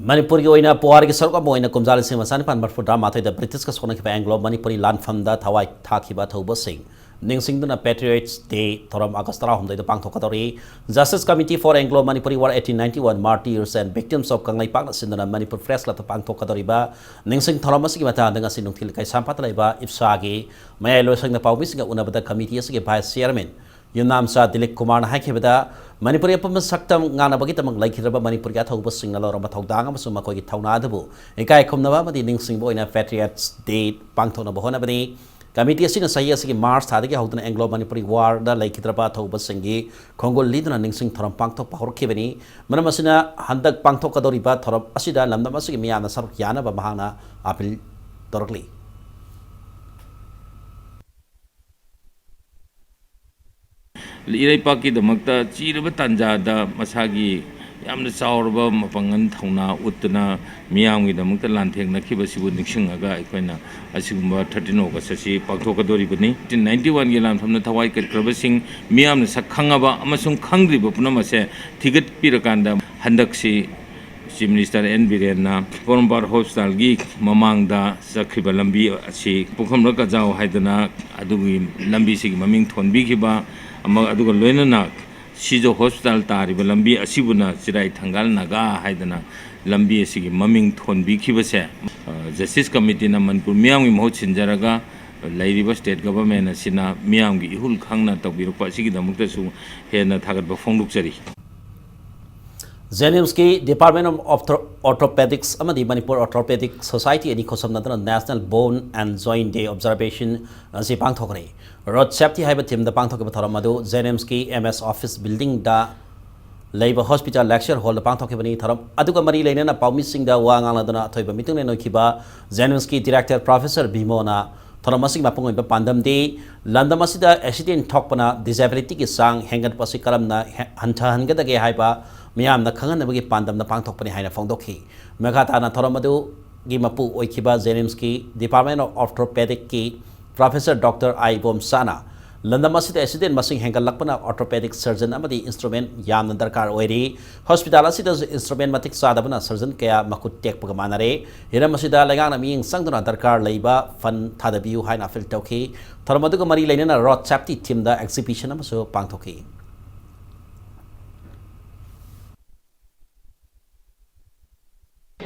ꯃꯅꯤꯄꯨꯔꯒꯤ ꯑꯣꯏꯅ ꯄꯨꯋꯥꯔꯤꯒꯤ ꯁꯔꯨꯛ ꯑꯃ ꯑꯣꯏꯅ ꯀꯨꯝꯖꯥ ꯂꯤꯁꯤꯡ ꯑꯃ ꯆꯥꯅꯤꯄꯥꯟ ꯃꯔꯤꯐꯨ ꯇꯔꯥ ꯃꯥꯊꯣꯏꯗ ꯕ꯭ꯔꯤꯇꯤꯁꯀ ꯁꯣꯛꯅꯈꯤꯕ ꯑꯦꯡꯒ꯭ꯂꯣ ꯃꯅꯤꯄꯨꯔꯤ ꯂꯥꯟꯐꯝꯗ ꯊꯋꯥꯏ ꯊꯥꯈꯤꯕ ꯑꯊꯧꯕꯁꯤꯡ ꯅꯤꯡꯁꯤꯡꯗꯨꯅ Patriots Day ꯊꯧꯔꯝ August ꯇꯔꯥꯍꯨꯝꯗꯣꯏꯗ ꯄꯥꯡꯊꯣꯛꯀꯗꯧꯔꯤ꯫ Justice Committee for Anglo Manipuri War eighteen ninety-one Martyrs and Victims of ꯀꯪꯂꯩꯄꯥꯛꯅ ꯁꯤꯟꯗꯨꯅ ꯃꯅꯤꯄꯨꯔ Press Clubꯇ ꯄꯥꯡꯊꯣꯛꯀꯗꯧꯔꯤꯕ ꯅꯤꯡꯁꯤꯡ ꯊꯧꯔꯝ ꯑꯁꯤꯒꯤ ꯃꯇꯥꯡꯗ ꯉꯁꯤ ꯅꯨꯡꯊꯤꯜ ꯀꯩꯁꯥꯝꯄꯥꯠꯇ ꯂꯩꯕ ꯏꯞꯁꯥꯒꯤ ꯃꯌꯥꯏ ꯂꯣꯏꯁꯪꯗ ꯄꯥꯎꯃꯤꯁꯤꯡꯒ ꯎꯅꯕꯗ committee ꯑꯁꯤꯒꯤ vice chairman ꯌꯨꯝꯅꯥꯝꯆꯥ ꯗꯤꯂꯤꯞ ꯀꯨꯃꯥꯔꯅ ꯍꯥꯏꯈꯤꯕꯗ, ꯃꯅꯤꯄꯨꯔꯤ ꯑꯄꯨꯟꯕ ꯁꯛꯇꯝ ꯉꯥꯛꯅꯕꯒꯤꯗꯃꯛ ꯂꯩꯈꯤꯗ꯭ꯔꯕ ꯃꯅꯤꯄꯨꯔꯒꯤ ꯑꯊꯧꯕꯁꯤꯡꯅ ꯂꯧꯔꯝꯕ ꯊꯧꯗꯥꯡ ꯑꯃꯁꯨꯡ ꯃꯈꯣꯏꯒꯤ ꯊꯧꯅꯥ ꯑꯗꯨꯕꯨ ꯏꯀꯥꯏ ꯈꯨꯝꯅꯕ ꯑꯃꯗꯤ ꯅꯤꯡꯁꯤꯡꯕ ꯑꯣꯏꯅ Patriots Day ꯄꯥꯡꯊꯣꯛꯅꯕ ꯍꯣꯠꯅꯕꯅꯤ꯫ ꯀꯃꯤꯇꯤ ꯑꯁꯤꯅ ꯆꯍꯤ ꯑꯁꯤꯒꯤ ꯃꯥꯔꯆ ꯊꯥꯗꯒꯤ ꯍꯧꯗꯨꯅ ꯑꯦꯡꯒ꯭ꯂꯣ ꯃꯅꯤꯄꯨꯔꯤ ꯋꯥꯔꯗ ꯂꯩꯈꯤꯗ꯭ꯔꯕ ꯑꯊꯧꯕꯁꯤꯡꯒꯤ ꯈꯣꯡꯒꯨꯜ ꯂꯤꯗꯨꯅ ꯅꯤꯡꯁꯤꯡ ꯊꯧꯔꯝ ꯄꯥꯡꯊꯣꯛꯄ ꯍꯧꯔꯛꯈꯤꯕꯅꯤ꯫ ꯃꯔꯝ ꯑꯁꯤꯅ, ꯍꯟꯗꯛ ꯄꯥꯡꯊꯣꯛꯀꯗꯧꯔꯤꯕ ꯊꯧꯔꯝ ꯑꯁꯤꯗ ꯂꯝꯗꯝ ꯑꯁꯤꯒꯤ ꯃꯤꯌꯥꯝꯅ ꯁꯔꯨꯛ ꯌꯥꯅꯕ ꯃꯍꯥꯛꯅ ꯑꯥꯄꯤꯜ ꯇꯧꯔꯛꯂꯤ꯫ ꯏꯔꯩꯄꯥꯛꯀꯤꯗꯃꯛꯇ ꯆꯤꯔꯕ ꯇꯥꯟꯖꯥꯗ ꯃꯁꯥꯒꯤ ꯌꯥꯝꯅ ꯆꯥꯎꯔꯕ ꯃꯄꯥꯡꯒꯜ ꯊꯧꯅꯥ ꯎꯠꯇꯨꯅ ꯃꯤꯌꯥꯝꯒꯤꯗꯃꯛꯇ ꯂꯥꯟꯊꯦꯡꯅꯈꯤꯕꯁꯤꯕꯨ ꯅꯤꯡꯁꯤꯡꯉꯒ ꯑꯩꯈꯣꯏꯅ ꯑꯁꯤꯒꯨꯝꯕ thirteen August ꯑꯁꯤ ꯄꯥꯡꯊꯣꯛꯀꯗꯧꯔꯤꯕꯅꯤ꯫ Nineteen ninety-one ꯒꯤ ꯂꯥꯟꯐꯝꯗ ꯊꯋꯥꯏ ꯀꯠꯈ꯭ꯔꯕꯁꯤꯡ, ꯃꯤꯌꯥꯝꯅ ꯁꯛ ꯈꯪꯉꯕ ꯑꯃꯁꯨꯡ ꯈꯪꯗ꯭ꯔꯤꯕ ꯄꯨꯝꯅꯃꯛ ꯑꯁꯦ ꯊꯤꯒꯠꯄꯤꯔꯀꯥꯟꯗ, ꯍꯟꯗꯛꯁꯤ Chief Minister ꯑꯦꯟ ꯕꯤꯔꯦꯟꯅ ꯄꯣꯔꯣꯝꯄꯥꯠ ꯍꯣꯁꯄꯤꯇꯥꯜꯒꯤ ꯃꯃꯥꯡꯗ ꯆꯠꯈ꯭ꯔꯤꯕ ꯂꯝꯕꯤ ꯑꯁꯤ ꯄꯨꯈꯝꯔ ꯀꯖꯥꯎ ꯍꯥꯏꯗꯅ ꯑꯗꯨꯒꯤ ꯂꯝꯕꯤꯁꯤꯒꯤ ꯃꯃꯤꯡ ꯊꯣꯟꯕꯤꯈꯤꯕ ꯑꯃ, ꯑꯗꯨꯒ ꯂꯣꯏꯅꯅ ꯁꯤꯖꯣ ꯍꯣꯁꯄꯤꯇꯥꯜ ꯇꯥꯔꯤꯕ ꯂꯝꯕꯤ ꯑꯁꯤꯕꯨꯅ ꯆꯤꯔꯥꯏ ꯊꯪꯒꯥꯜ ꯅꯥꯒꯥ ꯍꯥꯏꯗꯅ ꯂꯝꯕꯤ ꯑꯁꯤꯒꯤ ꯃꯃꯤꯡ ꯊꯣꯟꯕꯤꯈꯤꯕꯁꯦ, ꯑ, ꯖꯁꯇꯤꯁ ꯀꯃꯤꯇꯤꯅ ꯃꯅꯤꯄꯨꯔ ꯃꯤꯌꯥꯝꯒꯤ ꯃꯍꯨꯠ ꯁꯤꯟꯖꯔꯒ ꯂꯩꯔꯤꯕ state government ꯑꯁꯤꯅ ꯃꯤꯌꯥꯝꯒꯤ ꯏꯍꯨꯜ ꯈꯪꯅ ꯇꯧꯕꯤꯔꯛꯄ ꯑꯁꯤꯒꯤꯗꯃꯛꯇꯁꯨ ꯍꯦꯟꯅ ꯊꯥꯒꯠꯄ ꯐꯣꯡꯗꯣꯛꯆꯔꯤ꯫ ꯖꯦꯅꯤꯝꯁꯀꯤ Department of Ortho-, Orthopedics ꯑꯃꯗꯤ ꯃꯅꯤꯄꯨꯔ Orthopedic Society ꯑꯅꯤ ꯈꯨꯠꯁꯝꯅꯗꯨꯅ National Bone and Joint Day Observation ꯑꯁꯤ ꯄꯥꯡꯊꯣꯛꯈ꯭ꯔꯦ꯫ Road Safety ꯍꯥꯏꯕ themeꯗ ꯄꯥꯡꯊꯣꯛꯈꯤꯕ ꯊꯧꯔꯝ ꯑꯗꯨ ꯖꯦꯅꯤꯝꯁꯀꯤ M S Office Buildingꯗ ꯂꯩꯕ Hospital Lecture Hallꯗ ꯄꯥꯡꯊꯣꯛꯈꯤꯕꯅꯤ꯫ ꯊꯧꯔꯝ ꯑꯗꯨꯒ ꯃꯔꯤ ꯂꯩꯅꯅ ꯄꯥꯎꯃꯤꯁꯤꯡꯗ ꯋꯥ ꯉꯥꯡꯂꯗꯨꯅ ꯑꯊꯣꯏꯕ ꯃꯤꯇꯪꯂꯦꯟ ꯑꯣꯏꯈꯤꯕ ꯖꯦꯅꯤꯝꯁꯀꯤ Director Professor ꯚꯤꯃꯣꯅ ꯊꯧꯔꯝ ꯑꯁꯤꯒꯤ ꯃꯄꯨꯡ ꯑꯣꯏꯕ ꯄꯥꯟꯗꯝꯗꯤ ꯂꯝꯗꯝ ꯑꯁꯤꯗ accident ꯊꯣꯛꯄꯅ disabilityꯒꯤ ꯆꯥꯡ ꯍꯦꯟꯒꯠꯄ ꯑꯁꯤ ꯀꯔꯝꯅ ꯍꯦ-, ꯍꯟꯊꯍꯟꯒꯗꯒꯦ ꯍꯥꯏꯕ ꯃꯤꯌꯥꯝꯅ ꯈꯪꯍꯟꯅꯕꯒꯤ ꯄꯥꯟꯗꯝꯅ ꯄꯥꯡꯊꯣꯛꯄꯅꯤ ꯍꯥꯏꯅ ꯐꯣꯡꯗꯣꯛꯈꯤ꯫ ꯃꯈꯥ ꯇꯥꯅ ꯊꯧꯔꯝ ꯑꯗꯨꯒꯤ ꯃꯄꯨ ꯑꯣꯏꯈꯤꯕ ꯖꯦꯅꯤꯝꯁꯀꯤ Department of Orthopedicꯀꯤ Professor Doctor ꯑꯥꯏ ꯏꯕꯣꯝꯆꯥꯅ ꯂꯝꯗꯝ ꯑꯁꯤꯗ accident ꯃꯁꯤꯡ ꯍꯦꯟꯒꯠꯂꯛꯄꯅ orthopedic surgeon ꯑꯃꯗꯤ instrument ꯌꯥꯝꯅ ꯗꯔꯀꯥꯔ ꯑꯣꯏꯔꯤ꯫ Hospital ꯑꯁꯤꯗꯁꯨ instrument ꯃꯇꯤꯛ ꯆꯥꯗꯕꯅ surgeon ꯀꯌꯥ ꯃꯈꯨꯠ ꯇꯦꯛꯄꯒ ꯃꯥꯟꯅꯔꯦ꯫ ꯍꯤꯔꯝ ꯑꯁꯤꯗ ꯂꯩꯉꯥꯛꯅ ꯃꯤꯠꯌꯦꯡ ꯆꯪꯗꯨꯅ ꯗꯔꯀꯥꯔ ꯂꯩꯕ fund ꯊꯥꯗꯕꯤꯌꯨ ꯍꯥꯏꯅ appeal ꯇꯧꯈꯤ꯫ ꯊꯧꯔꯝ ꯑꯗꯨꯒ ꯃꯔꯤ ꯂꯩꯅꯅ Road Safety themeꯗ exhibition ꯑꯃꯁꯨ ꯄꯥꯡꯊꯣꯛꯈꯤ꯫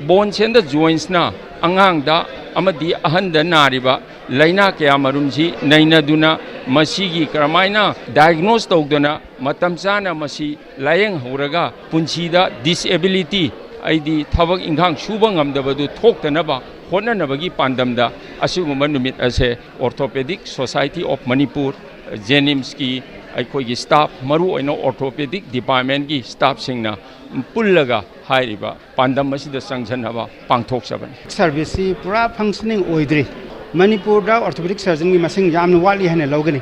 Bones and the jointsꯅ ꯑꯉꯥꯡꯗ ꯑꯃꯗꯤ ꯑꯍꯟꯗ ꯅꯥꯔꯤꯕ ꯂꯥꯏꯅꯥ ꯀꯌꯥ ꯃꯔꯨꯝꯁꯤ ꯅꯩꯅꯗꯨꯅ, ꯃꯁꯤꯒꯤ ꯀꯔꯝꯍꯥꯏꯅ diagnose ꯇꯧꯗꯨꯅ ꯃꯇꯝ ꯆꯥꯅ ꯃꯁꯤ ꯂꯥꯌꯦꯡꯍꯧꯔꯒ ꯄꯨꯟꯁꯤꯗ disability ꯑꯩꯗꯤ ꯊꯕꯛ ꯏꯪꯈꯥꯡ ꯁꯨꯕ ꯉꯝꯗꯕꯗꯨ ꯊꯣꯛꯇꯅꯕ ꯍꯣꯠꯅꯅꯕꯒꯤ ꯄꯥꯟꯗꯝꯗ ꯑꯁꯤꯒꯨꯝꯕ ꯅꯨꯃꯤꯠ ꯑꯁꯦ Orthopedic Society of Manipur, ꯖꯦꯅꯤꯝꯁꯀꯤ ꯑꯩꯈꯣꯏꯒꯤ ꯁ꯭ꯇꯥꯐ, ꯃꯔꯨꯑꯣꯏꯅ ꯑꯣꯔꯊꯣꯄꯦꯗꯤꯛ ꯗꯤꯄꯥꯔꯠꯃꯦꯟꯒꯤ ꯁ꯭ꯇꯥꯐꯁꯤꯡꯅ ꯄꯨꯜꯂꯒ ꯍꯥꯏꯔꯤꯕ ꯄꯥꯟꯗꯝ ꯑꯁꯤꯗ ꯆꯪꯁꯤꯟꯅꯕ ꯄꯥꯡꯊꯣꯛꯆꯕꯅꯤ꯫ ꯁꯔꯚꯤꯁꯁꯤ ꯄꯨꯔꯥ ꯐꯪꯁꯅꯤꯡ ꯑꯣꯏꯗ꯭ꯔꯤ꯫ ꯃꯅꯤꯄꯨꯔꯗ ꯑꯣꯔꯊꯣꯄꯦꯗꯤꯛ ꯁꯔꯖꯟꯒꯤ ꯃꯁꯤꯡ ꯌꯥꯝꯅ ꯋꯥꯠꯂꯤ ꯍꯥꯏꯅ ꯂꯧꯒꯅꯤ꯫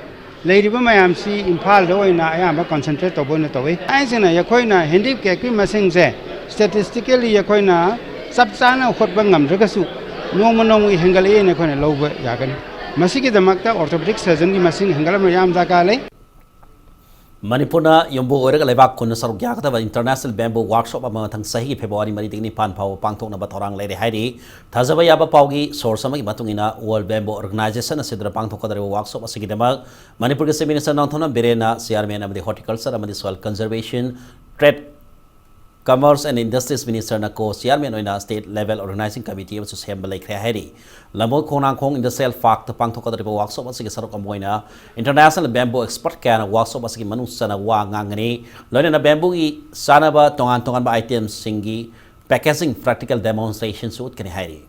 ꯂꯩꯔꯤꯕ ꯃꯌꯥꯝꯁꯤ ꯏꯝꯐꯥꯜꯗ ꯑꯣꯏꯅ ꯑꯌꯥꯝꯕ ꯀꯟꯁꯦꯟꯇ꯭ꯔꯦꯠ ꯇꯧꯕ ꯑꯣꯏꯅ ꯇꯧꯏ꯫ ꯍꯥꯏꯁꯤꯅ ꯑꯩꯈꯣꯏꯅ ꯍꯦꯟꯗꯤꯀꯦꯞꯀꯤ ꯃꯁꯤꯡꯁꯦ ꯁ꯭ꯇꯦꯇꯤꯁꯇꯤꯀꯦꯜꯂꯤ ꯑꯩꯈꯣꯏꯅ ꯆꯞ ꯆꯥꯅ ꯍꯣꯠꯄ ꯉꯝꯗ꯭ꯔꯒꯁꯨ ꯅꯣꯡꯃ ꯅꯣꯡꯃꯒꯤ ꯍꯦꯟꯒꯠꯂꯛꯏꯅ ꯑꯩꯈꯣꯏꯅ ꯂꯧꯕ ꯌꯥꯒꯅꯤ꯫ ꯃꯁꯤꯒꯤꯗꯃꯛꯇ ꯑꯣꯔꯊꯣꯄꯦꯗꯤꯛ ꯁꯔꯖꯟꯒꯤ ꯃꯁꯤꯡ ꯍꯦꯟꯒꯠꯍꯟꯕ ꯌꯥꯝ ꯗꯔꯀꯥꯔ ꯂꯩ꯫ ꯃꯅꯤꯄꯨꯔꯅ ꯌꯨꯝꯕꯨ ꯑꯣꯏꯔꯒ ꯂꯩꯕꯥꯛ ꯀꯨꯟꯅ ꯁꯔꯨꯛ ꯌꯥꯒꯗꯕ International Bamboo Workshop ꯑꯃ ꯃꯊꯪ ꯆꯍꯤꯒꯤ ꯐꯦꯕ꯭ꯔꯨꯋꯥꯔꯤ ꯃꯔꯤꯗꯒꯤ ꯅꯤꯄꯥꯟ ꯐꯥꯎꯕ ꯄꯥꯡꯊꯣꯛꯅꯕ ꯊꯧꯔꯥꯡ ꯂꯩꯔꯦ ꯍꯥꯏꯔꯤ꯫ ꯊꯥꯖꯕ ꯌꯥꯕ ꯄꯥꯎꯒꯤ ꯁꯣꯔꯁ ꯑꯃꯒꯤ ꯃꯇꯨꯡ ꯏꯟꯅ, World Bamboo Organization ꯑꯁꯤꯗ ꯄꯥꯡꯊꯣꯛꯀꯗꯧꯔꯤꯕ ꯋꯥꯔꯛꯁꯣꯞ ꯑꯁꯤꯒꯤꯗꯃꯛ ꯃꯅꯤꯄꯨꯔꯒꯤ Chief Minister ꯅꯣꯡꯊꯣꯝꯕꯝ ꯕꯤꯔꯦꯟꯅ, Chairman ꯑꯃꯗꯤ Horticulture ꯑꯃꯗꯤ Soil Conservation, Trade, Commerce and Industries Ministerꯅ co-chairman ꯑꯣꯏꯅ state level organizing committee ꯑꯃꯁꯨ ꯁꯦꯝꯕ ꯂꯩꯈ꯭ꯔꯦ ꯍꯥꯏꯔꯤ꯫ ꯂꯝꯕꯣꯏ ꯈꯣꯡꯅꯥꯡꯈꯣꯡ Industrial Parkꯇ ꯄꯥꯡꯊꯣꯛꯀꯗꯧꯔꯤꯕ ꯋꯥꯔꯛꯁꯣꯞ ꯑꯁꯤꯒꯤ ꯁꯔꯨꯛ ꯑꯃ ꯑꯣꯏꯅ international bamboo expert ꯀꯌꯥꯅ ꯋꯥꯔꯛꯁꯣꯞ ꯑꯁꯤꯒꯤ ꯃꯅꯨꯡ ꯆꯟꯅ ꯋꯥ ꯉꯥꯡꯒꯅꯤ꯫ ꯂꯣꯏꯅꯅ bambooꯒꯤ ꯆꯥꯅꯕ ꯇꯣꯉꯥꯟ ꯇꯣꯉꯥꯟꯕ itemꯁꯤꯡꯒꯤ packaging practical demonstrationꯁꯨ ꯎꯠꯀꯅꯤ ꯍꯥꯏꯔꯤ꯫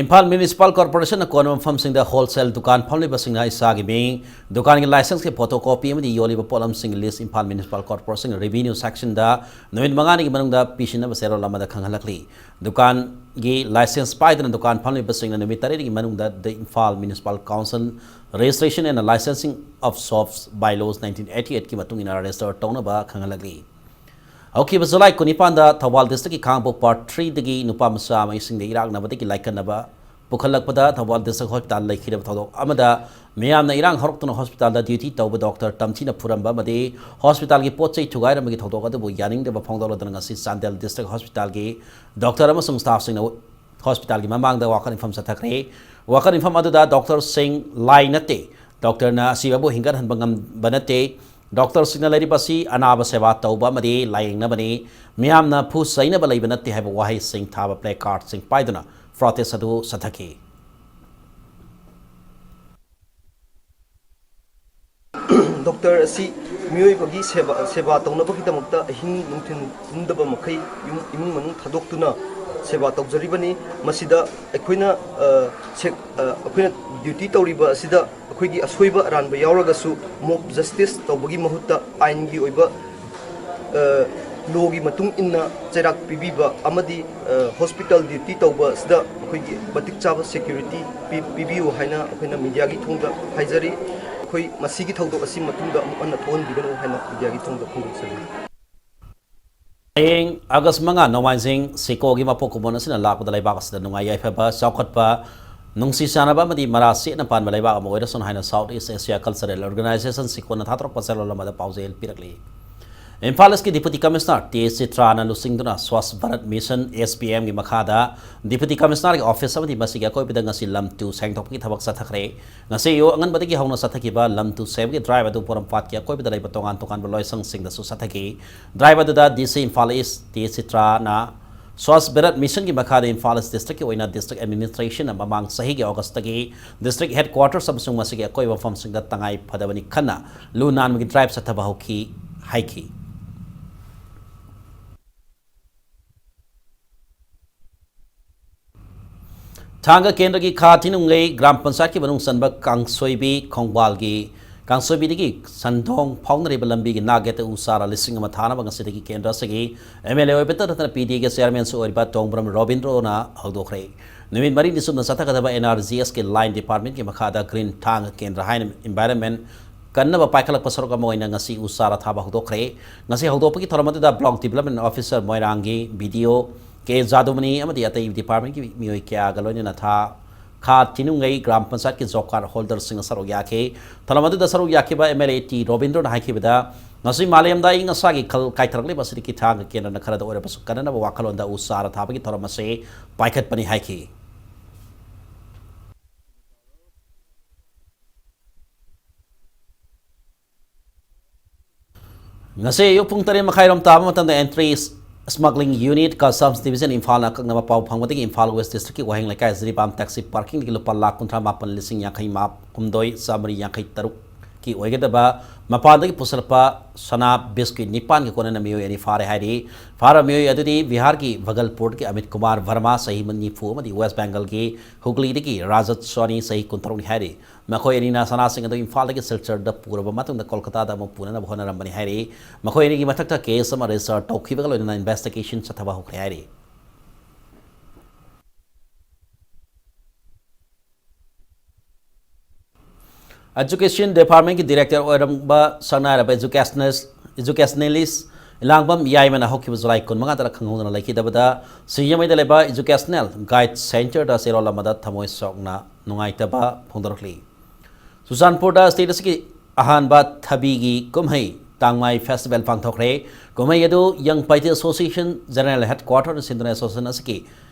ꯏꯝꯐꯥꯜ Municipal Corporationꯅ ꯀꯣꯟꯕ ꯃꯐꯝꯁꯤꯡꯗ wholesale ꯗꯨꯀꯥꯟ ꯐꯝꯂꯤꯕꯁꯤꯡꯅ ꯏꯁꯥꯒꯤ ꯃꯤꯡ, ꯗꯨꯀꯥꯟꯒꯤ licenseꯀꯤ photocopy ꯑꯃꯗꯤ ꯌꯣꯜꯂꯤꯕ ꯄꯣꯠꯂꯝꯁꯤꯡꯒꯤ list Imphal Municipal Corporation Revenue Sectionꯗ ꯅꯨꯃꯤꯠ ꯃꯉꯥꯅꯤꯒꯤ ꯃꯅꯨꯡꯗ ꯄꯤꯁꯤꯟꯅꯕ ꯆꯦꯔꯣꯜ ꯑꯃꯗ ꯈꯪꯍꯜꯂꯛꯂꯤ꯫ ꯗꯨꯀꯥꯟꯒꯤ license ꯄꯥꯏꯗꯅ ꯗꯨꯀꯥꯟ ꯐꯝꯂꯤꯕꯁꯤꯡꯅ ꯅꯨꯃꯤꯠ ꯇꯔꯦꯠꯅꯤꯒꯤ ꯃꯅꯨꯡꯗ The Imphal Municipal Council Registration and Licensing of Shops Bylaws nineteen eighty eightꯀꯤ ꯃꯇꯨꯡ ꯏꯟꯅ register ꯇꯧꯅꯕ ꯈꯪꯍꯜꯂꯛꯂꯤ꯫ ꯍꯧꯈꯤꯕ ꯖꯨꯂꯥꯏ ꯀꯨꯟꯅꯤꯄꯥꯟꯗ ꯊꯧꯕꯥꯜ districtꯀꯤ ꯈꯥꯉꯕꯣꯛ Part threeꯗꯒꯤ ꯅꯨꯄꯥ ꯃꯆꯥ ꯑꯃ ꯏꯁꯤꯡꯗ ꯏꯔꯥꯛꯅꯕꯗꯒꯤ ꯂꯥꯏꯀꯠꯅꯕ ꯄꯨꯈꯠꯂꯛꯄꯗ ꯊꯧꯕꯥꯜ district hospital ꯂꯩꯈꯤꯗꯕ ꯊꯧꯗꯣꯛ ꯑꯃꯗ ꯃꯤꯌꯥꯝꯅ ꯏꯔꯥꯡ ꯍꯧꯔꯛꯇꯨꯅ hospitalꯗ duty ꯇꯧꯕ doctor ꯇꯝꯊꯤꯅ ꯐꯨꯔꯝꯕ ꯑꯃꯗꯤ hospitalꯒꯤ ꯄꯣꯠ ꯆꯩ ꯊꯨꯒꯥꯏꯔꯝꯕꯒꯤ ꯊꯧꯗꯣꯛ ꯑꯗꯨꯕꯨ ꯌꯥꯅꯤꯡꯗꯕ ꯐꯣꯡꯗꯣꯛꯂꯗꯨꯅ ꯉꯁꯤ ꯆꯥꯟꯗꯦꯜ district hospitalꯒꯤ doctor ꯑꯃꯁꯨꯡ staffꯁꯤꯡꯅ hospitalꯒꯤ ꯃꯃꯥꯡꯗ ꯋꯥꯀꯠ ꯃꯤꯐꯝ ꯆꯠꯊꯈ꯭ꯔꯦ꯫ ꯋꯥꯀꯠ ꯃꯤꯐꯝ ꯑꯗꯨꯗ doctorꯁꯤꯡ ꯂꯥꯏ ꯅꯠꯇꯦ, doctorꯅ ꯑꯁꯤꯕꯕꯨ ꯍꯤꯡꯒꯠꯍꯟꯕ ꯉꯝꯕ ꯅꯠꯇꯦ, doctorꯁꯤꯡꯅ ꯂꯩꯔꯤꯕ ꯑꯁꯤ ꯑꯅꯥꯕ ꯁꯦꯕꯥ ꯇꯧꯕ ꯑꯃꯗꯤ ꯂꯥꯌꯦꯡꯅꯕꯅꯤ, ꯃꯤꯌꯥꯝꯅ ꯐꯨ ꯆꯩꯅꯕ ꯂꯩꯕ ꯅꯠꯇꯦ ꯍꯥꯏꯕ ꯋꯥꯍꯩꯁꯤꯡ ꯊꯥꯕ placardꯁꯤꯡ ꯄꯥꯏꯗꯨꯅ protest ꯑꯗꯨ ꯆꯠꯊꯈꯤ꯫ ꯗꯣꯛꯇꯔ ꯑꯁꯤ ꯃꯤꯑꯣꯏꯕꯒꯤ ꯁꯦꯕꯥ, ꯁꯦꯕꯥ ꯇꯧꯅꯕꯒꯤꯗꯃꯛꯇ ꯑꯍꯤꯡ ꯅꯨꯡꯊꯤꯜ ꯇꯨꯝꯗꯕ ꯃꯈꯩ ꯌꯨꯝ, ꯏꯃꯨꯡ ꯃꯅꯨꯡ ꯊꯥꯗꯣꯛꯇꯨꯅ ꯁꯦꯕꯥ ꯇꯧꯖꯔꯤꯕꯅꯤ꯫ ꯃꯁꯤꯗ ꯑꯩꯈꯣꯏꯅ, ꯑ, ꯁꯦꯛ-, ꯑ, ꯑꯩꯈꯣꯏꯅ ꯗ꯭ꯌꯨꯇꯤ ꯇꯧꯔꯤꯕ ꯑꯁꯤꯗ ꯑꯩꯈꯣꯏꯒꯤ ꯑꯁꯣꯏꯕ ꯑꯔꯥꯟꯕ ꯌꯥꯎꯔꯒꯁꯨ mob justice ꯇꯧꯕꯒꯤ ꯃꯍꯨꯠꯇ ꯑꯥꯏꯟꯒꯤ ꯑꯣꯏꯕ, ꯑ, ꯂꯣꯒꯤ ꯃꯇꯨꯡ ꯏꯟꯅ ꯆꯩꯔꯥꯛ ꯄꯤꯕꯤꯕ ꯑꯃꯗꯤ, ꯑ, ꯍꯣꯁꯄꯤꯇꯥꯜ ꯗ꯭ꯌꯨꯇꯤ ꯇꯧꯕ ꯑꯁꯤꯗ ꯑꯩꯈꯣꯏꯒꯤ ꯃꯇꯤꯛ ꯆꯥꯕ ꯁꯦꯀ꯭ꯌꯨꯔꯤꯇꯤ ꯄꯤ-, ꯄꯤꯕꯤꯌꯨ ꯍꯥꯏꯅ ꯑꯩꯈꯣꯏꯅ ꯃꯤꯗꯤꯌꯥꯒꯤ ꯊꯣꯡꯗ ꯍꯥꯏꯖꯔꯤ꯫ ꯑꯩꯈꯣꯏ ꯃꯁꯤꯒꯤ ꯊꯧꯗꯣꯛ ꯑꯁꯤ ꯃꯇꯨꯡꯗ ꯑꯃꯨꯛ ꯍꯟꯅ ꯊꯣꯛꯍꯟꯕꯤꯒꯅꯨ ꯍꯥꯏꯅ ꯃꯤꯗꯤꯌꯥꯒꯤ ꯊꯣꯡꯗ ꯐꯣꯡꯗꯣꯛꯆꯔꯤ꯫ ꯍꯌꯦꯡ ꯑꯥꯒꯁ ꯃꯉꯥ, ꯅꯣꯡꯃꯥꯏꯖꯤꯡ, ꯁꯤꯀꯣꯒꯤ ꯃꯄꯣꯛ ꯀꯨꯝꯑꯣꯟ ꯑꯁꯤꯅ ꯂꯥꯛꯄꯗ ꯂꯩꯕꯥꯛ ꯑꯁꯤꯗ ꯅꯨꯡꯉꯥꯏ ꯌꯥꯏꯐꯕ, ꯆꯥꯎꯈꯠꯄ, ꯅꯨꯡꯁꯤ ꯆꯥꯟꯅꯕ ꯑꯃꯗꯤ ꯃꯔꯥ ꯁꯦꯠꯅ ꯄꯥꯟꯕ ꯂꯩꯕꯥꯛ ꯑꯃ ꯑꯣꯏꯔꯁꯅꯨ ꯍꯥꯏꯅ South East Asia Cultural Organization, ꯁꯤꯀꯣꯅ ꯊꯥꯗꯣꯔꯛꯄ ꯆꯦꯔꯣꯜ ꯑꯃꯗ ꯄꯥꯎꯖꯦꯜ ꯄꯤꯔꯛꯂꯤ꯫ ꯏꯝꯐꯥꯜ ꯏꯁꯀꯤ ꯗꯤꯄꯨꯇꯤ ꯀꯃꯤꯁꯅꯔ ꯇꯤ ꯆꯤꯇ꯭ꯔꯥꯅ ꯂꯨꯆꯤꯡꯗꯨꯅ ꯁ꯭ꯋꯥꯁ ꯚꯥꯔꯠ ꯃꯤꯁꯟ, ꯑꯦꯁ ꯚꯤ ꯑꯦꯝꯒꯤ ꯃꯈꯥꯗ ꯗꯤꯄꯨꯇꯤ ꯀꯃꯤꯁꯅꯔꯒꯤ ꯑꯣꯐꯤꯁ ꯑꯃꯗꯤ ꯃꯁꯤꯒꯤ ꯑꯀꯣꯏꯕꯗ ꯉꯁꯤ ꯂꯝ ꯇꯨ ꯁꯦꯡꯗꯣꯛꯄꯒꯤ ꯊꯕꯛ ꯆꯠꯊꯈ꯭ꯔꯦ꯫ ꯉꯁꯤ ꯑꯌꯨꯛ ꯑꯉꯟꯕꯗꯒꯤ ꯍꯧꯅ ꯆꯠꯊꯈꯤꯕ ꯂꯝ ꯇꯨ ꯁꯦꯡꯕꯒꯤ ꯗ꯭ꯔꯥꯏꯚ ꯑꯗꯨ ꯄꯣꯔꯣꯝꯄꯥꯠꯀꯤ ꯑꯀꯣꯏꯕꯗ ꯂꯩꯕ ꯇꯣꯉꯥꯟ ꯇꯣꯉꯥꯟꯕ ꯂꯣꯏꯁꯪꯁꯤꯡꯗꯁꯨ ꯆꯠꯊꯈꯤ꯫ ꯗ꯭ꯔꯥꯏꯚ ꯑꯗꯨꯗ ꯗꯤ ꯁꯤ ꯏꯝꯐꯥꯜ ꯏꯁ ꯇꯤ ꯆꯤꯇ꯭ꯔꯥꯅ ꯁ꯭ꯋꯥꯁ ꯚꯥꯔꯠ ꯃꯤꯁꯟꯒꯤ ꯃꯈꯥꯗ ꯏꯝꯐꯥꯜ ꯏꯁ ꯗꯤꯁꯇ꯭ꯔꯤꯛꯀꯤ ꯑꯣꯏꯅ ꯗꯤꯁꯇ꯭ꯔꯤꯛ ꯑꯦꯗꯃꯤꯅꯤꯁꯇ꯭ꯔꯦꯁꯟꯅ ꯃꯃꯥꯡ ꯆꯍꯤꯒꯤ ꯑꯣꯒꯁꯇꯒꯤ ꯗꯤꯁꯇ꯭ꯔꯤꯛ ꯍꯦꯗꯀ꯭ꯋꯥꯇꯔꯁ ꯑꯃꯁꯨꯡ ꯃꯁꯤꯒꯤ ꯑꯀꯣꯏꯕ ꯃꯐꯝꯁꯤꯡꯗ ꯇꯉꯥꯏ ꯐꯗꯕꯅꯤ ꯈꯟꯅ ꯂꯨ ꯅꯥꯟꯕꯒꯤ ꯗ꯭ꯔꯥꯏꯚ ꯆꯠꯊꯕ ꯍꯧꯈꯤ ꯍꯥꯏꯈꯤ꯫ ꯊꯥꯡꯒ ꯀꯦꯟꯗ꯭ꯔꯒꯤ ꯈꯥ ꯊꯤꯅꯨꯡꯒꯩ ꯒ꯭ꯔꯥꯝ ꯄꯟꯆꯥꯌꯠꯀꯤ ꯃꯅꯨꯡ ꯆꯟꯕ ꯀꯥꯡꯁꯣꯏꯕꯤ ꯈꯣꯡꯕꯥꯜꯒꯤ ꯀꯥꯡꯁꯣꯏꯕꯤꯗꯒꯤ ꯁꯟꯗꯣꯡ ꯐꯥꯎꯅꯔꯤꯕ ꯂꯝꯕꯤꯒꯤ ꯅꯥꯛ ꯌꯦꯠꯇ ꯎ ꯆꯥꯔꯥ ꯂꯤꯁꯤꯡ ꯑꯃ ꯊꯥꯅꯕ ꯉꯁꯤꯗꯒꯤ ꯀꯦꯟꯗ꯭ꯔ ꯑꯁꯤꯒꯤ ꯑꯦꯝ ꯑꯦꯜ ꯑꯦ ꯑꯣꯏꯕꯇ ꯅꯠꯇꯅ ꯄꯤ ꯗꯤ ꯑꯦꯒꯤ ꯆꯤꯌꯥꯔꯃꯦꯟꯁꯨ ꯑꯣꯏꯔꯤꯕ ꯇꯣꯡꯕ꯭ꯔꯝ ꯔꯣꯕꯤꯟꯗ꯭ꯔꯣꯅ ꯍꯧꯗꯣꯛꯈ꯭ꯔꯦ꯫ ꯅꯨꯃꯤꯠ ꯃꯔꯤꯅꯤ ꯆꯨꯞꯅ ꯆꯠꯊꯒꯗꯕ ꯑꯦꯟ ꯑꯥꯔ ꯖꯤ ꯑꯦꯁꯀꯤ ꯂꯥꯏꯟ ꯗꯤꯄꯥꯔꯠꯃꯦꯟꯒꯤ ꯃꯈꯥꯗ ꯒ꯭ꯔꯤꯟ ꯊꯥꯡꯒ ꯀꯦꯟꯗ꯭ꯔ ꯍꯥꯏꯅ ꯏꯟꯚꯥꯏꯔꯟꯃꯦꯟ ꯀꯟꯅꯕ ꯄꯥꯏꯈꯠꯂꯛꯄ ꯁꯔꯨꯛ ꯑꯃ ꯑꯣꯏꯅ ꯉꯁꯤ ꯎ ꯆꯥꯔꯥ ꯊꯥꯕ ꯍꯧꯗꯣꯛꯈ꯭ꯔꯦ꯫ ꯉꯁꯤ ꯍꯧꯗꯣꯛꯄꯒꯤ ꯊꯧꯔꯝ ꯑꯗꯨꯗ ꯕ꯭ꯂꯣꯛ ꯗꯤꯕꯂꯞꯃꯦꯟ ꯑꯣꯐꯤꯁꯔ ꯃꯣꯏꯔꯥꯡꯒꯤ ꯕꯤ ꯗꯤ ꯑꯣ ꯀꯦ ꯖꯥꯗꯨꯃꯅꯤ ꯑꯃꯗꯤ ꯑꯇꯩ ꯗꯤꯄꯥꯔꯠꯃꯦꯟꯒꯤ ꯃꯤꯑꯣꯏ ꯀꯌꯥꯒ ꯂꯣꯏꯅꯅ ꯊꯥ ꯈꯥ ꯊꯤꯅꯨꯡꯒꯩ ꯒ꯭ꯔꯥꯝ ꯄꯟꯆꯥꯌꯠꯀꯤ ꯖꯣꯕ ꯀꯥꯔꯗ ꯍꯣꯜꯗꯔꯁꯤꯡꯅ ꯁꯔꯨꯛ ꯌꯥꯈꯤ꯫ ꯊꯧꯔꯝ ꯑꯗꯨꯗ ꯁꯔꯨꯛ ꯌꯥꯈꯤꯕ ꯑꯦꯝ ꯑꯦꯜ ꯑꯦ ꯇꯤ ꯔꯣꯕꯤꯟꯗ꯭ꯔꯣꯅ ꯍꯥꯏꯈꯤꯕꯗ, ꯉꯁꯤ ꯃꯥꯂꯦꯝꯗ ꯑꯏꯪ ꯑꯁꯥꯒꯤ ꯈꯜ ꯀꯥꯏꯊꯔꯛꯂꯤꯕ ꯑꯁꯤꯗꯒꯤ ꯊꯥꯡꯒ ꯀꯦꯟꯗ꯭ꯔꯅ ꯈꯔꯗ ꯑꯣꯏꯔꯕꯁꯨ ꯀꯟꯅꯅꯕ ꯋꯥꯈꯜꯂꯣꯟꯗ ꯎ ꯆꯥꯔꯥ ꯊꯥꯕꯒꯤ ꯊꯧꯔꯝ ꯑꯁꯤ ꯄꯥꯏꯈꯠꯄꯅꯤ ꯍꯥꯏꯈꯤ꯫ ꯉꯁꯤ ꯑꯌꯨꯛ ꯄꯨꯡ ꯇꯔꯦꯠ ꯃꯈꯥꯏꯔꯣꯝ ꯇꯥꯕ ꯃꯇꯝꯗ ꯑꯦꯟꯇ꯭ꯔꯤ ꯁ꯭ꯃꯒ꯭ꯂꯤꯡ ꯌꯨꯅꯤꯠ ꯀꯁꯇꯝꯁ ꯗꯤꯕꯤꯖꯟ ꯏꯝꯐꯥꯜꯅ ꯑꯀꯛꯅꯕ ꯄꯥꯎ ꯐꯪꯕꯗꯒꯤ ꯏꯝꯐꯥꯜ ꯋꯦꯁ ꯗꯤꯁꯇ꯭ꯔꯤꯛꯀꯤ ꯋꯥꯍꯦꯡ ꯂꯩꯀꯥꯏ ꯖꯤꯔꯤꯕꯥꯝ ꯇꯦꯛꯁꯤ ꯄꯥꯔꯀꯤꯡꯗꯒꯤ ꯂꯨꯄꯥ ꯂꯥꯈ ꯀꯨꯟꯊ꯭ꯔꯥ ꯃꯥꯄꯟ ꯂꯤꯁꯤꯡ ꯌꯥꯡꯈꯩ ꯍꯨꯝꯗꯣꯏ ꯆꯥꯃꯔꯤ ꯌꯥꯡꯈꯩ ꯇꯔꯨꯛꯀꯤ ꯀꯤ ꯑꯣꯏꯒꯗꯕ ꯃꯄꯥꯟꯗꯒꯤ ꯄꯨꯁꯤꯜꯂꯛꯄ ꯁꯅꯥ ꯕꯤꯁꯀꯤꯠ ꯅꯤꯄꯥꯟꯒꯤ ꯀꯣꯟꯅꯅ ꯃꯤꯑꯣꯏ ꯑꯅꯤ ꯐꯥꯔꯦ ꯍꯥꯏꯔꯤ꯫ ꯐꯥꯔꯕ ꯃꯤꯑꯣꯏ ꯑꯗꯨꯗꯤ ꯕꯤꯍꯥꯔꯒꯤ ꯚꯒꯜꯄꯨꯔꯒꯤ ꯑꯃꯤꯠ ꯀꯨꯃꯥꯔ ꯚꯔꯃꯥ, ꯆꯍꯤ ꯅꯤꯐꯨ, ꯑꯃꯗꯤ ꯋꯦꯁ ꯕꯦꯡꯒꯜꯒꯤ ꯍꯨꯒꯂꯤꯗꯒꯤ ꯔꯥꯖꯠ ꯁꯣꯅꯤ, ꯆꯍꯤ ꯀꯨꯟꯇꯔꯨꯛꯅꯤ ꯍꯥꯏꯔꯤ꯫ ꯃꯈꯣꯏ ꯑꯅꯤꯅ ꯁꯅꯥꯁꯤꯡ ꯑꯗꯨ ꯏꯝꯐꯥꯜꯗꯒꯤ ꯁꯤꯜꯆꯔꯗ ꯄꯨꯔꯕ ꯃꯇꯨꯡꯗ ꯀꯣꯜꯀꯇꯥꯗ ꯑꯃꯨꯛ ꯄꯨꯅꯅꯕ ꯍꯣꯠꯅꯔꯝꯕꯅꯤ ꯍꯥꯏꯔꯤ꯫ ꯃꯈꯣꯏ ꯑꯅꯤꯒꯤ ꯃꯊꯛꯇ ꯀꯦꯁ ꯑꯃ ꯔꯦꯖꯤꯁꯇꯔ ꯇꯧꯈꯤꯕꯒ ꯂꯣꯏꯅꯅ ꯏꯟꯚꯦꯁꯇꯤꯒꯦꯁꯟ ꯆꯠꯊꯕ ꯍꯧꯈ꯭ꯔꯦ ꯍꯥꯏꯔꯤ꯫ ꯑꯦꯖꯨꯀꯦꯁꯟ ꯗꯤꯄꯥꯔꯠꯃꯦꯟꯒꯤ ꯗꯤꯔꯦꯛꯇꯔ ꯑꯣꯏꯔꯝꯕ ꯁꯛꯅꯥꯏꯔꯕ ꯑꯦꯖꯨꯀꯦꯁꯅꯦꯜ-, ꯑꯦꯖꯨꯀꯦꯁꯅꯦꯂꯤꯁ ꯏꯂꯥꯡꯕꯝ ꯌꯥꯏꯃꯅ ꯍꯧꯈꯤꯕ ꯖꯨꯂꯥꯏ ꯀꯨꯟꯃꯉꯥꯗ ꯈꯪꯍꯧꯗꯅ ꯂꯩꯈꯤꯗꯕꯗ ꯁꯤꯡꯖꯃꯩꯗ ꯂꯩꯕ ꯑꯦꯖꯨꯀꯦꯁꯅꯦꯜ ꯒꯥꯏꯗ ꯁꯦꯟꯇꯔꯗ ꯆꯦꯔꯣꯜ ꯑꯃꯗ ꯊꯃꯣꯏ ꯁꯣꯛꯅ ꯅꯨꯡꯉꯥꯏꯇꯕ ꯐꯣꯡꯗꯣꯔꯛꯂꯤ꯫ ꯆꯨꯔꯆꯥꯟꯄꯨꯔꯗ ꯁ꯭ꯇꯦꯠ ꯑꯁꯤꯒꯤ ꯑꯍꯥꯟꯕ ꯊꯕꯤꯒꯤ ꯀꯨꯝꯍꯩ ꯇꯥꯡꯃꯥꯏ ꯐꯦꯁꯇꯤꯚꯦꯜ ꯄꯥꯡꯊꯣꯛꯈ꯭ꯔꯦ꯫ ꯀꯨꯝꯍꯩ ꯑꯗꯨ ꯌꯪ ꯄꯥꯏꯇꯦ ꯑꯦꯁꯣꯁꯤꯌꯦꯁꯟ ꯖꯦꯅꯔꯦꯜ ꯍꯦꯗꯀ꯭ꯋꯥꯇꯔꯅ ꯁꯤꯟꯗꯨꯅ ꯑꯦꯁꯣꯁꯤꯌꯦꯁꯟ ꯑꯁꯤꯒꯤ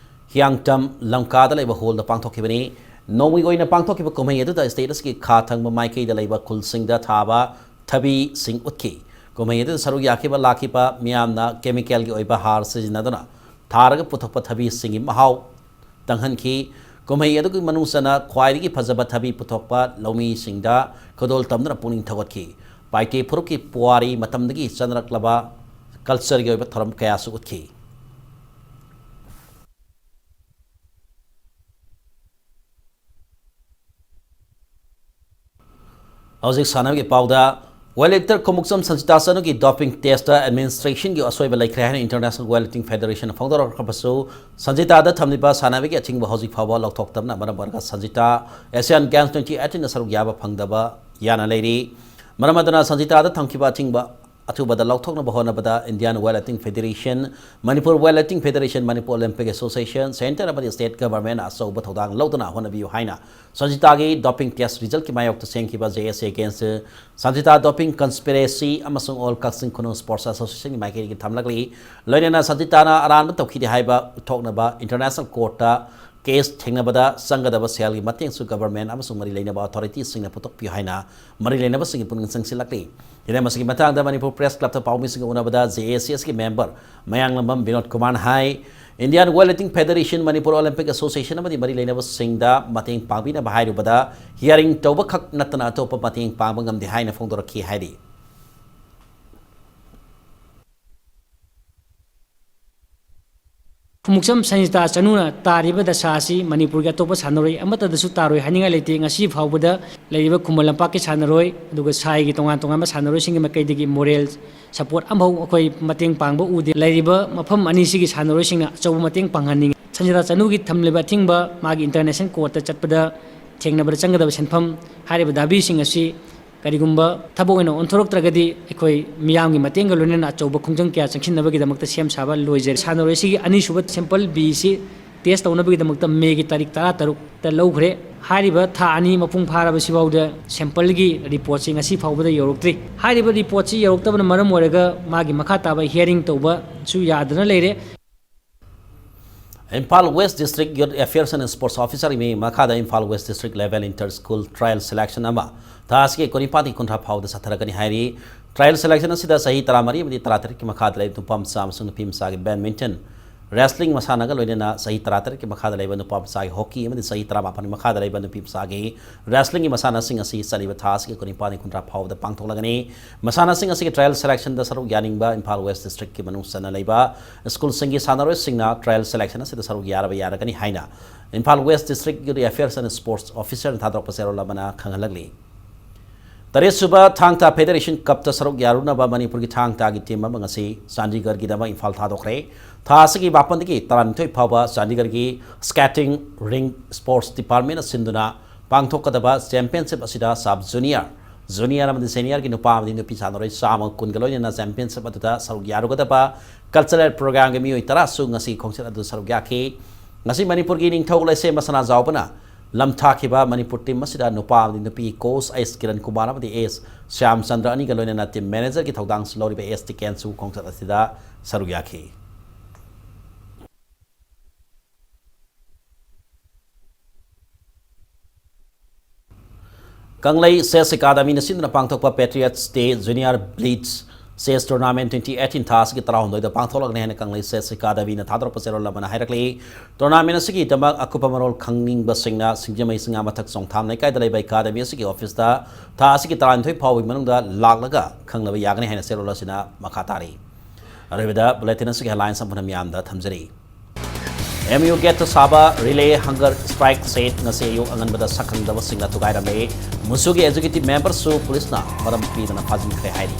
ꯍꯤꯌꯥꯡꯇꯝ ꯂꯝꯀꯥꯗ ꯂꯩꯕ ꯍꯣꯜꯗ ꯄꯥꯡꯊꯣꯛꯈꯤꯕꯅꯤ꯫ ꯅꯣꯡꯃꯒꯤ ꯑꯣꯏꯅ ꯄꯥꯡꯊꯣꯛꯈꯤꯕ ꯀꯨꯝꯍꯩ ꯑꯗꯨꯗ ꯁ꯭ꯇꯦꯠ ꯑꯁꯤꯒꯤ ꯈꯥ ꯊꯪꯕ ꯃꯥꯏꯀꯩꯗ ꯂꯩꯕ ꯈꯨꯜꯁꯤꯡꯗ ꯊꯥꯕ ꯊꯕꯤꯁꯤꯡ ꯎꯠꯈꯤ꯫ ꯀꯨꯝꯍꯩ ꯑꯗꯨꯗ ꯁꯔꯨꯛ ꯌꯥꯈꯤꯕ ꯂꯥꯛꯈꯤꯕ ꯃꯤꯌꯥꯝꯅ ꯀꯦꯃꯤꯀꯦꯜꯒꯤ ꯑꯣꯏꯕ ꯍꯥꯔ ꯁꯤꯖꯤꯟꯅꯗꯨꯅ ꯊꯥꯔꯒ ꯄꯨꯊꯣꯛꯄ ꯊꯕꯤꯁꯤꯡꯒꯤ ꯃꯍꯥꯎ ꯇꯪꯍꯟꯈꯤ꯫ ꯀꯨꯝꯍꯩ ꯑꯗꯨꯒꯤ ꯃꯅꯨꯡ ꯆꯟꯅ ꯈ꯭ꯋꯥꯏꯗꯒꯤ ꯐꯖꯕ ꯊꯕꯤ ꯄꯨꯊꯣꯛꯄ ꯂꯧꯃꯤꯁꯤꯡꯗ ꯈꯨꯗꯣꯜ ꯇꯝꯗꯨꯅ ꯄꯨꯛꯅꯤꯡ ꯊꯧꯒꯠꯈꯤ꯫ ꯄꯥꯏꯇꯦ ꯐꯨꯔꯨꯞꯀꯤ ꯄꯨꯋꯥꯔꯤ ꯃꯇꯝꯗꯒꯤ ꯆꯠꯅꯔꯛꯂꯕ ꯀꯜꯆꯔꯒꯤ ꯑꯣꯏꯕ ꯊꯧꯔꯝ ꯀꯌꯥꯁꯨ ꯎꯠꯈꯤ꯫ ꯍꯧꯖꯤꯛ ꯁꯥꯟꯅꯕꯒꯤ ꯄꯥꯎꯗ, ꯋꯦꯠ ꯂꯤꯐꯇꯔ ꯈꯣꯡꯎꯞꯆꯝ ꯁꯟꯖꯤꯇꯥ ꯆꯅꯨꯒꯤ ꯗꯣꯄꯤꯡ ꯇꯦꯁꯇ ꯑꯦꯗꯃꯤꯅꯤꯁꯇ꯭ꯔꯦꯁꯟꯒꯤ ꯑꯁꯣꯏꯕ ꯂꯩꯈ꯭ꯔꯦ ꯍꯥꯏꯅ ꯏꯟꯇꯔꯅꯦꯁꯅꯦꯜ ꯋꯦꯠ ꯂꯤꯐꯇꯤꯡ ꯐꯦꯗꯦꯔꯦꯁꯟꯅ ꯐꯣꯡꯗꯣꯔꯛꯈ꯭ꯔꯕꯁꯨ, ꯁꯟꯖꯤꯇꯥꯗ ꯊꯝꯂꯤꯕ ꯁꯥꯟꯅꯕꯒꯤ ꯑꯊꯤꯡꯕ ꯍꯧꯖꯤꯛ ꯐꯥꯎꯕ ꯂꯧꯊꯣꯛꯇꯕꯅ ꯃꯔꯝ ꯑꯣꯏꯔꯒ ꯁꯟꯖꯤꯇꯥ ꯑꯦꯁꯤꯌꯥꯟ ꯒꯦꯝꯁ ꯇ꯭ꯋꯦꯟꯇꯤ ꯑꯩꯠꯇꯤꯟꯗ ꯁꯔꯨꯛ ꯌꯥꯕ ꯐꯪꯗꯕ ꯌꯥꯅ ꯂꯩꯔꯤ꯫ ꯃꯔꯝ ꯑꯗꯨꯅ ꯁꯟꯖꯤꯇꯥꯗ ꯊꯝꯈꯤꯕ ꯑꯊꯤꯡꯕ ꯑꯊꯨꯕꯗ ꯂꯧꯊꯣꯛꯅꯕ ꯍꯣꯠꯅꯕꯗ Indian weightlifting federation, Manipur weightlifting federation, Manipur Olympic association, centre ꯑꯃꯗꯤ ꯁ꯭ꯇꯦꯠ ꯒꯚꯔꯟꯃꯦꯟꯠꯅ ꯑꯆꯧꯕ ꯊꯧꯗꯥꯡ ꯂꯧꯗꯨꯅ ꯍꯣꯠꯅꯕꯤꯌꯨ ꯍꯥꯏꯅ ꯁꯟꯖꯤꯇꯥꯒꯤ ꯗꯣꯄꯤꯡ ꯇꯦꯁ ꯔꯤꯖꯜꯠꯀꯤ ꯃꯥꯌꯣꯛꯇ ꯁꯦꯝꯈꯤꯕ ꯖꯦ ꯑꯦꯁ ꯑꯦ ꯑꯦꯒꯦꯟꯁ ꯁꯟꯖꯤꯇꯥ ꯗꯣꯄꯤꯡ ꯀꯟꯁꯄꯤꯔꯦꯁꯤ ꯑꯃꯁꯨꯡ ꯑꯣꯜ ꯀꯛꯆꯤꯡ ꯈꯨꯅꯨ ꯁ꯭ꯄꯣꯔꯠꯁ ꯑꯦꯁꯣꯁꯤꯌꯦꯁꯟꯒꯤ ꯃꯥꯏꯀꯩꯗꯒꯤ ꯊꯝꯂꯛꯂꯤ꯫ ꯂꯣꯏꯅꯅ ꯁꯟꯖꯤꯇꯥꯅ ꯑꯔꯥꯟꯕ ꯇꯧꯈꯤꯗꯦ ꯍꯥꯏꯕ ꯎꯠꯊꯣꯛꯅꯕ ꯏꯟꯇꯔꯅꯦꯁꯅꯦꯜ ꯀꯣꯔꯠꯇ case ꯊꯦꯡꯅꯕꯗ ꯆꯪꯒꯗꯕ ꯁꯦꯜꯒꯤ ꯃꯇꯦꯡꯁꯨ government ꯑꯃꯁꯨꯡ ꯃꯔꯤ ꯂꯩꯅꯕ authorityꯁꯤꯡꯅ ꯄꯨꯊꯣꯛꯄꯤꯌꯨ ꯍꯥꯏꯅ ꯃꯔꯤ ꯂꯩꯅꯕꯁꯤꯡꯒꯤ ꯄꯨꯛꯅꯤꯡ ꯆꯪꯁꯤꯜꯂꯛꯂꯤ꯫ ꯍꯤꯔꯝ ꯑꯁꯤꯒꯤ ꯃꯇꯥꯡꯗ ꯃꯅꯤꯄꯨꯔ Press Clubꯇ ꯄꯥꯎꯃꯤꯁꯤꯡꯒ ꯎꯅꯕꯗ JACSꯀꯤ member ꯃꯌꯥꯡꯂꯝꯕꯝ ꯕꯤꯅꯣꯗ ꯀꯨꯃꯥꯔꯅ ꯍꯥꯏ, Indian Weightlifting Federation, Manipur Olympic Association ꯑꯃꯗꯤ ꯃꯔꯤ ꯂꯩꯅꯕꯁꯤꯡꯗ ꯃꯇꯦꯡ ꯄꯥꯡꯕꯤꯅꯕ ꯍꯥꯏꯔꯨꯕꯗ hearing ꯇꯧꯕꯈꯛ ꯅꯠꯇꯅ ꯑꯇꯣꯞꯄ ꯃꯇꯦꯡ ꯄꯥꯡꯕ ꯉꯝꯗꯦ ꯍꯥꯏꯅ ꯐꯣꯡꯗꯣꯔꯛꯈꯤ ꯍꯥꯏꯔꯤ꯫ ꯈꯨꯃꯨꯛꯆꯝ ꯁꯟꯖꯤꯇꯥ ꯆꯅꯨꯅ ꯇꯥꯔꯤꯕ ꯗꯁꯥ ꯑꯁꯤ ꯃꯅꯤꯄꯨꯔꯒꯤ ꯑꯇꯣꯞꯄ ꯁꯥꯟꯅꯔꯣꯏ ꯑꯃꯠꯇꯗꯁꯨ ꯇꯥꯔꯣꯏ ꯍꯥꯏꯅꯤꯡꯉꯥꯏ ꯂꯩꯇꯦ꯫ ꯉꯁꯤ ꯐꯥꯎꯕꯗ ꯂꯩꯔꯤꯕ ꯈꯨꯃꯟ ꯂꯝꯄꯥꯛꯀꯤ ꯁꯥꯟꯅꯔꯣꯏ, ꯑꯗꯨꯒ ꯁꯥꯏꯒꯤ ꯇꯣꯉꯥꯟ ꯇꯣꯉꯥꯟꯕ ꯁꯥꯟꯅꯔꯣꯏꯁꯤꯡꯒꯤ ꯃꯥꯏꯀꯩꯗꯒꯤ moral support ꯑꯃꯐꯥꯎ ꯑꯩꯈꯣꯏ ꯃꯇꯦꯡ ꯄꯥꯡꯕ ꯎꯗꯦ꯫ ꯂꯩꯔꯤꯕ ꯃꯐꯝ ꯑꯅꯤꯁꯤꯒꯤ ꯁꯥꯟꯅꯔꯣꯏꯁꯤꯡꯅ ꯑꯆꯧꯕ ꯃꯇꯦꯡ ꯄꯥꯡꯍꯟꯅꯤꯡꯉꯤ꯫ ꯁꯟꯖꯤꯇꯥ ꯆꯅꯨꯒꯤ ꯊꯝꯂꯤꯕ ꯑꯊꯤꯡꯕ, ꯃꯥꯒꯤ international courtꯇ ꯆꯠꯄꯗ ꯊꯦꯡꯅꯕꯗ ꯆꯪꯒꯗꯕ ꯁꯦꯟꯐꯝ, ꯍꯥꯏꯔꯤꯕ ꯗꯥꯕꯤꯁꯤꯡ ꯑꯁꯤ ꯀꯔꯤꯒꯨꯝꯕ ꯊꯕꯛ ꯑꯣꯏꯅ ꯑꯣꯟꯊꯣꯔꯛꯇ꯭ꯔꯒꯗꯤ ꯑꯩꯈꯣꯏ ꯃꯤꯌꯥꯝꯒꯤ ꯃꯇꯦꯡꯒ ꯂꯣꯏꯅꯅ ꯑꯆꯧꯕ ꯈꯣꯡꯖꯪ ꯀꯌꯥ ꯆꯪꯁꯤꯟꯅꯕꯒꯤꯗꯃꯛꯇ ꯁꯦꯝ ꯁꯥꯕ ꯂꯣꯏꯖꯔꯦ꯫ ꯁꯥꯟꯅꯔꯣꯏꯁꯤꯒꯤ ꯑꯅꯤꯁꯨꯕ sample B ꯑꯁꯤ test ꯇꯧꯅꯕꯒꯤꯗꯃꯛꯇ Mayꯒꯤ ꯇꯥꯔꯤꯛ ꯇꯔꯥꯇꯔꯨꯛꯇ ꯂꯧꯈ꯭ꯔꯦ꯫ ꯍꯥꯏꯔꯤꯕ ꯊꯥ ꯑꯅꯤ ꯃꯄꯨꯡ ꯐꯥꯔꯕꯁꯤꯐꯥꯎꯗ sampleꯒꯤ reportꯁꯤ ꯉꯁꯤ ꯐꯥꯎꯕꯗ ꯌꯧꯔꯛꯇ꯭ꯔꯤ꯫ ꯍꯥꯏꯔꯤꯕ reportꯁꯤ ꯌꯧꯔꯛꯇꯕꯅ ꯃꯔꯝ ꯑꯣꯏꯔꯒ ꯃꯥꯒꯤ ꯃꯈꯥ ꯇꯥꯕ hearing ꯇꯧꯕꯁꯨ ꯌꯥꯗꯅ ꯂꯩꯔꯦ꯫ Imphal West District Youth Affairs and Sports Officerꯒꯤ ꯃꯈꯥꯗ Imphal West District Level Inter School Trial Selection ꯑꯃ ꯊꯥ ꯑꯁꯤꯒꯤ ꯀꯨꯟꯅꯤꯄꯥꯟꯗꯒꯤ ꯀꯨꯟꯊ꯭ꯔꯥ ꯐꯥꯎꯕꯗ ꯆꯠꯊꯔꯒꯅꯤ ꯍꯥꯏꯔꯤ꯫ Trial selection ꯑꯁꯤꯗ ꯆꯍꯤ ꯇꯔꯥꯃꯔꯤ ꯑꯃꯗꯤ ꯇꯔꯥꯇꯔꯦꯠꯀꯤ ꯃꯈꯥꯗ ꯂꯩꯕ ꯅꯨꯄꯥ ꯃꯆꯥ ꯑꯃꯁꯨꯡ ꯅꯨꯄꯤ ꯃꯆꯥꯒꯤ badminton, wrestling ꯃꯁꯥꯟꯅꯒ ꯂꯣꯏꯅꯅ ꯆꯍꯤ ꯇꯔꯥꯇꯔꯦꯠꯀꯤ ꯃꯈꯥꯗ ꯂꯩꯕ ꯅꯨꯄꯥ ꯃꯆꯥꯒꯤ hockey ꯑꯃꯗꯤ ꯆꯍꯤ ꯇꯔꯥꯃꯥꯄꯟꯒꯤ ꯃꯈꯥꯗ ꯂꯩꯕ ꯅꯨꯄꯤ ꯃꯆꯥꯒꯤ wrestlingꯒꯤ ꯃꯁꯥꯟꯅꯁꯤꯡ ꯑꯁꯤ ꯆꯠꯂꯤꯕ ꯊꯥ ꯑꯁꯤꯒꯤ ꯀꯨꯟꯅꯤꯄꯥꯟꯗꯒꯤ ꯀꯨꯟꯊ꯭ꯔꯥ ꯐꯥꯎꯕꯗ ꯄꯥꯡꯊꯣꯛꯂꯒꯅꯤ꯫ ꯃꯁꯥꯟꯅꯁꯤꯡ ꯑꯁꯤꯒꯤ trial selectionꯗ ꯁꯔꯨꯛ ꯌꯥꯅꯤꯡꯕ Imphal West Districtꯀꯤ ꯃꯅꯨꯡ ꯆꯟꯅ ꯂꯩꯕ schoolꯁꯤꯡꯒꯤ ꯁꯥꯟꯅꯔꯣꯏꯁꯤꯡꯅ trial selection ꯑꯁꯤꯗ ꯁꯔꯨꯛ ꯌꯥꯔꯕ ꯌꯥꯔꯒꯅꯤ ꯍꯥꯏꯅ Imphal West District Youth Affairs and Sports Officerꯅ ꯊꯥꯗꯣꯔꯛꯄ ꯆꯦꯔꯣꯜ ꯑꯃꯅ ꯈꯪꯍꯜꯂꯛꯂꯤ꯫ ꯇꯔꯦꯠꯁꯨꯕ ꯊꯥꯡ ꯇꯥ Federation Cupꯇ ꯁꯔꯨꯛ ꯌꯥꯔꯨꯅꯕ ꯃꯅꯤꯄꯨꯔꯒꯤ ꯊꯥꯡ ꯇꯥꯒꯤ team ꯑꯃ ꯉꯁꯤ ꯆꯥꯟꯗꯤꯒꯔꯒꯤꯗꯃꯛ ꯏꯝꯐꯥꯜ ꯊꯥꯗꯣꯛꯈ꯭ꯔꯦ꯫ ꯊꯥ ꯑꯁꯤꯒꯤ ꯃꯥꯄꯟꯗꯒꯤ ꯇꯔꯥꯅꯤꯊꯣꯏ ꯐꯥꯎꯕ ꯆꯥꯟꯗꯤꯒꯔꯒꯤ Skating Ring Sports Departmentꯅ ꯁꯤꯟꯗꯨꯅ ꯄꯥꯡꯊꯣꯛꯀꯗꯕ championship ꯑꯁꯤꯗ sub junior, junior ꯑꯃꯗꯤ seniorꯒꯤ ꯅꯨꯄꯥ ꯑꯃꯗꯤ ꯅꯨꯄꯤ ꯁꯥꯟꯅꯔꯣꯏ ꯆꯥꯝꯃ ꯀꯨꯟꯒ ꯂꯣꯏꯅꯅ championship ꯑꯗꯨꯗ ꯁꯔꯨꯛ ꯌꯥꯔꯨꯒꯗꯕ cultural programꯒꯤ ꯃꯤꯑꯣꯏ ꯇꯔꯥꯁꯨ ꯉꯁꯤ ꯈꯣꯡꯆꯠ ꯑꯗꯨꯗ ꯁꯔꯨꯛ ꯌꯥꯈꯤ꯫ ꯉꯁꯤ ꯃꯅꯤꯄꯨꯔꯒꯤ ꯅꯤꯡꯊꯧ ꯂꯩꯁꯦꯝꯕ ꯁꯅꯥꯖꯥꯎꯕꯅ ꯂꯝꯊꯥꯈꯤꯕ ꯃꯅꯤꯄꯨꯔ team ꯑꯁꯤꯗ ꯅꯨꯄꯥ ꯑꯃꯗꯤ ꯅꯨꯄꯤ coach ꯑꯦꯁ ꯀꯤꯔꯟ ꯀꯨꯃꯥꯔ ꯑꯃꯗꯤ ꯑꯦꯁ ꯁ꯭ꯌꯥꯝꯆꯟꯗ꯭ꯔ ꯑꯅꯤꯒ ꯂꯣꯏꯅꯅ team managerꯒꯤ ꯊꯧꯗꯥꯡꯁꯨ ꯂꯧꯔꯤꯕ ꯑꯦꯁ ꯇꯤꯀꯦꯟꯁꯨ ꯈꯣꯡꯆꯠ ꯑꯁꯤꯗ ꯁꯔꯨꯛ ꯌꯥꯈꯤ꯫ ꯀꯪꯂꯩ Chess Academyꯅ ꯁꯤꯟꯗꯨꯅ ꯄꯥꯡꯊꯣꯛꯄ Patriots Day Junior Blitz Chess Tournament twenty eighteen ꯊꯥ ꯑꯁꯤꯒꯤ ꯇꯔꯥꯍꯨꯝꯗꯣꯏꯗ ꯄꯥꯡꯊꯣꯛꯂꯒꯅꯤ ꯍꯥꯏꯅ ꯀꯪꯂꯩ Chess Academyꯅ ꯊꯥꯗꯣꯔꯛꯄ ꯆꯦꯔꯣꯜ ꯑꯃꯅ ꯍꯥꯏꯔꯛꯂꯤ꯫ Tournament ꯑꯁꯤꯒꯤꯗꯃꯛ ꯑꯀꯨꯞꯄ ꯃꯔꯣꯜ ꯈꯪꯅꯤꯡꯕꯁꯤꯡꯅ ꯁꯤꯡꯖꯃꯩ ꯁꯤꯡꯉꯥꯃꯊꯛ ꯆꯣꯡꯊꯥꯝ ꯂꯩꯀꯥꯏꯗ ꯂꯩꯕ Academy ꯑꯁꯤꯒꯤ officeꯇ ꯊꯥ ꯑꯁꯤꯒꯤ ꯇꯔꯥꯅꯤꯊꯣꯏ ꯐꯥꯎꯕꯒꯤ ꯃꯅꯨꯡꯗ ꯂꯥꯛꯂꯒ ꯈꯪꯅꯕ ꯌꯥꯒꯅꯤ ꯍꯥꯏꯅ ꯆꯦꯔꯣꯜ ꯑꯁꯤꯅ ꯃꯈꯥ ꯇꯥꯔꯤ꯫ ꯑꯔꯣꯏꯕꯗ bulletin ꯑꯁꯤꯒꯤ headlines ꯑꯃꯨꯛ ꯍꯟꯅ ꯃꯤꯌꯥꯝꯗ ꯊꯝꯖꯔꯤ꯫ M U gateꯇ ꯁꯥꯕ relay hunger strike shed ꯉꯁꯤ ꯑꯌꯨꯛ ꯑꯉꯟꯕꯗ ꯁꯛꯈꯪꯗꯕꯁꯤꯡꯅ ꯊꯨꯒꯥꯏꯔꯝꯃꯤ꯫ ꯃꯨꯁꯨꯒꯤ executive memberꯁꯨ policeꯅ ꯃꯔꯝ ꯄꯤꯗꯅ ꯐꯥꯖꯤꯟꯈ꯭ꯔꯦ ꯍꯥꯏꯔꯤ꯫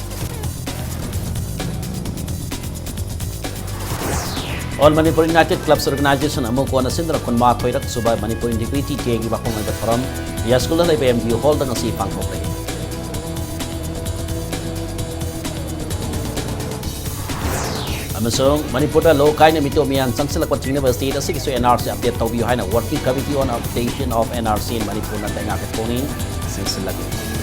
All Manipur United Clubs Organization ꯑꯃꯨꯛ ꯀꯣꯟꯅ ꯁꯤꯟꯗꯨꯅ ꯀꯨꯟꯃꯥꯊꯣꯏꯔꯛ ꯁꯨꯕ Manipur Integrity Dayꯒꯤ ꯋꯥꯐꯝ ꯑꯣꯏꯕ ꯊꯧꯔꯝ ꯌꯥꯏꯁ꯭ꯀꯨꯜꯗ ꯂꯩꯕ M D U hallꯗ ꯉꯁꯤ ꯄꯥꯡꯊꯣꯛꯈ꯭ꯔꯦ꯫ ꯑꯃꯁꯨꯡ ꯃꯅꯤꯄꯨꯔꯗ ꯂꯣ ꯀꯥꯏꯅ ꯃꯤꯇꯣꯞ ꯃꯤꯌꯥꯝ ꯆꯪꯁꯤꯜꯂꯛꯄ ꯆꯤꯡꯅꯕ state ꯑꯁꯤꯒꯤꯁꯨ N R C update ꯇꯧꯕꯤꯌꯨ ꯍꯥꯏꯅ Working Committee on Updation of N R C in ꯃꯅꯤꯄꯨꯔꯅ ꯂꯩꯉꯥꯛꯀꯤ ꯄꯨꯛꯅꯤꯡ ꯆꯤꯡꯁꯤꯜꯂꯛꯂꯤ꯫